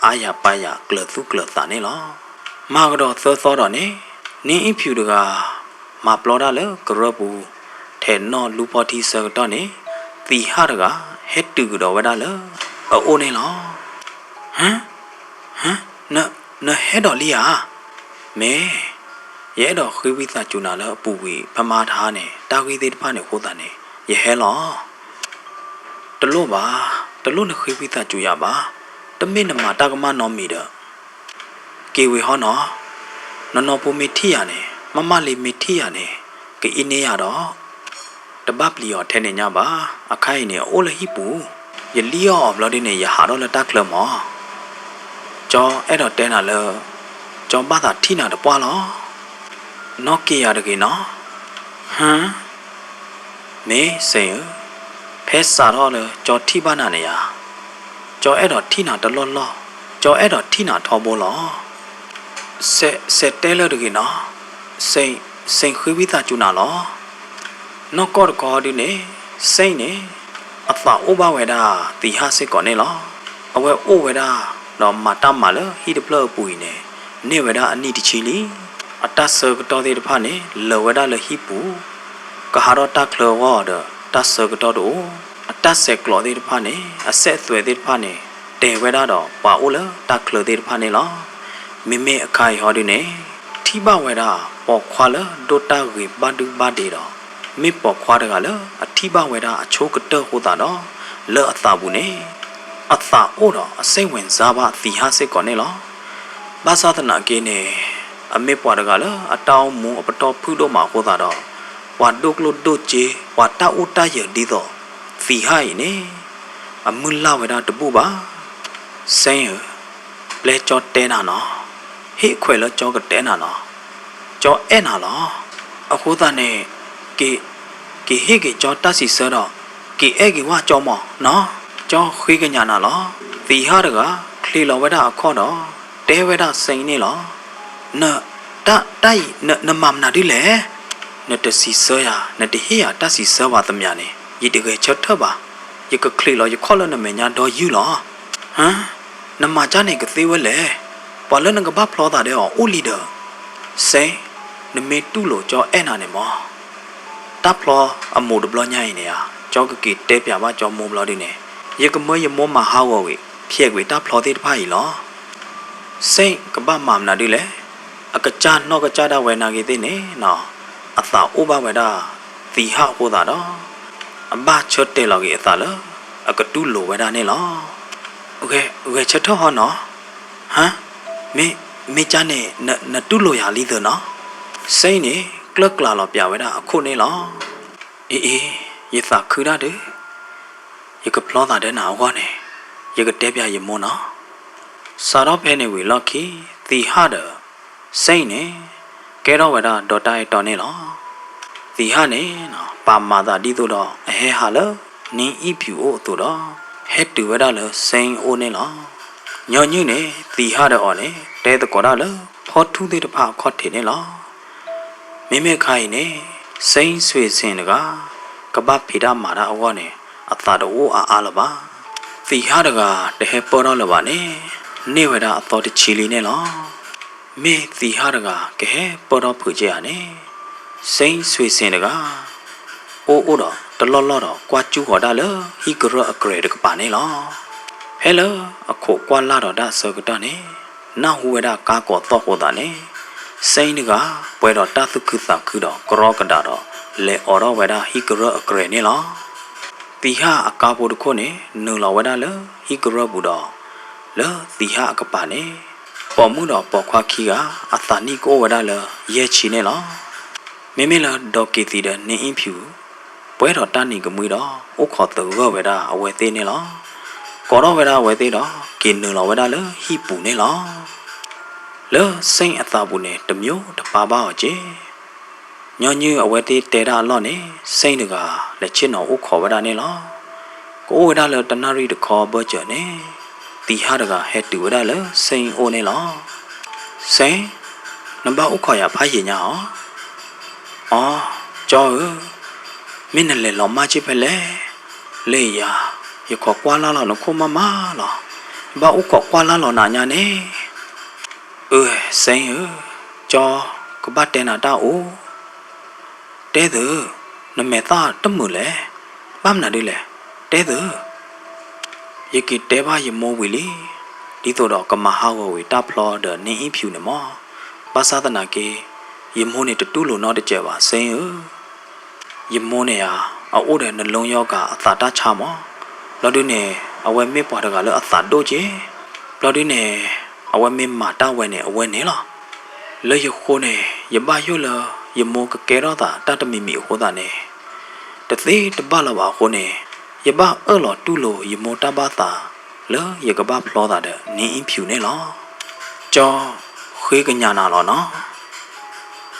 အါယၤပၢ်ယၤကျၢၤသူၣ်ကျၢၤသးန့ၣ်လီၤ. မၤကဒီးသၢသီဒီးန့ၣ်, နအ့ၣ်ဖၠူၣ်တဂၤ မၤပျီတၢ်လၢကရၢၢ်ပူၤ ထဲးနီၣ်လူဖီထံဆၢကတီၢ်န့ၣ်, သံဟၣ်တဂၤ ဟဲတုၤကဒီးဝဲဒၣ်လၢအအိၣ်န့ၣ်လီၤ. ဟၢ, ဟၢ, နဟဲဒီးလံဧါ. မ့ၢ်, ယအဲၣ်ဒိးဃ့ဝံသးစူၤနၤလၢအပူၤကွံာ် ဖဲမဟါတဟါန့ၣ် တၢ်ဂ့ၢ်သ့ၣ်တဖၣ်န့ၣ်အဃိသတးန့ၣ် ယဟဲလီၤ. တလိၣ်ဘၣ်, တလိၣ်နဃ့ဝံသးစူၤယၤဘၣ်. တမ့ၢ်နမၤတၢ်ကမၣ်နီတမံၤဒီး က့ၤဝံၤဟီနီၤ. နနီၢ်ဖိမ့ၢ်ထံၣ်ယၤန့ၣ်, မၢ်မၢ်လံမ့ၢ်ထံၣ်ယၤန့ၣ်, ကအံးန့ၢ်ယၤဒီး တဘၣ်ပျံၤအီၤထဲန့ၣ်ညါဘၣ်. အခါအံၤန့ၣ် အအိၣ်လၢဟံၣ်ပူၤ, ယလံၣ်အီၣ်အီၤဘျီဒုန့ၣ် ယဟးထီၣ်လၢတၢ်ချၢမး. ကၠီအဲၣ်ဒိးတဲနၤလၢ ကၠီဘၣ်သးထံၣ်နၤတပှၢ်လီၤ. နီၢ်က့ၤယၤတဂ့ၤနီၤ. ဟၢ, မ့ၢ်စ့ၣ်ဧၢ, ဖဲစးထီၣ်လၢကၠီထံၣ်ဘၣ်နၤန့ၣ်ဧါ, ကၠီအဲၣ်ဒိးထံၣ်နၤတလီၢ်လီၢ်, ကၠီအဲၣ်ဒိးထံၣ်နၤထီဘိလီၤ. စ့ၣ်, စ့ၣ်တဲလၢတဂ့ၤနီၤ. စ့ၣ်, စ့ၣ်ဃ့ဝံသးစူၤနၤလီၤ. နီၢ်ကီၢ်တခီဒုန့ၣ်, စ့ၣ်န့ၣ် အသးအိၣ်ဘၣ်ဝဲဒၣ်သံဟၣ်စ့ၢ်ကီးန့ၣ်လီၤ. အဝဲအိၣ်ဝဲဒၣ်ဒီးမၤတၢ်မၤလၢဟံၣ်တဖျၢၣ်အပူၤအံၤန့ၣ် န့ၢ်ဝဲဒၣ်အနံၣ်တဆံလံ. အတၢ်ဆၢကတီၢ်သ့ၣ်တဖၣ်န့ၣ် လၢာ်ဝဲဒၣ်လၢဟံၣ်ပူၤ, ကဟးထီၣ်တၢ်ချၢအဂီၢ်ဒီး တၢ်ဆၢကတီၢ်တအိၣ်. အတၢ်ဆဲးကျိးသ့ၣ်တဖၣ်န့ၣ်, အစဲးအသွဲးသ့ၣ်တဖၣ်န့ၣ် တဲဝဲဒၣ်ဒီးပှၤအိၣ်လၢတၢ်ချၢသ့ၣ်တဖၣ်န့ၣ်လီၤ. မ့မ့ၢ်အခါအံၤဟီဒုန့ၣ်, ထံၣ်ဘၣ်ဝဲဒၣ်ပိာ်ခွါလၢဒိၣ်တၢ်ဂ့ၤဘၣ်ဒုဘၣ်ဒ့ဒီး မ့ၢ်ပိာ်ခွါတဂၤလၢအထံၣ်ဘၣ်ဝဲဒၣ်အဆိကတၢၢ်အဃိသတးဒီး, လၢအသးပူၤန့ၣ် အသးအိၣ်ဒီးအစိတ်ဝင်စားဘၣ်သံဟၣ်စ့ၢ်ကီးန့ၣ်လီၤ. ဘၣ်ဆၣ်သနာ်က့န့ၣ်, အမ့ၢ်ပှၤတဂၤလၢအတၢ်အိၣ်မူအပတီၢ်ဖုၣ်ဒိၣ်မးအဃိသတးဒီး, ပှၤဒိၣ်ကျိၣ်ဒိၣ်စ့ ပှၤတၢ်အိၣ်တၢ်ယၢၤဒ်သိးသံဟၣ်အံၤန့ၣ်, အမုၢ်လၢ်ဝဲဒၣ်တဘူၣ်ဘၣ်. စ့ၣ်ဧၢ, ပျဲကၠီတဲနၤနီၤ, ဟ့ၣ်ခွဲးလၢကၠီကတဲနၤနီၤ, ကၠီအဲၣ်နၤလီၤ. အဃိသတးန့ၣ်, က့ၤ, က့ၤဟ့ၣ်က့ၤကၠီတၢ်စံးဆၢဒီး က့ၤအဲၣ်က့ၤဝဲကၠီမးနီၤ. ကၠီဃ့ကညးနၤလီၤ. သံဟၣ်တဂၤ ချံးလီၤဝဲဒၣ်အခီၣ်ဒီး တဲဝဲဒၣ်စ့န့ၣ်လီၤ. န, တၢ်, တၢ်အံၤ န, နမၤမနုၤဒ်လဲၣ်. နတစံးဆၢယၤ, နတဟ့ၣ်ယၤတၢ်စံးဆၢဘၣ်သ့ၣ်ညါန့ၣ် ယတဂဲၤဆၢထၢၣ်ဘၣ်. ယကချံးလီၤယခီၣ်လၢနမဲာ်ညါဒီးယုၢ်လီၤ. ဟါ, နမၤကၢ်န့ၣ်ကသ့ဝဲလဲၣ်. ပှၤလၢနကဘၣ်ဖျီသးဒီးအီၤအိၣ်လံဒီး. စ့, နမ့ၢ်တူၢ်လိာ်ကၠီအဲၣ်နၤန့ၣ်မး တၢ်ဖျီအမိၢ်တဘျီညါအံၤန့ၣ်ဧါ, ကၠီကက့ၤတဲပျးဘၣ်ကၠီမိၢ်ဘျီဒုန့ၣ်, ယကမၢယမိၢ်မၤဟးဂီၤကွံာ် ဖျဲးကွံာ်တၢ်ဖျီသ့ၣ်တဖၣ်အံၤလီၤ. စ့ကဘၣ်မၤမနုၤဒ်လဲၣ်. အကစၢ်နီၢ်ကစၢ်ဒၣ်ဝဲနာ်က့ၤသ့ၣ်န့ၣ်နီၤ, အသးအိၣ်ဘၣ်ဝဲဒၣ်သံဟၣ်အဃိသတးဒီး အဘၣ်ဆၢတဲာ်လီၤက့ၤအသးလၢ အကတူၢ်လိာ်ဝဲဒၣ်န့ၣ်လီၤ. ဂဲၤဆၢထၢၣ်ဟီနီၤ. ဟါ, မ့ၢ်, မ့ၢ်ကၢ်န့ၣ် နတူၢ်လိာ်ယၤလံသၢနီၤ. စ့န့ၣ် ကျၢၢ်ကျးလီၤပျးဝဲဒၣ်အခိၣ်န့ၣ်လီၤ. အ့အ့, ယသးခုဒၣ်ဒုး, ယကဖျီသးဒီးနၤအဂီၢ်န့ၣ် ယကတဲပျးယမိၢ်နီၤ. စးထီၣ်ဖဲန့ၣ်ဝံၤလီၢ်ခံ သံဟၣ်ဒီး စ့န့ၣ် ကဲထီၣ်ဝဲဒၣ်ဒီးတၢ်အဲၣ်တီန့ၣ်လီၤ. သံဟၣ်န့ၣ် ပာ်မၤသးဒ်သိးဒီးအဟဲဟးလၢ နအ့ဖၠူးအိၣ်အသိးဒီး ဟဲတုၤဝဲဒၣ်လၢစ့အအိၣ်န့ၣ်လီၤ. ညီနုၢ်န့ၣ် သံဟၣ်ဒီးအီၤန့ၣ် တဲသကိးတၢ်လၢ ဖီထူၣ်သ့ၣ်တဖၣ်အခီၣ်ထံးန့ၣ်လီၤ. မ့မ့ၢ်ခါအံၤန့ၣ် စ့စွ့ဆ့ၣ်တဂၤ ကဘၣ်ဖံးတၢ်မၤတၢ်အဂီၢ်န့ၣ် အသးတအိၣ်အါအါလၢၤဘၣ်. သံဟၣ်တဂၤတဟဲပၢၢ်ထီၣ်လၢၤဘၣ်န့ၣ် န့ၢ်ဝဲဒၣ်အသီတဆံလံန့ၣ်လီၤ. မ့ၢ်သံဟၣ်တဂၤကဟဲပၢၢ်ထီၣ်ဖုးက့ၤဧါန့ၣ်, စ့စွ့ဆ့ၣ်တဂၤ အိၣ်အိၣ်ဒီးတလီၢ်လီၢ်ဒီးကွၢ်ကၠူဃီၤဒၣ်လၢဟံၣ်ကရၢၢ်အကြဲၤတကပၤန့ၣ်လီၤ. ဖဲလၢအခိးကွၢ်လၢ်ဒီးတၢ်အဆၢကတီၢ်န့ၣ်, နၢ်ဟူဝဲဒၣ်ကါကိးသီၣ်ဃိသးန့ၣ်, စ့တဂၤ ပှဲၤဒီးတၢ်သူၣ်ခုသးခုဒီးကရီကဒးဒီး လဲၤအိးထီၣ်ဝဲဒၣ်ဟံၣ်ကရၢၢ်အကြဲၤန့ၣ်လီၤ. သံဟၣ်အကါဖိတခိၣ်န့ၣ် နုာ်လီၤဝဲဒၣ်လၢဟံၣ်ကရၢၢ်ပူၤဒီး လၢသံဟၣ်အကပၤန့ၣ်, ပိာ်မုၣ်ဒီးပိာ်ခွါခံဂၤ အသးနံၣ်ကအိၣ်ဝဲဒၣ်လၢယဲၢ်ဆံန့ၣ်လီၤ. မ့မ့ၢ်လၢဒီးက့ၤသံဒီးနအ့ဖၠူး ပှဲၤဒီးတၢ်နံၤကမှံဒီး အိၣ်ခိးသဂၢၢ်ဝဲဒၣ်အဝဲသ့ၣ်န့ၣ်လီၤ. ကိးထီၣ်ဝဲဒၣ်အဝဲသ့ၣ်ဒီး က့ၤနုာ်လီၤဝဲဒၣ်လၢဟံၣ်ပူၤန့ၣ်လီၤ. လၢစ့အသးပူၤန့ၣ် တမျိၢ်တပၢ်ဘၣ်အီၤက့ၤ ညီနုၢ်အဝဲသ့ၣ်တဲတၢ်အလီၢ်န့ၣ် စ့တဂၤ လဲၤဆ့ၣ်နီၤအိၣ်ခိးဝဲဒၣ်န့ၣ်လီၤ. ကအိၣ်ဝဲဒၣ်လၢတနၣ်ရံၣ်တခီဘၢၣ်စၢၤန့ၣ်, သံဟၣ်တဂၤဟဲတုၤဝဲဒၣ်လၢစ့အိၣ်န့ၣ်လီၤ. စ့, နဘၣ်အိၣ်ခိးယၤဖးယံာ်ညါအီၤ. အီ, ကၠီဧၢ, မ့ၢ်နလဲၤလီၤမၢ်က့ၤဖဲလဲၣ်. လၢယၤ, ယခိးကွၢ်လၢ်လီၤနခိၣ်မးမးလီၤ. ဘၣ်အိၣ်ခိးကွၢ်လၢ်လီၤနၤညါန့ၣ်. အၢ စ့ဧၢ, ကၠီကဘၣ်တဲနၤတၢ်အိၣ် တဲသု, နမဲာ်သၣ်တမုာ်လဲၣ်. ဘၣ်မနုၤဒ်လဲၣ်, တဲသု. ယက့ၤတဲဘၣ်ယမိၢ်ဝံၤလံ, ဒ်သိးဒီးကမၤဟးဂီၤဝံၤတၢ်ဖျီဒီးနအ့ဖၠူးန့ၣ်မး. ဘၣ်ဆၣ်သနာ်က့ ယမိၢ်န့ၣ်တတူၢ်လိာ်နီတစဲးဘၣ် စ့ဧၢ. ယမိၢ်န့ၣ်ဧါ, အအိၣ်ဒီးနလိယီၢ်ကၤအသးတၢ်ဆါမး. ဘျီဒုန့ၣ် အဝဲမ့ၢ်ပှၤတဂၤလၢအသးဒိၣ်က့ၤ. ဘျီဒုန့ၣ် အဝဲမ့ၢ်မၤတၢ်ဝဲန့ၣ် အဝဲန့ၣ်လီၤ. လၢယဃိန့ၣ် ယဘၣ်ယိၣ်လၢ ယမိၢ်ကကဲထီၣ်သးတၢ်တမံၤမံၤအဃိသတးန့ၣ်, တသ့တဘၣ်လၢၤဘၣ်အဃိန့ၣ်, ယဘၣ်အၢၣ်လီၤတူၢ်လိာ်ယမိၢ်တၢ်ဘၣ်သး လၢယကဘၣ်ဖျီသးဒီးနအ့ဖၠူးန့ၣ်လီၤ. ကၠီ ဃ့ကညးနၤလီၤနီၤ.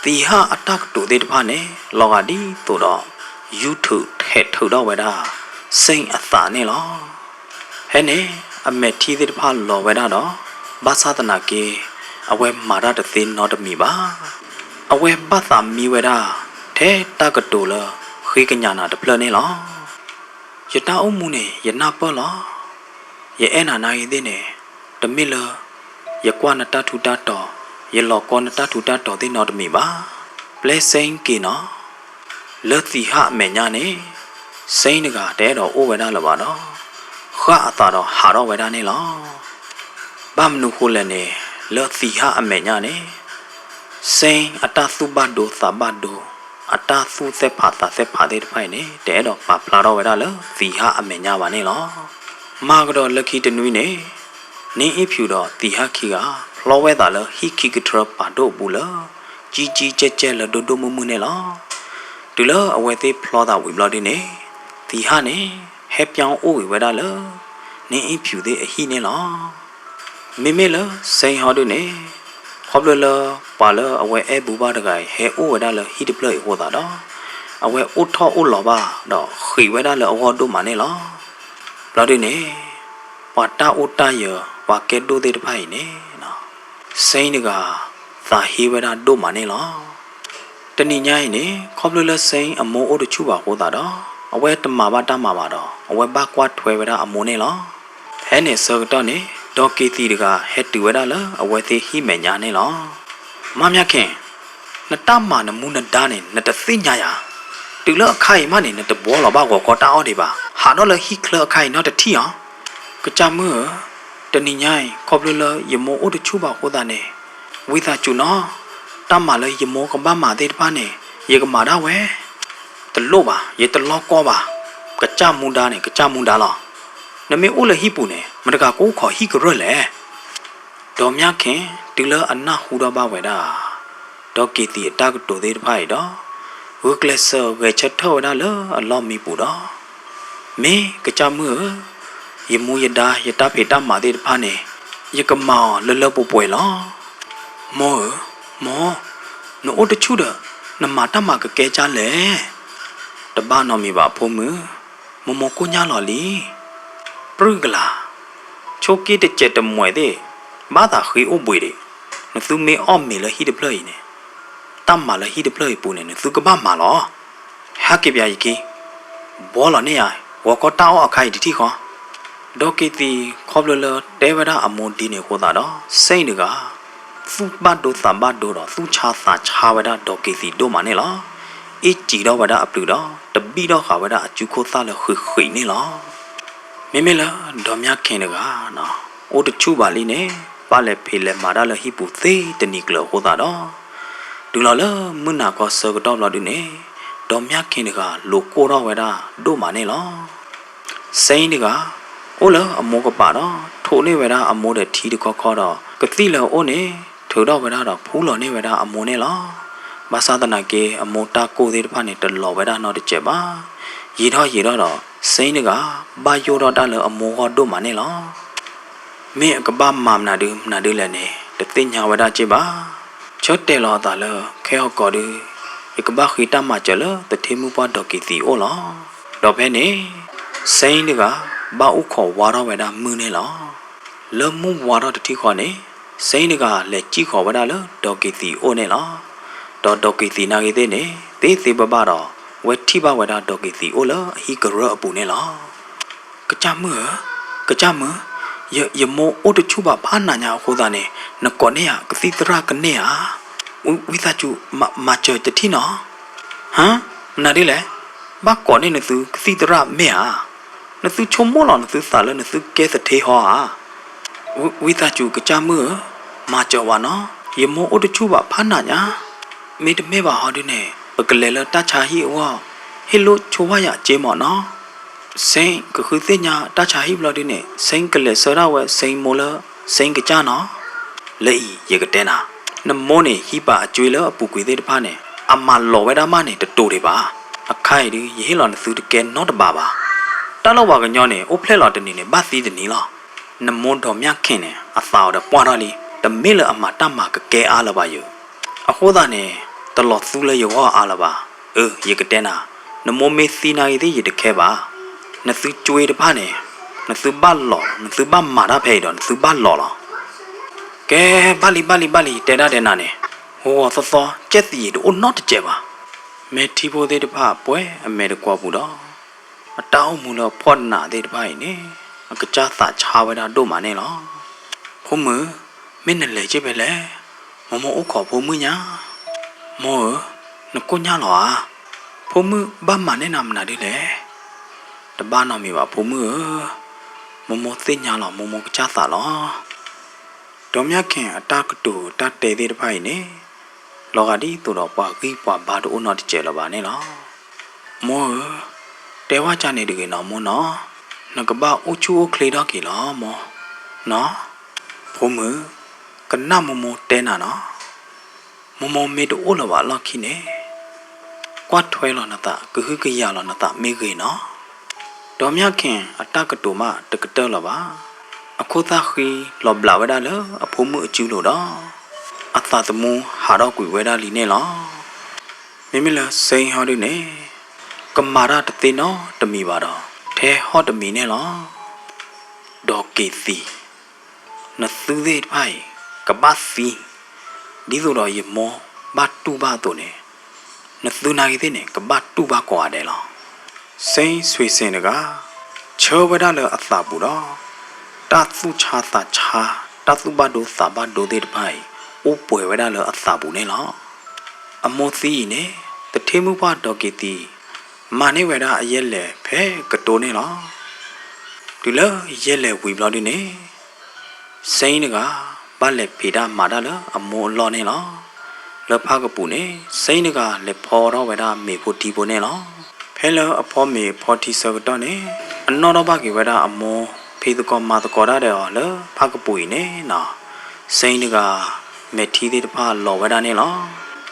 သံဟၣ်အတၢ်ကတိၤသ့ၣ်တဖၣ်န့ၣ် လီၤဂာ်ဒ်သိးဒီး ယူၢ်ထုးထဲးထုးထီၣ်ဝဲဒၣ် စ့အသးန့ၣ်လီၤ. ဖဲန့ၣ် အမဲာ်ထံသ့ၣ်တဖၣ်လီၤဝဲဒၣ်ဒီး ဘၣ်ဆၣ်သနာ်က့ အဝဲမၤတၢ်တသ့နီတမံၤဘၣ်. အဝဲဘၣ်သးမံဝဲဒၣ် ထဲတၢ်ကတိၤလၢ ဃ့ကညးနၤတဖျၢၣ်န့ၣ်လီၤ. ယတၢ်အိၣ်မူန့ၣ် ယနၢ်ပၢၢ်လီၤ. ယအဲၣ်နၤနာ်ဂ့ၤသ့ၣ်န့ၣ် တမ့ၢ်လၢ ယကွၢ်နတၢ်ထူးတၢ်တီၤ, ယလီၤကီနတၢ်ထူးတၢ်တီၤသ့ၣ်နီတမံၤဘၣ်. ပျဲစ့က့ၤနီၤ. လၢသံဟၣ်အမဲာ်ညါန့ၣ် စ့တဂၤတအဲၣ်ဒိးအိၣ်ဝဲဒၣ်လၢၤဘၣ်ဒီး ဃၣ်အသးဒီးဟးထီၣ်ဝဲဒၣ်န့ၣ်လီၤ. ဘၣ်မနုၤဃိလဲၣ်န့ၣ် လၢသံဟၣ်အမဲာ်ညါန့ၣ် စ့အတၢ်သူၣ်ဘၣ်ဒိသးဘၣ်ဒိ, အတၢ်သူၣ်သ့ၣ်ဖးသးသ့ၣ်ဖးသ့ၣ်တဖၣ်အံၤန့ၣ် တအဲၣ်ဒိးပာ်ဖျါထီၣ်ဝဲဒၣ်လၢသံဟၣ်အမဲာ်ညါဘၣ်န့ၣ်လီၤ. မၤကဒီးလၢခံတနွံန့ၣ် နအ့ဖၠူးဒီးသံဟၣ်ခံဂၤ ဖျီဝဲသးလၢဟံၣ်ခံကထြၢပာ်ဒိၣ်အပူၤလၢ ကံကံကဲကဲလၢဒိၣ်ဒိၣ်မုၢ်မုၢ်န့ၣ်လီၤ. တုၤလၢအဝဲသ့ၣ်ဖျီသးဝံၤဘျီဒုန့ၣ် သံဟၣ်န့ၣ် ဟဲပၠီအိၣ်ဂ့ၤဝဲဒၣ်လၢ နအ့ဖၠူးသ့ၣ်အဟံၣ်န့ၣ်လီၤ. မ့မ့ၢ်လၢစ့ဟီဒုန့ၣ် ခီဖျိလၢပှၤလၢအဝဲအဲၣ်ဘူးဘၣ်တဂၤအံၤ ဟဲအိၣ်ဝဲဒၣ်လၢဟံၣ်တဖျၢၣ်အံၤအဃိသတးဒီး အဝဲအိၣ်ထီၣ်အိၣ်လီၤဘၣ်ဒီးဃံးဝဲဒၣ်လၢအဂီၢ်ဒိၣ်မးန့ၣ်လီၤ. ဘျီဒုန့ၣ် ပှၤတၢ်အိၣ်တၢ်ယၢၤ ပှၤကဲဒိၣ်သ့ၣ်တဖၣ်အံၤန့ၣ် စ့တဂၤ သးဟ့ဝဲဒၣ်ဒိၣ်မးန့ၣ်လီၤ. တနံၤညါအံၤန့ၣ် ခီဖျိလၢစ့အမိၢ်အိၣ်တဆူၣ်ဘၣ်အဃိသတးဒီး အဝဲတမၤဘၣ်တၢ်မၤဘၣ်ဒီး အဝဲဘၣ်ကွၢ်ထွဲဝဲဒၣ်အမိၢ်န့ၣ်လီၤ. ဖဲန့ၣ်အဆၢကတီၢ်န့ၣ် ဒီးက့ၤသံးတဂၤဟဲတုၤဝဲဒၣ်လၢအဝဲသ့ၣ်ဟံၣ်မဲာ်ညါန့ၣ်လီၤ. မါမၠါခ့ၣ်, နတၢ်မၤနမူနဒါန့ၣ် နတသ့ၣ်ညါယၤ, တုၤလၢအခါအံၤမးန့ၣ် နတဘှီလီၤဘၣ်ဂီၤခီတၢ်အီၣ်ဒံးဘၣ်, ဟးထီၣ်လၢဟံၣ်ချၢအခါအံၤနီတထံၣ်အီၤ. ကစၢ်မုၣ်ဧၢ, တနံၤညါအံၤ ခီဖျိလၢယမိၢ်အိၣ်တဆူၣ်ဘၣ်အဃိသတးန့ၣ် ဝံသးစူၤနီၤ, တၢ်မၤလၢယမိၢ်ကဘၣ်မၤသ့ၣ်တဖၣ်န့ၣ် ယကမၤဒၣ်ဝဲ. တလိၣ်ဘၣ်, ယတလီၢ်ကီဘၣ်. ကစၢ်မူဒါန့ၣ် ကစၢ်မူဒါလီၤ. နမ့ၢ်အိၣ်လၢဟံၣ်ပူၤန့ၣ် မတၤတဂၤကအိၣ်ခိးဟံၣ်ကရၢၢ်လဲၣ်. ဒီးမၠါခ့ၣ် တုၤလၢအနၢ်ဟူထီၣ်ဘၣ်ဝဲဒၣ် ဒီးက့ၤသံးအတၢ်ကတိၤသ့ၣ်တဖၣ်အံၤဒီး ဂုာ်ကျဲးစၢးဂဲၤဆၢထၢၣ်ဝဲဒၣ်လၢအလီၢ်မံပူၤဒီး, မ့ၢ်ကစၢ်မုၣ်ဧၢ, ယမူယဒါယတၢ်ဖံးတၢ်မၤသ့ၣ်တဖၣ်န့ၣ် ယကမၤအီၤလၢလၢပှဲၤပှဲၤလီၤ. မိၢ်ဧၢ, မိၢ်, နအိၣ်တဆူၣ်ဒီး နမၤတၢ်မၤကကဲကၢ်လဲၣ်. တဘၣ်နီတမံၤဘၣ်ဖိမုၣ်, မိၢ်မိၢ်ကိၢ်ညါလီၤလံ. ပြုၢ်ကလာ်, ဆိက့တစဲးတမှဲးသ့ၣ် ဘၣ်သးဃ့အိၣ်ဘှံးဒံး, နသုမ့ၢ်အီၣ်မ့ၤလၢဟံၣ်တဖျၢၣ်အံၤန့ၣ်, တၢ်မၤလၢဟံၣ်တဖျၢၣ်အံၤပူၤန့ၣ် နသုကဘၣ်မၤလီၤ. ဟဲက့ၤပၠးယခံ, ဘှီလီၤန့ၢ်ယၤ, ဂီၤခီတၢ်အီၣ်အခါအံၤတထံၣ်ဃီ. ဒီးက့ၤသံးခီဖျိလၢတဲဝဲဒၣ်အမိၢ်ဒ်န့ၣ်အဃိသတးဒီး စ့တဂၤ သူၣ်ဘၣ်ဒိသးဘၣ်ဒိဒီး သူၣ်ဆါသးဆါဝဲဒၣ်ဒီးက့ၤသံးဒိၣ်မးန့ၣ်လီၤ. အ့ၣ်စံးထီၣ်ဝဲဒၣ်အပျုၤဒီး တဘံၣ်ထီၣ်ဃာ်ဝဲဒၣ်အစုခိၣ်သၣ်လၢဃံးဃံးန့ၣ်လီၤ. မ့မ့ၢ်လၢဒီးမၠါခ့ၣ်တဂၤ အိၣ်တဆူၣ်ဘၣ်လံန့ၣ် ဘၣ်လဲၤဖံးလဲၤမၤတၢ်လၢဟံၣ်ပူၤသ့တနံၤကျၢၤအဃိသတးဒီး တုၤလီၤလၢမုၢ်နၤခီဆၢကတီၢ်ဘျီဒုန့ၣ် ဒီးမၠါခ့ၣ်တဂၤ လိၤကိၢ်ထီၣ်ဝဲဒၣ်ဒိၣ်မးန့ၣ်လီၤ. စ့တဂၤ အိၣ်လၢအမိၢ်ကပၤဒီး ထိးန့ၢ်ဝဲဒၣ်အမိၢ်ဒီးထံတခီခီဒီး ကသံၣ်လၢအအိၣ်န့ၣ် ထုးထီၣ်ဝဲဒၣ်ဒီးဖူလီၤန့ၢ်ဝဲဒၣ်အမိၢ်န့ၣ်လီၤ. ဘၣ်ဆၣ်သနာ်က့ အမိၢ်တၢ်ကိၢ်သ့ၣ်တဖၣ်န့ၣ် တလီၤဝဲဒၣ်နီတစဲးဘၣ်. ယံာ်ထီၣ်ယံာ်ထီၣ်ဒီး စ့တဂၤ ဘၣ်ယိၣ်ထီၣ်တၢ်လၢအမိၢ်ဂီၢ်ဒိၣ်မးန့ၣ်လီၤ. မ့ၢ်အကဘၣ်မၤမနုၤဒုမနုၤဒုလဲၣ်န့ၣ် တသ့ၣ်ညါဝဲဒၣ်က့ဘၣ်. ဆၢတဲာ်လီၤအသးလၢ ခဲအံၤကီးဒု ယကဘၣ်ဃ့တၢ်မၤစၢၤလၢသထ့မုၣ်ပှၢ်ဒီးက့ၤသံးအိၣ်လီၤ. ဒီးဖဲန့ၣ် စ့တဂၤ ဘၣ်အိၣ်ခိးဝါထီၣ်ဝဲဒၣ်မုၢ်န့ၣ်လီၤ. လၢမုၢ်ဝါထီၣ်တထံၣ်ဃီန့ၣ် စ့တဂၤ လဲၤစံၣ်ဃီၤဝဲဒၣ်လၢဒီးက့ၤသံးအိၣ်န့ၣ်လီၤ. ဒီးဒီးက့ၤသံးနာ်ဂ့ၤသ့ၣ်န့ၣ် သ့သ့ဘၣ်ဘၣ်ဒီး ဝဲထံၣ်ဘၣ်ဝဲဒၣ်ဒီးက့ၤသံးအိၣ်လၢအဟံၣ်ကရၢၢ်အပူၤန့ၣ်လီၤ. ကစၢ်မုၣ်ဧၢ, ကစၢ်မုၣ်, ယ, ယမိၢ်အိၣ်တဆူၣ်ဘၣ်ဖးနးညါအဃိသတးန့ၣ် နကိးန့ၢ်ယၤကသံၣ်သရၣ်ကန့ၢ်ဧါ. ဝံ, ဝံသးစူၤ, မၤ, မၤစၢၤတထံၣ်နီၤ. ဟါ, မနုၤဒ်လဲၣ်, ဘၣ်ကိးန့ၢ်နသုကသံၣ်သရၣ်မ့ၢ်ဧါ. နသုဆိကမိၣ်လီၤနသုသးလၢနသုကဲသထ့ဟီဧါ. ဝံ, ဝံသးစူၤကစၢ်မုၣ်ဧၢ, မၤစၢၤဝဲနီၤ, ယမိၢ်အိၣ်တဆူၣ်ဘၣ်ဖးနးညါ. မ့တမ့ၢ်ဘၣ်ဟီဒုန့ၣ် ပကလဲၤလၢတၢ်ဆါဟံၣ်အဂီၢ်, ဟ့ၣ်လိာ်ဆိဝဲယၤက့မၢ်နီၤ. စ့ကဃုသ့ၣ်ညါတၢ်ဆါဟံၣ်ဘျီဒုန့ၣ် စ့ကလဲၤဆှၢဒၣ်ဝဲစ့မိၢ်လၢစ့ကစၢ်နီၤ. လၢအံၤ ယကတဲနၤ, နမိၢ်န့ၣ် ဟံးပာ်အကွ့လၢအပူၤကွံာ်သ့ၣ်တဖၣ်န့ၣ် အမၤလီၤဝဲဒၣ်မးန့ၣ် တတိၤဒံးဘၣ်. အခါအံၤဒု ယဟ့ၣ်လီၤနသုတကဲနီတဘ့ၣ်ဘၣ်. တၢ်လၢပှၤကညီန့ၣ် အိၣ်ဖျဲၣ်လီၤတနံၤန့ၣ် ဘၣ်သံတနံၤလီၤ. နမိၢ်ဒီးမၠၣ်ခ့ၣ်န့ၣ် အသးအီၤဒီးပှၢ်ထီၣ်လံ, တမ့ၢ်လၢအမၤတၢ်မၤကကဲအါလၢၤဘၣ်ယိၤ. အဃိသတးန့ၣ် တလီၤသူလၢယဂီၢ်အါလၢၤဘၣ်. အၢ ယကတဲနၤ, နမိၢ်မ့ၢ်သံနာ်ဂ့ၤသ့ၣ် ယတခဲဘၣ်. နသုကွ့တဖၣ်န့ၣ် နသုဘၣ်လီၤ, နသုဘၣ်မၤတၢ်ဖဲအံၤဒီး နသုဘၣ်လီၤလီၤ. ကဲ, ဘၣ်လံ ဘၣ်လံ ဘၣ်လံ, တဲဒၣ်ဒဲးနၤန့ၣ်, ဂီၤဂီၤသီသီ ကဲသံးယံာ်တအိၣ်နီတစဲးဘၣ်. မ့ၢ်ထံဖိသ့ၣ်တဖၣ်ပှဲၤအမဲာ်တကွီၢ်ပူၤဒီး အတၢ်အိၣ်မူလၢအဖှီၣ်နးသ့ၣ်တဖၣ်အံၤန့ၣ် အကစၢ်သးဆါဝဲဒၣ်ဒိၣ်မးန့ၣ်လီၤ. ဖိမုၣ်, မ့ၢ်နလဲၤက့ၤဖဲလဲၣ်. မိၢ်မိၢ်အိၣ်ခိးဖိမုၣ်ညါ. မိၢ်ဧၢ, နကိၢ်ညါလီၤဧါ. ဖိမုၣ်ဘၣ်မၤန့ၢ်နၤမနုၤဒ်လဲၣ်. တဘၣ်နီတမံၤဘၣ်ဖိမုၣ်ဧၢ, မိၢ်မိၢ်သ့ၣ်ညါလီၤ မိၢ်မိၢ်ကစၢ်သးလီၤ. ဒီးမၠၣ်ခ့ၣ်အတၢ်ကတိၤတၢ်တဲသ့ၣ်တဖၣ်အံၤန့ၣ် လီၤဂာ်ဒ်သိးဒီးပှၤဂံၢ်ပှၤဘါတအိၣ်နီတစဲးလၢၤဘၣ်န့ၣ်လီၤ. မိၢ်ဧၢ, တဲဝဲကန့ၣ်တဂ့ၤနီၤမိၢ်နီၤ, နကဘၣ်အိၣ်ဆူၣ်အိၣ်ချ့ထီၣ်က့ၤလီၤမိၢ်နီၤ. ဖိမုၣ်, ကနၣ်မိၢ်မိၢ်တဲနၤနီၤ. မိၢ်မိၢ်မ့ၢ်တအိၣ်လၢၤဘၣ်အလီၢ်ခံန့ၣ် ကွၢ်ထွဲလီၤနသး ကဟုကယာ်လီၤနသးမ့ၢ်ဂ့ၤနီၤ. ဒီးမၠၣ်ခ့ၣ်အတၢ်ကတိၤမးတကတၢၢ်လၢၤဘၣ်. အခိၣ်သၣ်ဃံလီၤဘျးဝဲဒၣ်လၢအဖိမုၣ်အစုလိၤဒီး အသးသမူဟးထီၣ်ကွံာ်ဝဲဒၣ်လံန့ၣ်လီၤ. မ့မ့ၢ်လၢစ့ဟီဒုန့ၣ် ကမၤတၢ်တသ့နီတမံၤဘၣ်ဒီး ထဲဟီၣ်တမံၤန့ၣ်လီၤ. ဒီးက့ၤသံ, နသုသ့ၣ်တဖၣ်အံၤ ကဘၣ်သံ, ဒ်သိးဒီးယမိၢ်ဘၣ်တူၢ်ဘၣ်အသိးန့ၣ်, နသုနာ်က့ၤသ့ၣ်န့ၣ် ကဘၣ်တူၢ်ဘၣ်ကိးဂၤဒဲးလီၤ. စ့ၣ်ဆွ့ၤစ့ၣ်တဂၤ ဆၢဝဲဒၣ်လၢအသးပူၤဒီး တၢ်သူၣ်ဆါသးဆါ, တၢ်သူၣ်ဘၣ်ဒိသးဘၣ်ဒိသ့ၣ်တဖၣ်အံၤ အိၣ်ပှဲၤဝဲဒၣ်လၢအသးပူၤန့ၣ်လီၤ. အမိၢ်သံအံၤန့ၣ် တထံၣ်မုၣ်ပှၢ်ဒီးက့ၤသံ မၤန့ၢ်ဝဲဒၣ်အယဲၢ်လဲၤဖဲကတိၤန့ၣ်လီၤ. တုၤလၢယဲၢ်လဲၤဝံၤဘျီဒုန့ၣ် စ့ၣ်တဂၤ ဘၣ်လဲၤဖံးတၢ်မၤတၢ်လၢအမိၢ်အလီၢ်န့ၣ်လီၤ. လၢဖၣ်ကပူၤန့ၣ် စ့ၣ်တဂၤလဲၤဖီထီၣ်ဝဲဒၣ်မ့ၤဖိထံဖိန့ၣ်လီၤ. ဖဲလၢအဖီမ့ၤဖီထံဆၢကတီၢ်န့ၣ် အနီၣ်ထီၣ်ဘၣ်က့ၤဝဲဒၣ်အမိၢ်ဖံးသကိးမၤသကိးတၢ်ဒီးအီၤလၢဖၣ်ကပူၤအံၤန့ၣ်နီၤ, စ့ၣ်တဂၤ မဲာ်ထံသ့ၣ်တဖၣ်လီၤဝဲဒၣ်န့ၣ်လီၤ.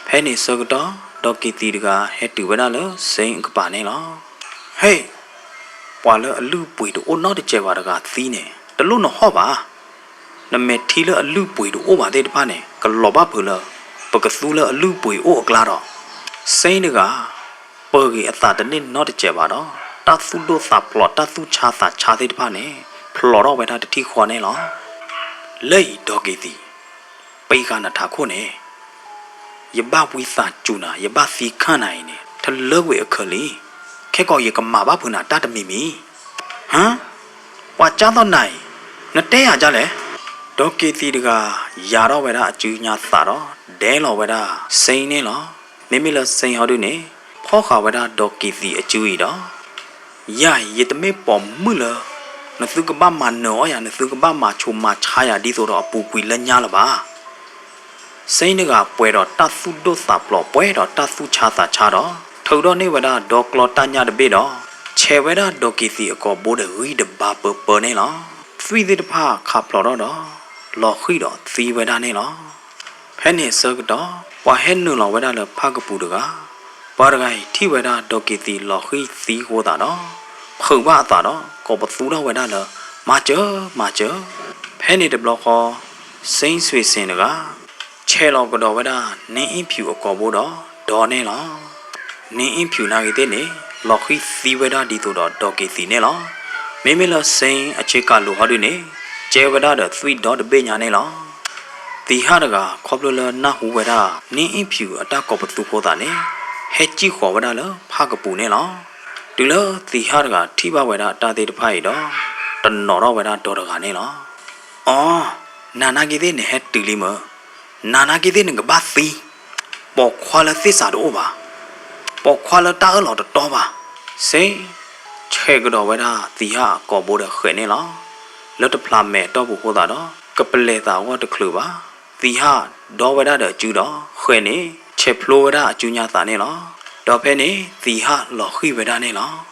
ဖဲန့ၣ်ဆၢကတီၢ် ဒီးက့ၤသံတဂၤဟဲတုၤဝဲဒၣ်လၢစ့ၣ်အကပၤန့ၣ်လီၤ. ဟ့ၣ်, ပှၤလၢအလုၢ်အပှ့ၤတအိၣ်နီတစဲးဘၣ်တဂၤသံန့ၣ် တလိၣ်နဟီၣ်ဘၣ်. နမဲာ်ထံလၢအလုၢ်အပှ့ၤတအိၣ်ဘၣ်သ့ၣ်တဖၣ်န့ၣ် ကလီၤဘၣ်ဖုးလၢ ပကသူလၢအလုၢ်အပှ့ၤအိၣ်အကျါဒီး စ့ၣ်တဂၤ ပၢၤဂ့ၤအသးတန့ၢ်နီတစဲးဘၣ်ဒီး တၢ်သူၣ်ဒိၣ်သးဖျိး တၢ်သူၣ်ဆါသးဆါသ့ၣ်တဖၣ်န့ၣ် ဖျိးထီၣ်ဝဲဒၣ်တထံၣ်ဃီန့ၣ်လီၤ. လၢအံၤဒီးက့ၤသံ, ပံးဃာ်နထးခိၣ်န့ၣ် ယဘၣ်ဝံသးစူၤနၤ ယဘၣ်သံခါနၤအံၤန့ၣ် တလၢကွံာ်အခၢးလံ. ခဲကီးယကမၤဘၣ်ဖုးနၤတၢ်တမံၤမံၤ. ဟါ, ပှၤကၢ်သီၣ်နၤအံၤ နတဲယၤဒ်လဲၣ်. ဒီးက့ၤသံတဂၤ ယၤထီၣ်ဝဲဒၣ်အစုညါသးဒီး ဒဲလီၤဝဲဒၣ်စ့ၣ်န့ၣ်လီၤ. မ့မ့ၢ်လၢစ့ၣ်ဟီဒုန့ၣ် ဖီၣ်ဃာ်ဝဲဒၣ်ဒီးက့ၤသံအစုအံၤဒီး ယၤအံၤ ယတမ့ၢ်ပိာ်မုၣ်လၢ နသုကဘၣ်မၤနၢၤအီၣ်ယၤ နသုကဘၣ်မၤဆူးမၤဆါယၤဒ်သိးဒီးအပူၤကွံာ်လၢညါလၢၤဘၣ်. စ့ၣ်တဂၤပှဲၤဒီးတၢ်သူၣ်ဒိၣ်သးဖျိး ပှဲၤဒီးတၢ်သူၣ်ဆါသးဆါဒီး ထုးထီၣ်န့ၢ်ဝဲဒၣ်ဒီကျီတၢ်ညၣ်တဘ့ၣ်ဒီး ဆဲးဝဲဒၣ်ဒီးက့ၤသံအကိာ်ဘိဒီးဂံၢ်တဘါပၢၤပၢၤန့ၣ်လီၤ. သွံၣ်သ့ၣ်တဖၣ်ခးဖျိးထီၣ်ဒီး လီၤဃံၢ်ဒီးသံဝဲဒၣ်န့ၣ်လီၤ. ဖဲန့ၣ်အဆၢကတီၢ် ပှၤဟဲနုာ်လီၤဝဲဒၣ်လၢဖၣ်ကပူၤတဂၤ, ပှၤတဂၤအံၤထံၣ်ဝဲဒၣ်ဒီးက့ၤသံလီၤဃံၢ်သံအဃိသတးဒီး ဖုးဘၣ်အသးဒီး ကိးပသူထီၣ်ဝဲဒၣ်လၢ မၤစၢၤ မၤစၢၤ. ဖဲန့ၣ်တဘျီဃီ စ့ၣ်ဆွ့ၤစ့ၣ်တဂၤ ဆဲးလီၤကဒီးဝဲဒၣ် နင်းအ့ၣ်ဖြူအကိာ်ဘိဒီး ဒီးန့ၣ်လီၤ. နင်းအ့ၣ်ဖြူနာ်ဂ့ၤသ့ၣ်န့ၣ် လီၤဃံၢ်သံဝဲဒၣ်ဒ်သိးဒီးဒီးက့ၤသံန့ၣ်လီၤ. မ့မ့ၢ်လၢစ့ၣ်အဆ့ကၤလိၤဟီဒုန့ၣ် ကဲဝဲဒၣ်ဒီးသွံၣ်ဒီတဘ့ၣ်ညါန့ၣ်လီၤ. သံဟၣ်တဂၤ ခီဖျိလၢနၢ်ဟူဝဲဒၣ် နင်းအ့ၣ်ဖြူအတၢ်ကိးပသူအဃိသတးန့ၣ် ဟဲစံၣ်ဃီၤဝဲဒၣ်လၢဖၣ်ကပူၤန့ၣ်လီၤ. တုၤလၢသံဟၣ်တဂၤထံၣ်ဘၣ်ဝဲဒၣ်တၢ်သ့ၣ်တဖၣ်အံၤဒီး တနီၤထီၣ်ဝဲဒၣ်ဒီတဂၤန့ၣ်လီၤ. အိ, နၤနာ်က့ၤသ့ၣ်နဟဲတုၤလံမၢ်, နၤနာ်က့ၤသ့ၣ်နကဘၣ်သံ, ပိာ်ခွါလၢသ့ၣ်စးတအိၣ်ဘၣ်, ပိာ်ခွါလၢတၢ်အၢၣ်လီၤတတီဘၣ်. စ့ၣ် ဆဲးကဒီးဝဲဒၣ်သံဟၣ်အကိာ်ဘိဒီးဃဲးန့ၣ်လီၤ. လၢတဖျးမဲာ်အတီၢ်ပူၤအဃိသတးဒီး ကပလဲၤသးအဂီၢ်တချုးဘၣ်. သံဟၣ်ဒီဝဲဒၣ်ဒီးအစုဒီး ဃဲးန့ၣ် ဆဲးဖျိဝဲဒၣ်အစုညါသးန့ၣ်လီၤ. ဒီးဖဲန့ၣ် သံဟၣ်လီၤဃံၢ်ဝဲဒၣ်န့ၣ်လီၤ.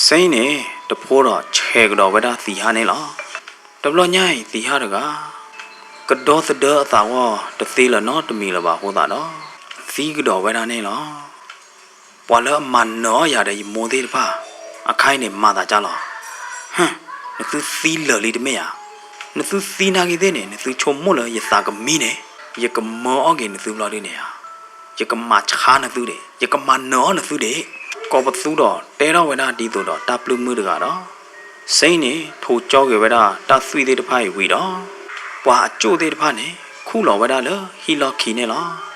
စ့ၣ်န့ၣ် တဖိဒီးဆဲးကဒီးဝဲဒၣ်သံဟၣ်န့ၣ်လီၤ. တဘျီညါအံၤသံဟၣ်တဂၤ ကဒီသဒၢအသးအဂီၢ် တသ့လၢၤနီတမံၤလၢၤဘၣ်အဃိသတးဒီး သံကဒီးဝဲဒၣ်န့ၣ်လီၤ. ပှၤလၢအမၤနၢၤအီၣ်ယၤဒီးယမိၢ်သ့ၣ်တဖၣ် အခါအံၤန့ၣ်မၤသးဒ်လဲၣ်. ဟၢ, နသုသံလၢာ်လံတမ့ၢ်ဧါ. နသုသံနာ်က့ၤသ့ၣ်န့ၣ် နသုဆိကမိၣ်လၢယသးကမံန့ၣ် ယကမၢအီၣ်က့ၤနသုဘျီဒုန့ၣ်ဧါ. ယကမၤဆါနသုဒံး, ယကမၤနၢၤအီၣ်နသုဒံး. ကိးပသူဒီးတဲထီၣ်ဝဲဒၣ်ဒ်သိးဒီးတၢ်ပျုၢ်မုၢ်တဂၤဒီး စ့ၣ်န့ၣ် ထိးကၠီက့ၤဝဲဒၣ်တၢ်သွံၣ်သ့ၣ်တဖၣ်အံၤဝံၤဒီး ပှၤအကၠိၣ်သ့ၣ်တဖၣ်န့ၣ် ခူၣ်လီၤဝဲဒၣ်လၢဟံၣ်လီၢ်ခံန့ၣ်လီၤ.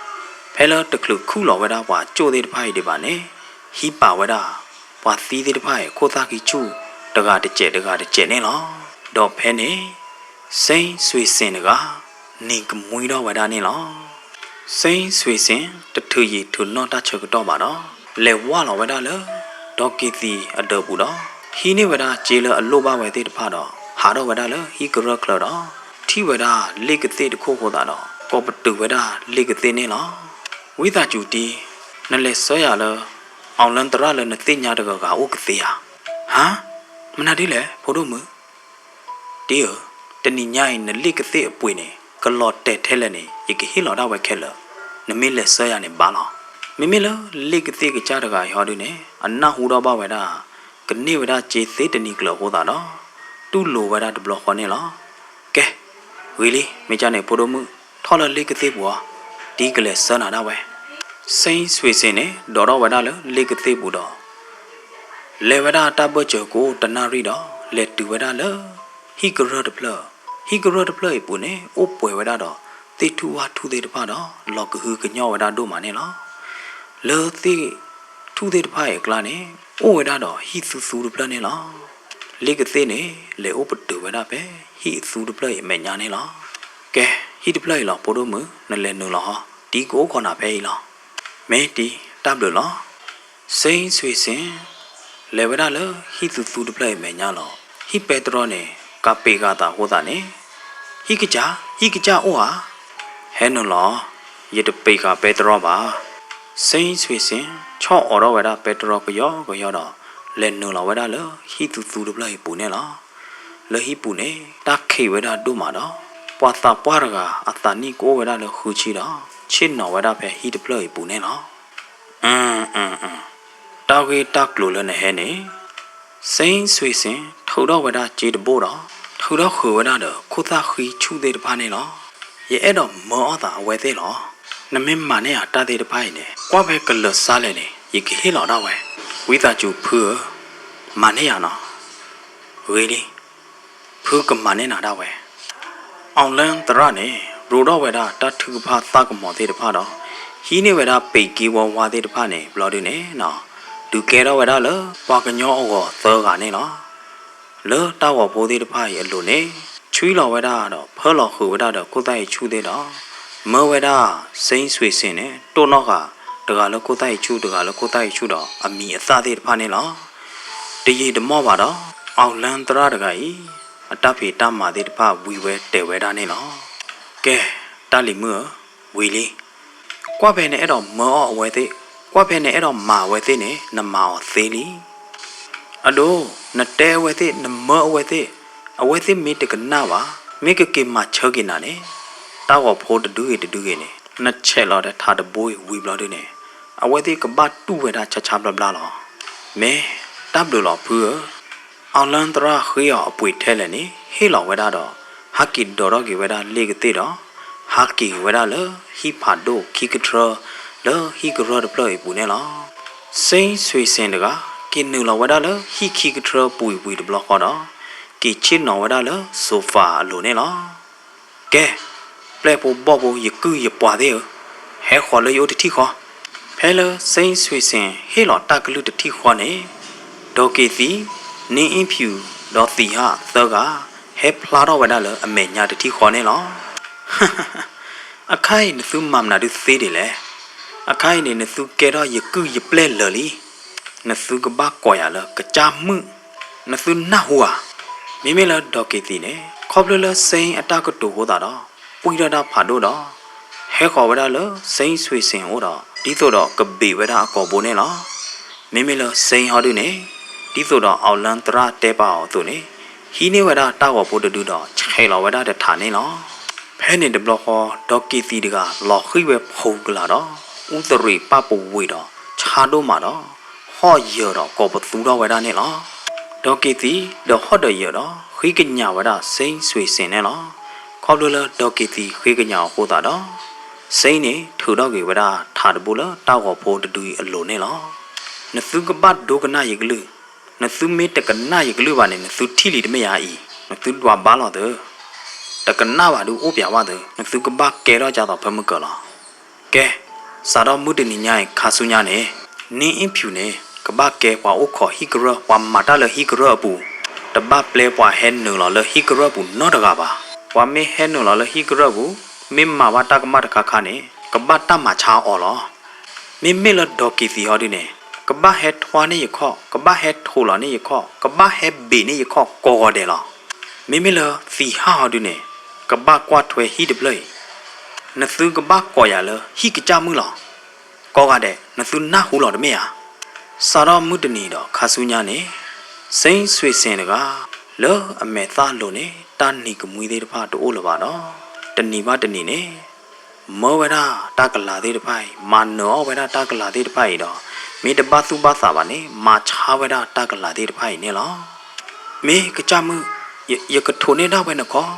ဖဲလၢတချုးခူၣ်လီၤဝဲဒၣ်ပှၤအကၠိၣ်သ့ၣ်တဖၣ်အံၤဒံးဘၣ်န့ၣ် ဟံးပာ်ဝဲဒၣ် ပှၤသံသ့ၣ်တဖၣ်အံၤ ခိၣ်သၣ်ခံဆူၣ်တဂၤတစဲးတဂၤတစဲးန့ၣ်လီၤ. ဒီးဖဲန့ၣ် စ့ၣ်ဆွ့ၤစ့ၣ်တဂၤ နံၤကမှံထီၣ်ဝဲဒၣ်န့ၣ်လီၤ. စ့ၣ်ဆွ့ၤစ့ၣ် တထုးယံာ်ထုးနီၢ်တၢ်ဆၢကတီၢ်ဘၣ်ဒီး လဲၤဝၢ်လီၤဝဲဒၣ်လၢ ဒီးက့ၤသံအဒၢးပူၤဒီး ဟံးန့ၢ်ဝဲဒၣ်စ့လၢအလိၣ်ဘၣ်ဝဲသ့ၣ်တဖၣ်ဒီး ဟးထီၣ်ဝဲဒၣ်လၢဟံၣ်ကရၢၢ်ချၢဒီး ထံၣ်ဝဲဒၣ်လ့ၣ်ကသ့ၣ်တခိၣ်အဃိသတးဒီး ကိးပတုာ်ဝဲဒၣ်လ့ၣ်ကသ့ၣ်န့ၣ်လီၤ. ဝံသးစူၤတံၢ်, နလဲၤဆှၢယၤလၢ အီလၢသရၣ်လၢနသ့ၣ်ညါတဂၤဂၤအိၣ်ကသ့ဧါ. ဟါ, မနုၤဒ်လဲၣ် ဖိဒိၣ်မုၣ်. တံၢ်ဧၢ, တနံၤညါအံၤ နလ့ၣ်ကသ့ၣ်အပှ့ၤန့ၣ် ကလီၤတဲာ်ထဲလဲၣ်န့ၣ် ယကဟ့ၣ်လီၤဒၣ်ဝဲခဲလၢာ်, နမ့ၢ်လဲၤဆှၢယၤန့ၣ်ဘၣ်လီၤ. မ့မ့ၢ်လၢလ့ၣ်ကသ့ၣ်ကစၢ်တဂၤအံၤဟီဒုန့ၣ် အနၢ်ဟူထီၣ်ဘၣ်ဝဲဒၣ် ကန့ၢ်ဝဲဒၣ်စ့သ့တနံၤကျၢၤအဃိသတးဒီး တူၢ်လိာ်ဝဲဒၣ်တဘျီဃီန့ၣ်လီၤ. ကဲ, ဂ့ၤလံ, မ့ၢ်ကန့ၣ်ဖိဒိၣ်မုၣ်, ထီၣ်လၢလ့ၣ်ကသ့ၣ်ပူၤအီၤ, တံၢ်ကလဲၤဆှၢနၤဒၣ်ဝဲ. စ့ၣ်ဆွ့ၤစ့ၣ်န့ၣ် ဒိးထီၣ်ဝဲဒၣ်လၢလ့ၣ်ကသ့ၣ်ပူၤဒီး လဲၤဝဲဒၣ်တၢ်ဘၢၣ်စၢၤကအိၣ်တနၣ်ရံၣ်ဒီး လဲၤတုၤဝဲဒၣ်လၢ ဟံၣ်ကရၢၢ်တဖျၢၣ်, ဟံၣ်ကရၢၢ်တဖျၢၣ်အံၤပူၤန့ၣ် အိၣ်ပှဲၤဝဲဒၣ်ဒီး သ့ၣ်ထူၣ်ဝၣ်ထူၣ်သ့ၣ်တဖၣ်ဒီး လီၤကဟုကညီၢ်ဝဲဒၣ်ဒိၣ်မးန့ၣ်လီၤ. လၢသ့ၣ်ထူၣ်သ့ၣ်တဖၣ်အံၤအကျါန့ၣ် အိၣ်ဝဲဒၣ်ဒီးဟံၣ်သူသူတဖျၢၣ်န့ၣ်လီၤ. လ့ၣ်ကသ့ၣ်န့ၣ် လဲၤအိၣ်ပတုာ်ဝဲဒၣ်ဖဲ ဟံၣ်အသူတဖျၢၣ်အံၤအမဲာ်ညါန့ၣ်လီၤ. ကဲ, ဟံၣ်တဖျၢၣ်အံၤလီၤ ဖိဒိၣ်မုၣ်, နလဲၤနုာ်လီၤဟီ, တံၤကအိၣ်ခိးနၤဖဲအံၤလီၤ. မ့ၢ်တံၤ, တၢ်ဘျုးလီၤ. စ့စ့စ့, လဲၤဝဲဒၣ်လၢဟံၣ်သူသူတဖျၢၣ်အံၤအမဲာ်ညါလီၤ. ဟံၣ်ပဲတြီန့ၣ် ကးပ့ၤဃာ်သးအဃိသတးန့ၣ်, ဟံၣ်ကစၢ်, ဟံၣ်ကစၢ်အိၣ်ဧါ. ဟဲနုာ်လီၤ, ယတပ့ၤဃာ်ပဲတြီဘၣ်. စ့စ့စ့, ဆီၣ်အိးထီၣ်ဝဲဒၣ်ပဲတြီကယီကယီဒီး လဲၤနုာ်လီၤဝဲဒၣ်လၢဟံၣ်သူသူတဖျၢၣ်အံၤအပူၤန့ၣ်လီၤ. လၢဟံၣ်ပူၤန့ၣ် တၢ်ခံးဝဲဒၣ်ဒိၣ်မးဒီး ပှၤသးပှၢ်တဂၤအသးနံၣ်ကအိၣ်ဝဲဒၣ်လၢဃုဆံဒီး ဆ့ၣ်နီၤဝဲဒၣ်ဖဲဟံၣ်တဖျၢၣ်အံၤအပူၤန့ၣ်လီၤ. အၢ, အၢ, အၢ, တၢ်ဂ့ၢ်တၢ်ကျိၤလၢနဟဲန့ၣ်, စ့စ့စ့ ထုးထီၣ်ဝဲဒၣ်စ့တဘိဒီး ထုးထီၣ်ဃုာ်ဝဲဒၣ်ဒီးခိၣ်သၣ်ဃံဆူၣ်သ့ၣ်တဖၣ်န့ၣ်လီၤ. ယအဲၣ်ဒိးမၢအီၣ်သးအဝဲသ့ၣ်လီၤ. နမ့ၢ်မၤန့ၢ်ယၤတၢ်သ့ၣ်တဖၣ်အံၤန့ၣ် ကွၢ်ဖဲကလၢာ်စါလဲၣ်န့ၣ် ယကဟ့ၣ်လီၤဒၣ်ဝဲ. ဝံသးစူၤဖုဧၢ, မၤန့ၢ်ယၤနီၤ. ဂ့ၤလံ, ဖုကမၤန့ၢ်နၤဒၣ်ဝဲ. အီၣ်လၢသရၣ်န့ၣ် ရိထီၣ်ဝဲဒၣ်တၢ်ထုကဖၣ်သၣ်ကမီၤသ့ၣ်တဖၣ်ဒီး ဟံးန့ၢ်ဝဲဒၣ်ပ့ၤက့ဝါဝါသ့ၣ်တဖၣ်န့ၣ် ဘျီဒုန့ၣ်နီၤ, ဒုးကဲထီၣ်ဝဲဒၣ်လၢပှၤကညီအဂီၤသၢဂၤန့ၣ်လီၤ. လၢတၢ်ဂီၤဖိသ့ၣ်တဖၣ်အံၤအလိၤန့ၣ် ဆွံလီၤဝဲဒၣ်ဒီးဖၢလီၤဃုာ်ဝဲဒၣ်ဒီးခိၣ်သၣ်အံၤဆူၣ်သ့ၣ်ဒီး မၢဝဲဒၣ်စ့စ့စ့န့ၣ် တိၢ်နီၣ်ဃာ် တဂၤလၢခိၣ်သၣ်အံၤဆူၣ် တဂၤလၢခိၣ်သၣ်အံၤဆူၣ်ဒီးအမံၤအသၣ်သ့ၣ်တဖၣ်န့ၣ်လီၤ. တယံာ်တမီၢ်ဘၣ်ဒီး အီၣ်လၢသရၣ်တဂၤအံၤ အတၢ်ဖံးတၢ်မၤသ့ၣ်တဖၣ်ဝံၤဝဲတဲာ်ဝဲဒၣ်န့ၣ်လီၤ. ကဲ, တၢ်လံၤမုၣ်ဧၢ, ဝံၤလံ. ကွၢ်ဖဲနအဲၣ်ဒိးမၢအီၣ်အဝဲသ့ၣ်, ကွၢ်ဖဲနအဲၣ်ဒိးမၤအဝဲသ့ၣ်န့ၣ် နမၤအီၤသ့လံ. အဒိ, နတဲအဝဲသ့ၣ် နမၢအဝဲသ့ၣ်, အဝဲသ့ၣ်မ့ၢ်တကနၣ်ဘၣ်, မ့ၢ်ကက့ၤမၤဆၢက့ၤနၤန့ၣ်, တၢ်ဂီၤဖိတဒုဂ့ၤတဒုဂ့ၤန့ၣ် နဆဲးလီၤဒီးထးတဘိအံၤဝံၤဘျီဒုန့ၣ် အဝဲသ့ၣ်ကဘၣ်တူၢ်ဝဲဒၣ်ဆါဆါဘျါဘျါလီၤ. မ့ၢ်, တၢ်ဘျုးလီၤဖုဧၢ. အီၣ်လၢသရၣ်ဃ့အီၤအပှ့ၤထဲလဲၣ်န့ၣ် ဟ့ၣ်လီၤဝဲဒၣ်ဒီး ဟးက့ၤဒိးထီၣ်က့ၤဝဲဒၣ်လ့ၣ်ကသ့ၣ်ဒီး ဟးက့ၤက့ၤဝဲဒၣ်လၢဟံၣ်ဖးဒိၣ်ခံကထြၢ လၢဟံၣ်ကရၢၢ်တဖျၢၣ်အံၤအပူၤန့ၣ်လီၤ. စ့စ့စ့တဂၤ က့ၤနုာ်လီၤဝဲဒၣ်လၢဟံၣ်ခံကထြၢပူၤအံၤဝံၤတဘျီဃီဒီး က့ၤဆ့ၣ်နီၤဝဲဒၣ်လၢ sofa အလိၤန့ၣ်လီၤ. ကဲ, ပျဲၢ်ဖိဘီၣ်ဖိ ယကုၢ်ယပှၤသ့ၣ်ဧၢ, ဟဲဃီၤလၢယအိၣ်တထံၣ်ဃီ. ဖဲလၢစ့စ့စ့ဟ့ၣ်လီၤတၢ်ကလုၢ်တထံၣ်ဃီန့ၣ်, ဒီးက့ၤသံ, န့အ့ၣ်ဖၠူၣ်, ဒီးသံဟၣ်သၢဂၤ ဟဲဖျါထီၣ်ဝဲဒၣ်လၢအမဲာ်ညါတထံၣ်ဃီန့ၣ်လီၤ. အခါအံၤနသုမၤမနုၤဒုးသ့ဒ်လဲၣ်. အခါအံၤန့ၣ် နသုကဲထီၣ်ယကုၢ်ယပျဲၢ်လၢာ်လံ. နသုကဘၣ်ကိးယၤလၢကစၢ်မုၣ်, နသုနၢ်ဟူဧါ. မ့မ့ၢ်လၢဒီးက့ၤသံန့ၣ် ခီဖျိလၢစ့အတၢ်ကတိၤအဃိသတးဒီး ပှံၢ်ထီၣ်တၢ်ဖးဒိၣ်ဒီး ဟဲဃီၤဝဲဒၣ်လၢစ့စ့စ့အအိၣ်ဒီး ဒ်သိးဒီးကဘ့ၣ်ဝဲဒၣ်အကိာ်ဘိန့ၣ်လီၤ. မ့မ့ၢ်လၢစ့ဟီဒုန့ၣ် ဒ်သိးဒီးအီၣ်လၢသရၣ်တဲပာ်အီၤအသိးန့ၣ် ဟံးန့ၢ်ဝဲဒၣ်တၢ်ဂီၤဖိတဒုဒီး ဆဲးလီၤဝဲဒၣ်တထးန့ၣ်လီၤ. ဖဲန့ၣ်တဘျီဃီ ဒီးက့ၤသံတဂၤ လီၤဃံၤဝဲဖိကလာ်ဒီး အူသရံးပၢ်ပဝ့ၤဒီး ဆါဒိၣ်မးဒီး ဟီၣ်ယၢၤဒီးကိးပသူထီၣ်ဝဲဒၣ်န့ၣ်လီၤ. ဒီးက့ၤသံ ဒီးဟီၣ်ဒီးယၢၤဒီး ဃ့ကညးဝဲဒၣ်စ့စ့စ့န့ၣ်လီၤ. ခီဖျိလၢဒီးက့ၤသံဃ့ကညးအဃိသတးဒီး စ့န့ၣ် ထုးထီၣ်က့ၤဝဲဒၣ်ထးတဘိလၢတၢ်ဂီၤဖိတဒုအံၤအလိၤန့ၣ်လီၤ. နသုကဘၣ်ဒိကနၣ်ယကလုၢ်, နသုမ့ၢ်တကနၣ်ယကလုၢ်ဘၣ်န့ၣ် နသုထံၣ်လံတမ့ၢ်ဧါအံၤ, နသုဒွးဘါလီၤသု, တကနၣ်ဘၣ်ဒုးအိၣ်ပျးဝဲသု, နသုကဘၣ်ကဲထီၣ်ကသိးဖၢမုၢ်ကၢၤလီၤ. ကဲ, စးထီၣ်မုၢ်တနံၤညါအံၤခါဆူညါန့ၣ် န့ၢ်အ့ၣ်ဖၠူၣ်န့ၣ် ကဘၣ်ကဲပှၤအိၣ်ခိးဟံၣ်ကရၢၢ် ပှၤမၤတၢ်လၢဟံၣ်ကရၢၢ်အပူၤ, တဘၣ်ပျဲပှၤဟဲနုာ်လီၤလၢဟံၣ်ကရၢၢ်ပူၤနီတဂၤဘၣ်. ပှၤမ့ၢ်ဟဲနုာ်လီၤလၢဟံၣ်ကရၢၢ်ပူၤ မ့ၢ်မၤဘၣ်တၢ်ကမၣ်တခါခါန့ၣ် ကဘၣ်တၢ်မၤဆါအီၤလီၤ. မ့မ့ၢ်လၢဒီးက့ၤသံဟီဒုန့ၣ် ကဘၣ်ဟဲထွါန့ၢ်ယခီၣ်, ကဘၣ်ဟဲထိးလီၤန့ၢ်ယခီၣ်, ကဘၣ်ဟဲဘ့ၣ်န့ၢ်ယခီၣ်ကိးဂီၤဒဲးလီၤ. မ့မ့ၢ်လၢသံဟၣ်ဟီဒုန့ၣ် ကဘၣ်ကွၢ်ထွဲဟံၣ်တဖျၢၣ်အံၤ, နသုကဘၣ်ကိးယၤလၢဟံၣ်ကစၢ်မုၣ်လီၤ. ကိးဂၤဒဲး နသုနၢ်ဟူလီၤတမ့ၢ်ဧါ. စးထီၣ်မုၢ်တနံၤဒီးခါဆူညါန့ၣ် စ့စ့စ့တဂၤ လၢအမဲာ်သၣ်လိၤန့ၣ် တၢ်နံၤကမှံသ့ၣ်တဖၣ်တအိၣ်လၢၤဘၣ်ဒီး တနံၤဘၣ်တနံၤန့ၣ် မၢဝဲဒၣ်တၢ်ကလၤသ့ၣ်တဖၣ်အံၤ, မၤနၢၤအီၣ်ဝဲဒၣ်တၢ်ကလၤသ့ၣ်တဖၣ်အံၤဒီး မ့ၢ်တဘၣ်သူၣ်ဘၣ်သးဘၣ်န့ၣ် မၤဆါဝဲဒၣ်တၢ်ကလၤသ့ၣ်တဖၣ်အံၤန့ၣ်လီၤ. မ့ၢ်ကစၢ်မုၣ်, ယ, ယကထိးန့ၢ်ဒၣ်ဝဲနခီၣ်.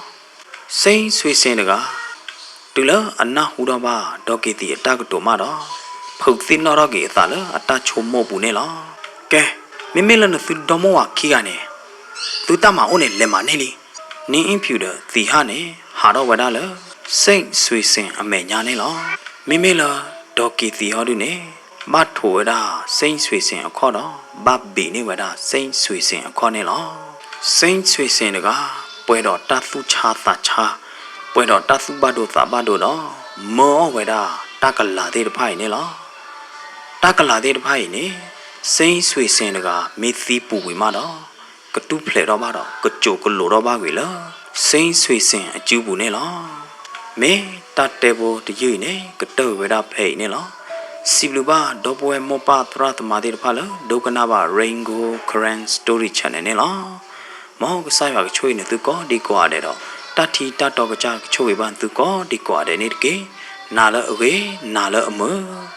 စ့စ့စ့တဂၤ တုၤလၢအနၢ်ဟူထီၣ်ဘၣ်ဒီးက့ၤသံအတၢ်ကတိၤမးဒီး ဖုးသ့ၣ်နီၣ်ထီၣ်က့ၤအသးလၢအတၢ်ဆိကမိၣ်ပူၤန့ၣ်လီၤ. ကဲ, မ့မ့ၢ်လၢနသုဒီမိၢ်ဝၤခံဂၤန့ၣ် သုတၢ်မၤအိၣ်န့ၣ် လဲၤမၤန့ၢ်လံ. နအ့ၣ်ဖၠူၣ်ဒီးသံဟၣ်န့ၣ် ဟးထီၣ်ဝဲဒၣ်လၢ စ့ၣ်စွ့စ့ၣ်အမဲာ်ညါန့ၣ်လီၤ. မ့မ့ၢ်လၢ ဒီကံၤသံဟီဒုန့ၣ် ဘၣ်ထိးဝဲဒၣ် စ့ၣ်စွ့စ့ၣ်အခီၣ်ဒီး ဘၣ်ဘံးန့ၢ်ဝဲဒၣ် စ့ၣ်စွ့စ့ၣ်အခီၣ်န့ၣ်လီၤ. စ့ၣ်စွ့စ့ၣ်တဂၤ ပှဲၤဒီးတၢ်သူၣ်ဆါသးဆါ, ပှဲၤဒီးတၢ်သူၣ်ဘၣ်ဒိသးဘၣ်ဒိဒီး မၢအီၣ်ဝဲဒၣ် တၢ်ကလၤသ့ၣ်တဖၣ်အံၤန့ၣ်လီၤ. တၢ်ကလၤသ့ၣ်တဖၣ်အံၤန့ၣ် စ့ၣ်စွ့စ့ၣ်တဂၤ မ့ၢ်သံပူၤကွံာ်မးဒီး ကတူၢ်ဖျဲးထီၣ်ဘၣ်ဒီး ကစိာ်ကလိာ်ထီၣ်ဘၣ်ကွံာ်လၢ စ့ၣ်စွ့စ့ၣ်အစုပူၤန့ၣ်လီၤ. မ့ၢ်တၢ်တဲဖိတယုၢ်အံၤန့ၣ် ကတၢၢ်ကွံာ်ဝဲဒၣ်ဖဲအံၤန့ၣ်လီၤ. စံးဘျုးဘၣ် ဒီပုၢ်ဝဲၢ်မိၢ်ပၢ်သရၣ်သမါသ့ၣ်တဖၣ်လၢ ဒိကနၣ်ဘၣ် Rain Gold Karen Story Channel န့ၣ်လီၤ. မ်ကစၢ်ယွၤကဆိၣ်ဂ့ၤနသုကိးဒံကိးဂၤဒဲးဒီး တၢ်ထံတၢ်တီကစၢ်ကဆိၣ်ဂ့ၤဘၣ်နသုကိးဒံကိးဂၤဒဲးန့ၣ်တက့ၢ်. နၤလၢအဂ့ၤ, နၤလၢအမုာ်.